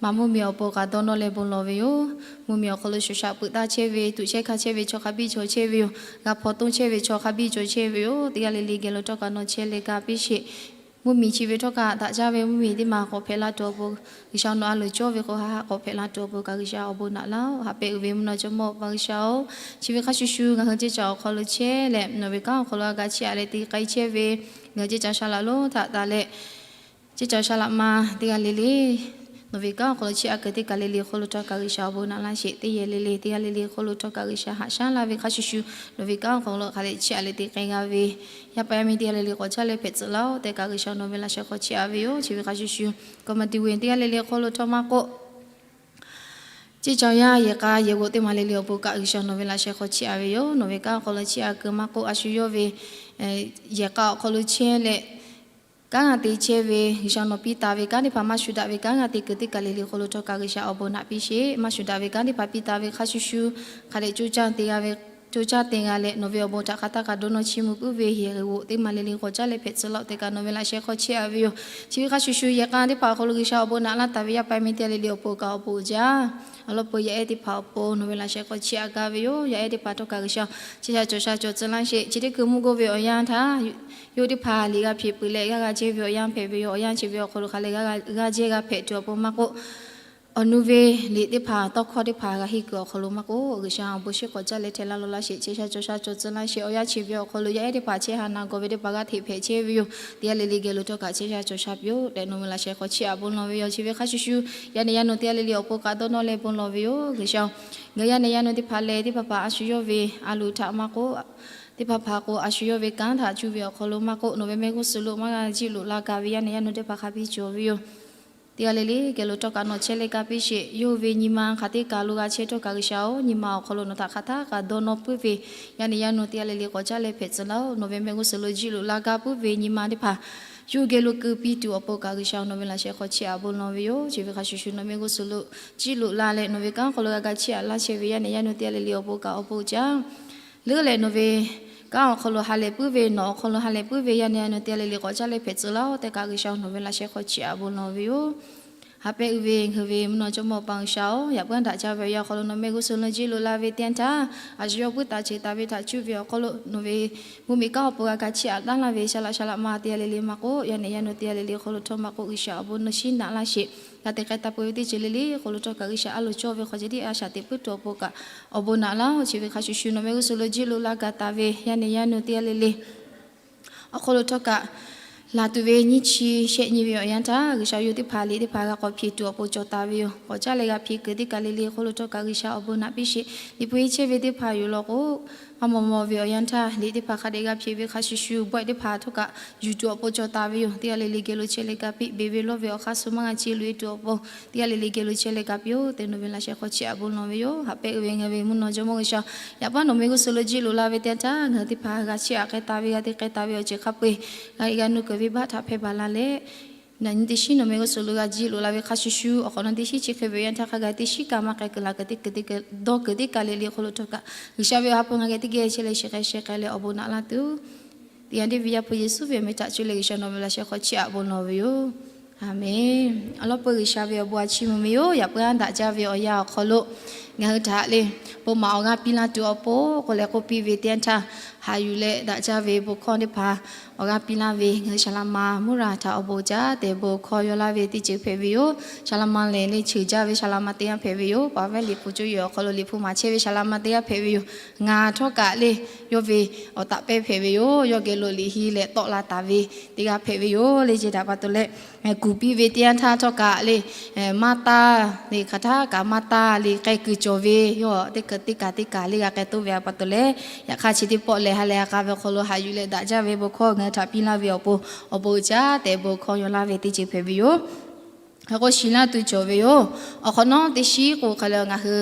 maˍ mvuhˇmiˬ awˬ pon k'aꞈ dawˇ nawˇ leh bon lawˬ ve yoˬ. Mvuhˇmiˬ awˬ hk'aw lo shuˍ shaꞈ peuꞈ taˇ chehˇ ve, tuꞈ chehˇ hkanˇ chehˇ ve chaw hk'a biˇ cawˬ chehˇ ve yoˬ. G'a hpaw toˇ chehˇ ve chaw hk'a biˇ cawˬ chehˇ ve yoˬ. Teˇ g'aˇ le le geh lo htawˇ kaꞈ nawˬ chehˇ leh ka piˇ sheˍ. Mvuhˇmiˬ chi ve htawˇ kaꞈ daꞈ jaˇ ve mvuhˇmiˬ teˇ maˬ k'awꞈ hpehꞈ la tuˬ awˬ pon, G'uiˬsha nawˬ a loˍ cawˇ ve k'o ha ha k'awꞈ hpehꞈ la tuˬ awˬ pon kaꞈ G'uiˬsha awˬ bon naꞈ laˇ-oˆ. Haꞈ pehˇ uiˍ ve mvuhˇ naw jawˇmawˇ Awˬ pa G'uiˬsha-oˬ, chi ve hk'a shuˍ shuˍ ngaˬ hui ceˇ caˬ awˬ hk'aw lo chehˇ leh nawˬ ve kanˉ awˬ hk'aw lo a g'a chiˇ aꞈ leh te k'ai chehˇ ve ngaˬ hui ceˇ caˬ shaˍ laꞈ lonˉ htaꞈ taˍ leh ceˇ caˬ shaˍ laꞈ ma teˇ g'aˇ le le nawˬ ve kanˉ awˬ hk'aw lo chiˇ aꞈ kuiˬ teˇ kaˬ le le hk'oˆ lo htawˇ kaꞈ G'uiˬsha awˬ bon naꞈ laˇ sheˍ. Teˇ yehˬ le le teˇ g'aˇ le le hk'oˆ lo htawˇ kaꞈ G'uiˬsha haꞈ shaˉ laˇ ve hk'a shuˍ shuˍ nawˬ ve kanˉ awˬ hk'aw lo hk'aˬ leh chiˇ aꞈ leh te k'ai g'a ve yaˇ paˍ yaˇ miˇ teˇ g'aˇ le le k'awꞈ caˉ leh hpehꞈ tcuh laˇ-oˆ tehꞈ kaꞈ G'uiˬsha nawˬ ve laꞈ sheh hk'aw chiˇ aꞈ ve yoˬ. Chi ve hk'a shuˍ shuˍ กรรมการ teˇ g'aˇ le le hk'oˆ lo htawˇ maˇ k'oˆ, ceˇ caˬ yaˇ yehˬ k'a yehˬ g'oꞈ teˇ maˬ le le awˬ pon kaꞈ G'uiˬsha nawˬ ve laꞈ sheh hk'aw chiˇ aꞈ ve yoˬ. Nawˬ ve kanˉ awˬ hk'aw lo chiˇ aꞈ kuiˬ maˇ k'oˆ, a shu yawˇ ve yehˬ k'a awˬ hk'aw lo chehˇ leh kanˉ g'a te chehˇ ve, G'uiˬsha nawˬ piˇ taˍ ve kanˉ teˇ hpaˍ maˇ shuˍ daꞈ ve kanˉ g'a te kuiˬ teˇ kaˬ le le hk'aw lo htawˇ kaꞈ G'uiˬsha awˬ bon naꞈ piˇ sheˍ. Maˇ shuˍ daꞈ ve kanˉ teˇ hpaˍ piˇ taˍ ve hk'a shuˍ shuˍ, hk'a dehꞈ co caˇ te g'a ve, co caˇ te g'a leh nawˬ ve awˬ bon htaꞈ hk'a htaˇ kaꞈ dawˇ nawˇ chiˇ mvuh puiˉ ve yehˬ g'uiˬ g'oꞈ teˇ maˬ le le k'awꞈ caˉ leh hpehꞈ tcuh laˇ-oˆ tehꞈ kaꞈ nawˬ ve laꞈ sheh hk'aw chiˇ aꞈ ve yoˬ. Chi ve hk'a shuˍ shuˍ yehˬ k'a teˇ hpaˍ awˬ hk'aw lo G'uiˬsha awˬ bon naꞈ laˇ taˍ ve yaˇ paˍ yaˇ miˇ teˇ g'aˇ le le awˬ pon kaꞈ awˬ bon uiˍ jaˇ. Awˬ lawn peu yaˇ ehˉ teˇ hpaˍ awˬ pon nawˬ ve laꞈ sheh hk'aw chiˇ aꞈ gaˇ ve yoˬ. Yaˇ ehˉ teˇ hpaˍ htawˇ kaꞈ G'uiˬsha chehˇ sha cawˬ sha cawˬ tcuh laˇ sheˍ. Chi teˇ hkui mvuhˇ g'uˇ ve awˬ yanˇ htaˇ, yawˇ teˇ hpaˍ liꞈ g'a hpeꞈ peuˬ leh g'aˇ g'a jehˇ ve awˬ yanˇ hpehꞈ ve yoˬ. Awˬ yanˇ chi ve awˬ hk'aw lo hk'aˬ leh g'aˇ jehˇ g'a hpehꞈ tuˬ awˬ pon maˇ k'oˆ, awˬ nu ve liꞈ teˇ hpaˍ tawˇ hkawˇ teˇ hpaˍ g'a henˇ kuiˬ awˬ hk'aw lo maˇ k'oˆ, G'uiˬsha awˬ bon shiˉ k'awꞈ caˇ leh hteh laˇ law laˇ sheˍ. Chehˇ sha cawˬ sha cawˬ tcuh laˇ sheˍ. Awˬ yanˇ chi ve awˬ hk'aw lo yaˇ ehˉ teˇ hpaˍ chehˇ ha na gawˬ ve teˇ hpaˍ g'aˇ hteꞈ hpehꞈ chehˇ ve yoˬ. Teˇ g'aˇ le le geh lo htawˇ kaꞈ chehˇ sha cawˬ sha piˇ-oˆ tehꞈ nawˬ ve laꞈ sheh hk'aw chiˇ aꞈ bon lawˬ ve yoˬ. Chi ve hk'a shuˍ shuˍ yaˇ nehˬ yaˇ nu teˇ g'aˇ le le awˬ pon kaꞈ dawˇ nawˇ leh bon lawˬ ve yoˬ. G'uiˬsha ngaˬ hui yaˇ nehˬ yaˇ nu teˇ hpaˍ lehˬ teˇ hpaˍ hpaˍ a shu yawˇ ve a loˍ htaꞈ maˇ k'oˆ, teˇ hpaˍ hpaˍ k'o a shu yawˇ ve kanˉ htaꞈ cuˇ ve awˬ hk'aw lo maˇ k'oˆ, nawˬ ve mehˆ g'uˇ suhˍ lo maˇ g'a jiˆ loꞈ la gaˬ ve yaˇ nehˬ yaˇ nu teˇ hpaˍ hk'a biˇ cawˬ ve yoˬ. Teˇ g'aˇ le le geh lo htawˇ kaꞈ nawˬ chehˇ leh ka piˇ sheˍ. Yawˇ ve nyi ma hk'aˬ teˇ kaˬ lo g'a chehˇ htawˇ kaꞈ G'uiˬsha-oˬ, nyi ma awˬ hk'aw lo nawˬ htaꞈ hk'aˬ htaˇ kaꞈ dawˇ nawˇ puiˉ ve yaˇ nehˬ yaˇ nu teˇ g'aˇ le le k'awꞈ caˇ leh hpehꞈ tcuh laˇ-oˆ. Nawˬ ve mehˆ g'uˇ suhˍ lo jiˆ loꞈ la gaˇ puiˉ ve nyi ma teˇ hpaˍ yawˇ geh lo keu piˇ tuˬ awˬ pon kaꞈ G'uiˬsha nawˬ ve laꞈ sheh hk'aw chiˇ aꞈ bon lawˬ ve yoˬ. Chi ve hk'a shuˍ shuˍ nawˬ mehˆ g'uˇ suhˍ lo jiˆ loꞈ la leh nawˬ ve kanˉ hk'aw lo g'a ga chiˇ aꞈ laˇ chehˇ ve yaˇ nehˬ yaˇ nu teˇ g'aˇ le le awˬ pon kaꞈ awˬ bon uiˍ jaˇ. Leuˉ leh nawˬ ve kanˉ awˬ hk'aw lo ha lehˬ puiˉ ve, nawˬ awˬ hk'aw lo ha lehˬ puiˉ ve yaˇ nehˬ yaˇ nu teˇ g'aˇ le le k'awꞈ caˇ leh hpehꞈ tcuh laˇ-oˆ tehꞈ kaꞈ G'uiˬsha nawˬ ve laꞈ sheh hk'aw chiˇ aꞈ bon lawˬ ve yoˬ. Ha pehˇ uiˍ ve ngaˬ hui ve mvuhˇ naw jawˇmawˇ Awˬ pa G'uiˬsha-oˬ, yaꞈ puiˉ daꞈ jaˇ ve awˬ yanˇ awˬ hk'aw lo nawˬ mehˆ g'uˇ suhˍ lo jiˆ loꞈ la ve teˇ yanˇ htaˇ, a shu yawˇ puiˉ taˍ ceˬ taˍ ve htaꞈ cuˇ ve awˬ hk'aw lo nawˬ ve mvuhˇmiˬ kanˉ awˬ pon g'a ga chiˇ aꞈ taˉ laˇ ve shaˍ laꞈ shaˍ laꞈ ma teˇ g'aˇ le le maˇ k'oˆ, yaˇ nehˬ yaˇ nu teˇ g'aˇ le le hk'aw lo htawˇ maˇ k'oˆ, G'uiˬsha awˬ bon nawˬ shinˉ naꞈ laˇ sheˍ. G'a te k'ai taˇ peuˬ ve teˇ ceuˬ le le hk'aw lo htawˇ kaꞈ G'uiˬsha a loˍ cawˇ ve hk'aw ceh tiˉ a shaꞈ teꞈ puiˉ tuˬ awˬ pon kaꞈ awˬ bon naꞈ laˇ-oˆ. Chi ve hk'a shuˍ shuˍ nawˬ mehˆ g'uˇ suhˍ lo jiˆ loꞈ la gaˬ taˍ ve yaˇ nehˬ yaˇ nu teˇ g'aˇ le le awˬ hk'aw lo htawˇ kaꞈ laˬ tuˬ ve nyiˇ chi shehˆ nyi ve awˬ yanˇ htaˇ G'uiˬsha yawˇ teˇ hpaˍ liꞈ teˇ hpaˍ g'a k'awꞈ hpeꞈ tuˬ awˬ pon cawˬ taˍ ve yoˬ. K'awꞈ caˇ leh g'a hpeꞈ kuiˬ teˇ kaˬ le le hk'aw lo htawˇ kaꞈ G'uiˬsha awˬ bon naꞈ piˇ sheˍ. Liꞈ hpu henˇ chehˇ ve teˇ hpaˍ yoˬ law k'o, maˇ maw maw ve awˬ yanˇ htaˇ liꞈ teˇ hpaˍ hk'a dehꞈ g'a hpeꞈ ve hk'a shuˍ shuˍ bawehˇ teˇ hpaˍ htawˇ kaꞈ yuˬ tuˬ awˬ pon cawˬ taˍ ve yoˬ. Teˇ g'aˇ le le geh lo chehˇ leh ka piˇ, beˬ ve lawˇ ve awˬ hk'aˇ suh maˇ g'a ce loꞈ-e tuˬ awˬ pon teˇ g'aˇ le le geh lo chehˇ leh ka piˇ-oˆ tehꞈ nawˬ ve laꞈ sheh hk'aw chiˇ aꞈ bon lawˬ ve yoˬ. Ha pehˇ uiˍ ve ngaˬ hui ve mvuhˇ naw jawˇmawˇ G'uiˬsha, yaꞈ puiˉ nawˬ mehˆ g'uˇ suhˍ lo jiˆ loꞈ la ve teˇ yanˇ htaˇ ngaˬ hui teˇ hpaˍ g'a chiˇ aꞈ k'ai taˍ ve, g'a te k'ai taˍ ve awˬ ceuˬ hk'a peu-eˬ g'a g'a nuˇ kuiˬ ve baˆ htaꞈ hpehˇ baˬ la leh, naˬ nyi teˇ shinˉ nawˬ mehˆ g'uˇ suhˍ lo g'a jiˆ loꞈ la ve hk'a shuˍ shuˍ awˬ hk'awꞈ nawˉ teˇ shinˉ chi hk'e ve awˬ yanˇ htaˇ hk'a gaˬ teˇ shinˉ kaꞈ maˇ k'ai kuiˬ laˬ kuiˬ teˇ kuiˬ teˇ kuiˬ dawˇ kuiˬ teˇ kaˬ le le hk'aw lo htawˇ kaꞈ G'uiˬsha ve awˬ ha hpu ngaˬ geh teˇ geh chehˇ leh shiˍ k'ai shehˍ k'ai leh awˬ bon naꞈ laˇ tuˬ, teˇ yanˇ teˇ ve Yaˇ hpu Yeˍsuˆ ve awˬ meh htaꞈ cuˇ leh G'uiˬsha nawˬ ve laꞈ sheh hk'aw chiˇ aꞈ bon lawˬ ve yoˬ. Aˬmenˍ. Awˬ lawn peu G'uiˬsha ve awˬ bon a chiˇ mvuh ve yoˬ. Yaꞈ puiˉ daꞈ jaˇ ve awˬ yanˇ awˬ hk'aw lo ngaˬ hui htaꞈ le bon maˍ awˬ g'aˇ piˇ laˇ tuˬ awˬ pon k'oˆ leh k'oˆ piˇ ve teˇ yanˇ htaˇ, haꞈ yuˬ leh daꞈ jaˇ ve bon hkawˇ teˇ hpaˍ awˬ g'aˇ piˇ laˇ ve ngaˬ hui shaˍ laꞈ ma Muˇraˍ htaꞈ awˬ bon jaˇ tehꞈ bon hkawˇ yaw laˇ ve teˇ ceuˬ hpehꞈ ve yoˬ. Shaˍ laꞈ ma lehˬ le cheuˬ jaˇ ve shaˍ laꞈ ma teˇ g'aˇ hpehꞈ ve yoˬ. Paˍ vehˇ liꞈ hpu coˇ yehˬ awˬ hk'aw lo liꞈ hpu maˍ chehˇ ve shaˍ laꞈ ma teˇ g'aˇ hpehꞈ ve yoˬ. Ngaˬ htawˇ kaꞈ le yawˇ ve awˬ taꞈ pehˇ hpehꞈ ve yoˬ. Yawˇ geh lo liꞈ henˇ leh tawˆ la taˍ ve teˇ g'aˇ hpehꞈ ve yoˬ le. Chi htaꞈ pa taw leh kuˬ piˇ ve teˇ yanˇ htaˇ htawˇ kaꞈ le maˇ taˇ le, hk'aˬ htaˇ kaꞈ maˇ taˇ le k'ai kuiˬ cawˬ ve yoˬ. Teˇ kaˬ teˇ kaˬ teˇ kaˬ le g'a k'ai toˇ ve a pa taw leh, yaꞈ hk'aˇ chi teˇ pawˆ lehˬ ha lehˬ a k'a ve awˬ hk'aw lo haꞈ yuˬ leh daꞈ jaˇ ve bon hkawˇ ngaˬ hui htaꞈ piˇ laˇ ve awˬ pon awˬ bon uiˍ jaˇ tehꞈ bon hkawˇ yaw laˇ ve teˇ ceuˬ hpehꞈ ve yoˬ. Hk'e k'o shiˍ laˇ tuˬ cawˬ ve yoˬ. Awˬ hk'awꞈ nawˉ teˇ shinˉ k'o hk'a le ngaˬ hui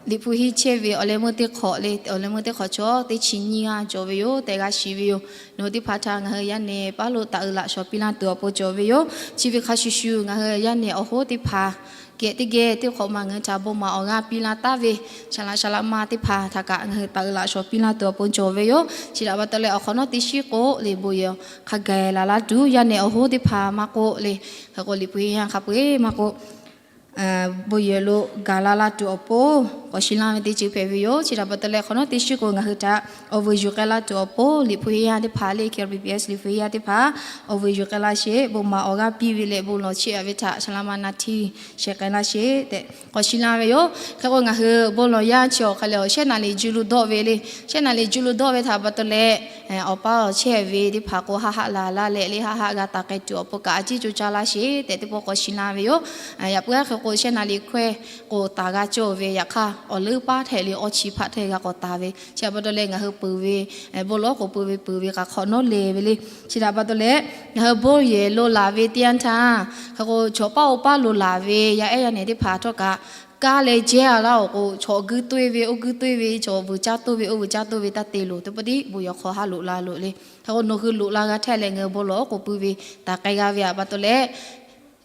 liꞈ hpu henˇ chehˇ ve awˬ leh meuˇ teˇ hk'awꞈ le, awˬ leh meuˇ teˇ hk'awꞈ chaw teˇ chi nyiˇ g'aˇ cawˬ ve yoˬ tehꞈ g'a shiˍ ve yoˬ. Nawˬ hui teˇ hpaˍ htaꞈ ngaˬ hui yaˇ nehˬ paˉ lo taˍ uiˍ laꞈ shawˍ piˇ laˇ tuˬ awˬ pon cawˬ ve yoˬ. Chi ve hk'a shuˍ shuˍ ngaˬ hui yaˇ nehˬ awˬ hoˉ teˇ hpaˍ geh teˇ geh teˇ hk'awꞈ ma ngaˬ hui htaꞈ bon maˍ awˬ g'aˇ piˇ laˇ taˍ ve shaˍ laꞈ shaˍ laꞈ ma teˇ hpaˍ htaꞈ kaꞈ ngaˬ hui taˍ uiˍ laꞈ shawˍ piˇ laˇ tuˬ awˬ pon cawˬ ve yoˬ. Chi htaꞈ pa taw leh awˬ hk'awꞈ nawˉ teˇ shinˉ k'o le bon yehˬ hk'a gaˬ la laˇ tuˬ yaˇ nehˬ awˬ hoˉ teˇ hpaˍ maˇ k'oˆ le, hk'e k'o liꞈ hpu henˇ yanˇ hk'a peu-eˬ maˇ k'oˆ bon yehˬ lo gaˬ la laˇ tuˬ awˬ pon k'awꞈ shiˍ laˇ ve teˇ ceuˬ hpehꞈ ve yoˬ. Chi htaꞈ pa taw leh hk'awꞈ nawˉ teˇ shinˉ k'o ngaˬ hui htaꞈ awˬ vuiˬ yuˬ k'ai laˇ tuˬ awˬ pon liꞈ hpu henˇ yanˇ teˇ hpaˍ le K B B S liꞈ hpu henˇ yanˇ teˇ hpaˍ awˬ vuiˬ yuˬ k'ai laˇ sheˍ. Bon maˍ awˬ g'aˇ piˇ ve leh bon lawˬ chiˇ aꞈ ve htaꞈ shaˍ laꞈ ma na htiˇ shehˍ k'ai laˇ sheˍ tehꞈ k'awꞈ shiˍ laˇ ve yoˬ. Hk'e k'o ngaˬ hui bon lawˬ yanˇ chi awˬ hk'a lehˬ awˬ shehˆ naˍ riˍ juˇ lo dawˆ ve le, shehˆ naˍ riˍ juˇ lo dawˆ ve htaꞈ pa taw leh awˬ paˇ awˬ chehˇ ve teˇ hpaˍ k'o haˆ haˆ laˬ laˇ leh le haˆ haˆ g'a taˍ k'ai tuˬ awˬ pon kaꞈ a ciˉ co caˇ laˇ sheˍ tehꞈ teˇ pawˆ k'awꞈ shiˍ laˇ ve yoˬ. Yaꞈ puiˉ hk'e k'o shehˆ naˍ riˍ hkawehˇ k'o taˍ g'a cawˇ ve yaꞈ hk'aˇ awˬ leuˉ paˉ htehꞈ le awˇ chi hpaˆ htehꞈ g'a k'awꞈ taˍ ve chi htaꞈ pa taw leh ngaˬ hui peuˬ ve bon lawˉ k'o peuˬ ve peuˬ ve k'a hk'awꞈ nawˉ le ve le. Chi htaꞈ pa taw leh ngaˬ hui bon yehˬ lo laˬ ve teˇ yanˇ htaˇ hk'e k'o chaw paˇ oˇ paˇ lo laˬ ve yaˇ ehˉ yaˇ nehˬ teˇ hpaˍ htawˇ kaꞈ Kaˇ leh jehˇ a laˇ-oˬ k'o, chaw guiˇ toˇ-e ve oˇ guiˇ toˇ-e ve, chaw vuiˬ caˇ toˇ ve oˇ vuiˬ caˇ toˇ ve taˇ te loˬ. Teˇ pawˆ tiˉ bon yawˬ hk'aw haˉ loꞈ la loꞈ le. Hk'e k'o nawˬ hui loꞈ la g'a htaˇ leh ngaˬ hui bon lawˬ k'oˍ pui ve taˍ k'ai g'a ve aꞈ pa taw leh,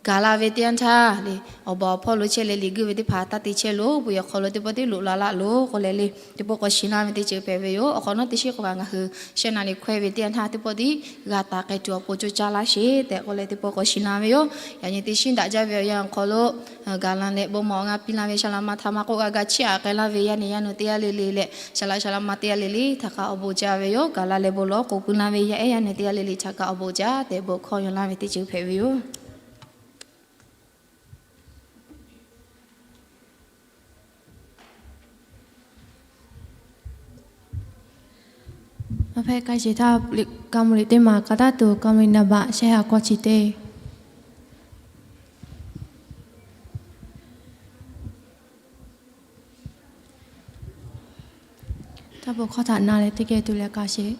gaˬ la ve teˇ yanˇ htaˇ le, awˬ baˬ awˬ hpawˇ lo chehˇ leh liꞈ guiˇ ve teˇ hpaˍ taˇ te chehˇ loˬ. Bon yawˬ hk'aw lo teˇ pawˆ tiˉ loꞈ la laˇ loˬ k'oˆ leh le, teˇ pawˆ k'awꞈ shiˍ laˇ ve teˇ ceuˬ hpehꞈ ve yoˬ. Awˬ hk'awꞈ nawˉ teˇ shinˉ k'o kaꞈ ngaˬ hui shehˆ naˍ riˍ hkawehˇ ve teˇ yanˇ htaˇ teˇ pawˆ tiˉ g'a taˍ k'ai tuˬ awˬ pon coˇ caˇ laˇ sheˍ tehꞈ k'oˆ leh teˇ pawˆ k'awꞈ shiˍ laˇ ve yoˬ. Yaꞈ nyi teˇ shinˉ daꞈ jaˇ ve awˬ yanˇ awˬ hk'aw lo gaˬ la leh bon maˍ awˬ g'a piˇ laˇ ve saˍ laꞈ ma htaꞈ ma k'oˆ g'a ga chiˇ aꞈ k'ai laˇ ve yaˇ nehˬ yaˇ nu teˇ g'aˇ le le leh, saˍ laꞈ saˍ laꞈ ma teˇ g'aˇ le le htaꞈ kaꞈ awˬ bon jaˇ ve yoˬ. Gaˬ la leh bon lawˬ k'oˍ pui laˇ ve yaˇ ehˉ yaˇ nehˬ teˇ g'aˇ le le htaꞈ kaꞈ awˬ bon jaˇ tehꞈ bon hkawˇ yaw laˇ ve teˇ ceuˬ hpehꞈ ve yoˬ. Awˬ hpehꞈ k'ai sheˍ htaˇ, ka mvuh liꞈ teˇ maˬ ka taˉ tuˬ ka mvuh liꞈ naˍ baꞈ shehˆ ha k'awˇ chi teˇ taˇ bon hkawˇ htaꞈ na leh teˇ geh tuˬ leh ka sheˍ.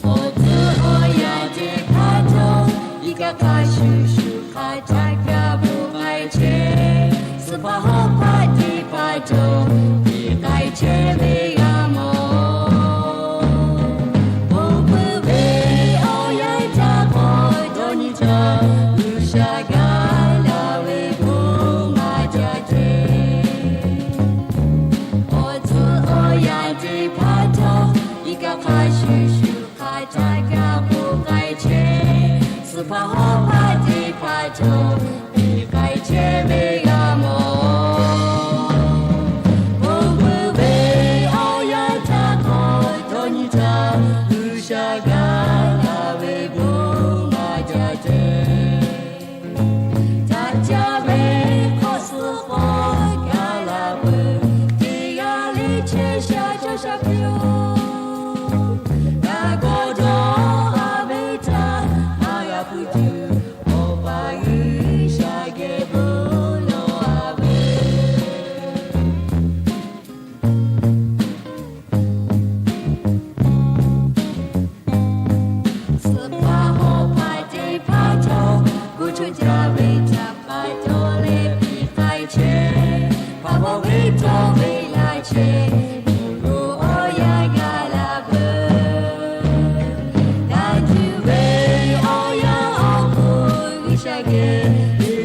Awˬ tcuhˉ awˬ yanˇ teˇ hpaˍ htawˇ, iˉ kaˆ hk'a shuˍ shuˍ hk'a caꞈ kaꞈ bon k'ai chehˇ. Suhˍ hpaˇ hawˉ hpaˇ teˇ hpaˍ htawˇ, iˉ k'ai chehˇ ve g'a mawˬ. Bon peuˬ ve awˬ yanˇ htaˇ k'awꞈ dawˇ nyi htaˇ, G'uiˬsha gaˬ la ve bon maˇ jaˇ ceh. Awˬ tcuhˉ awˬ yanˇ teˇ hpaˍ htawˇ, iˉ kaˆ hk'a shuˍ shuˍ hk'a caꞈ kaꞈ bon k'ai chehˇ. Suhˍ hpaˇ hawˉ hpaˇ teˇ hpaˍ htawˇ, iˉ k'ai chehˇ ve g'a mawˬ.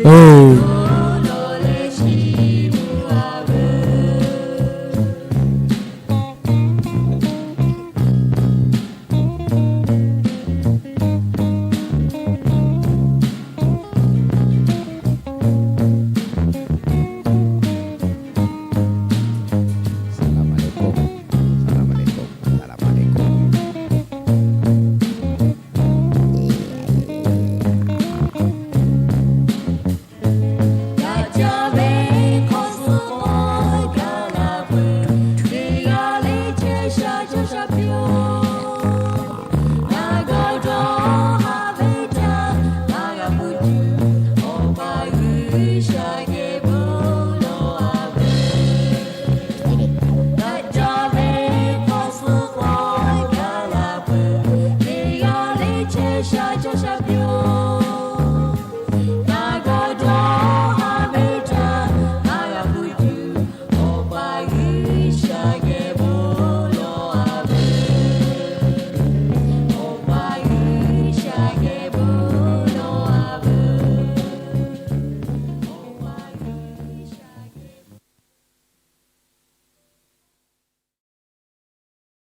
Oˬ.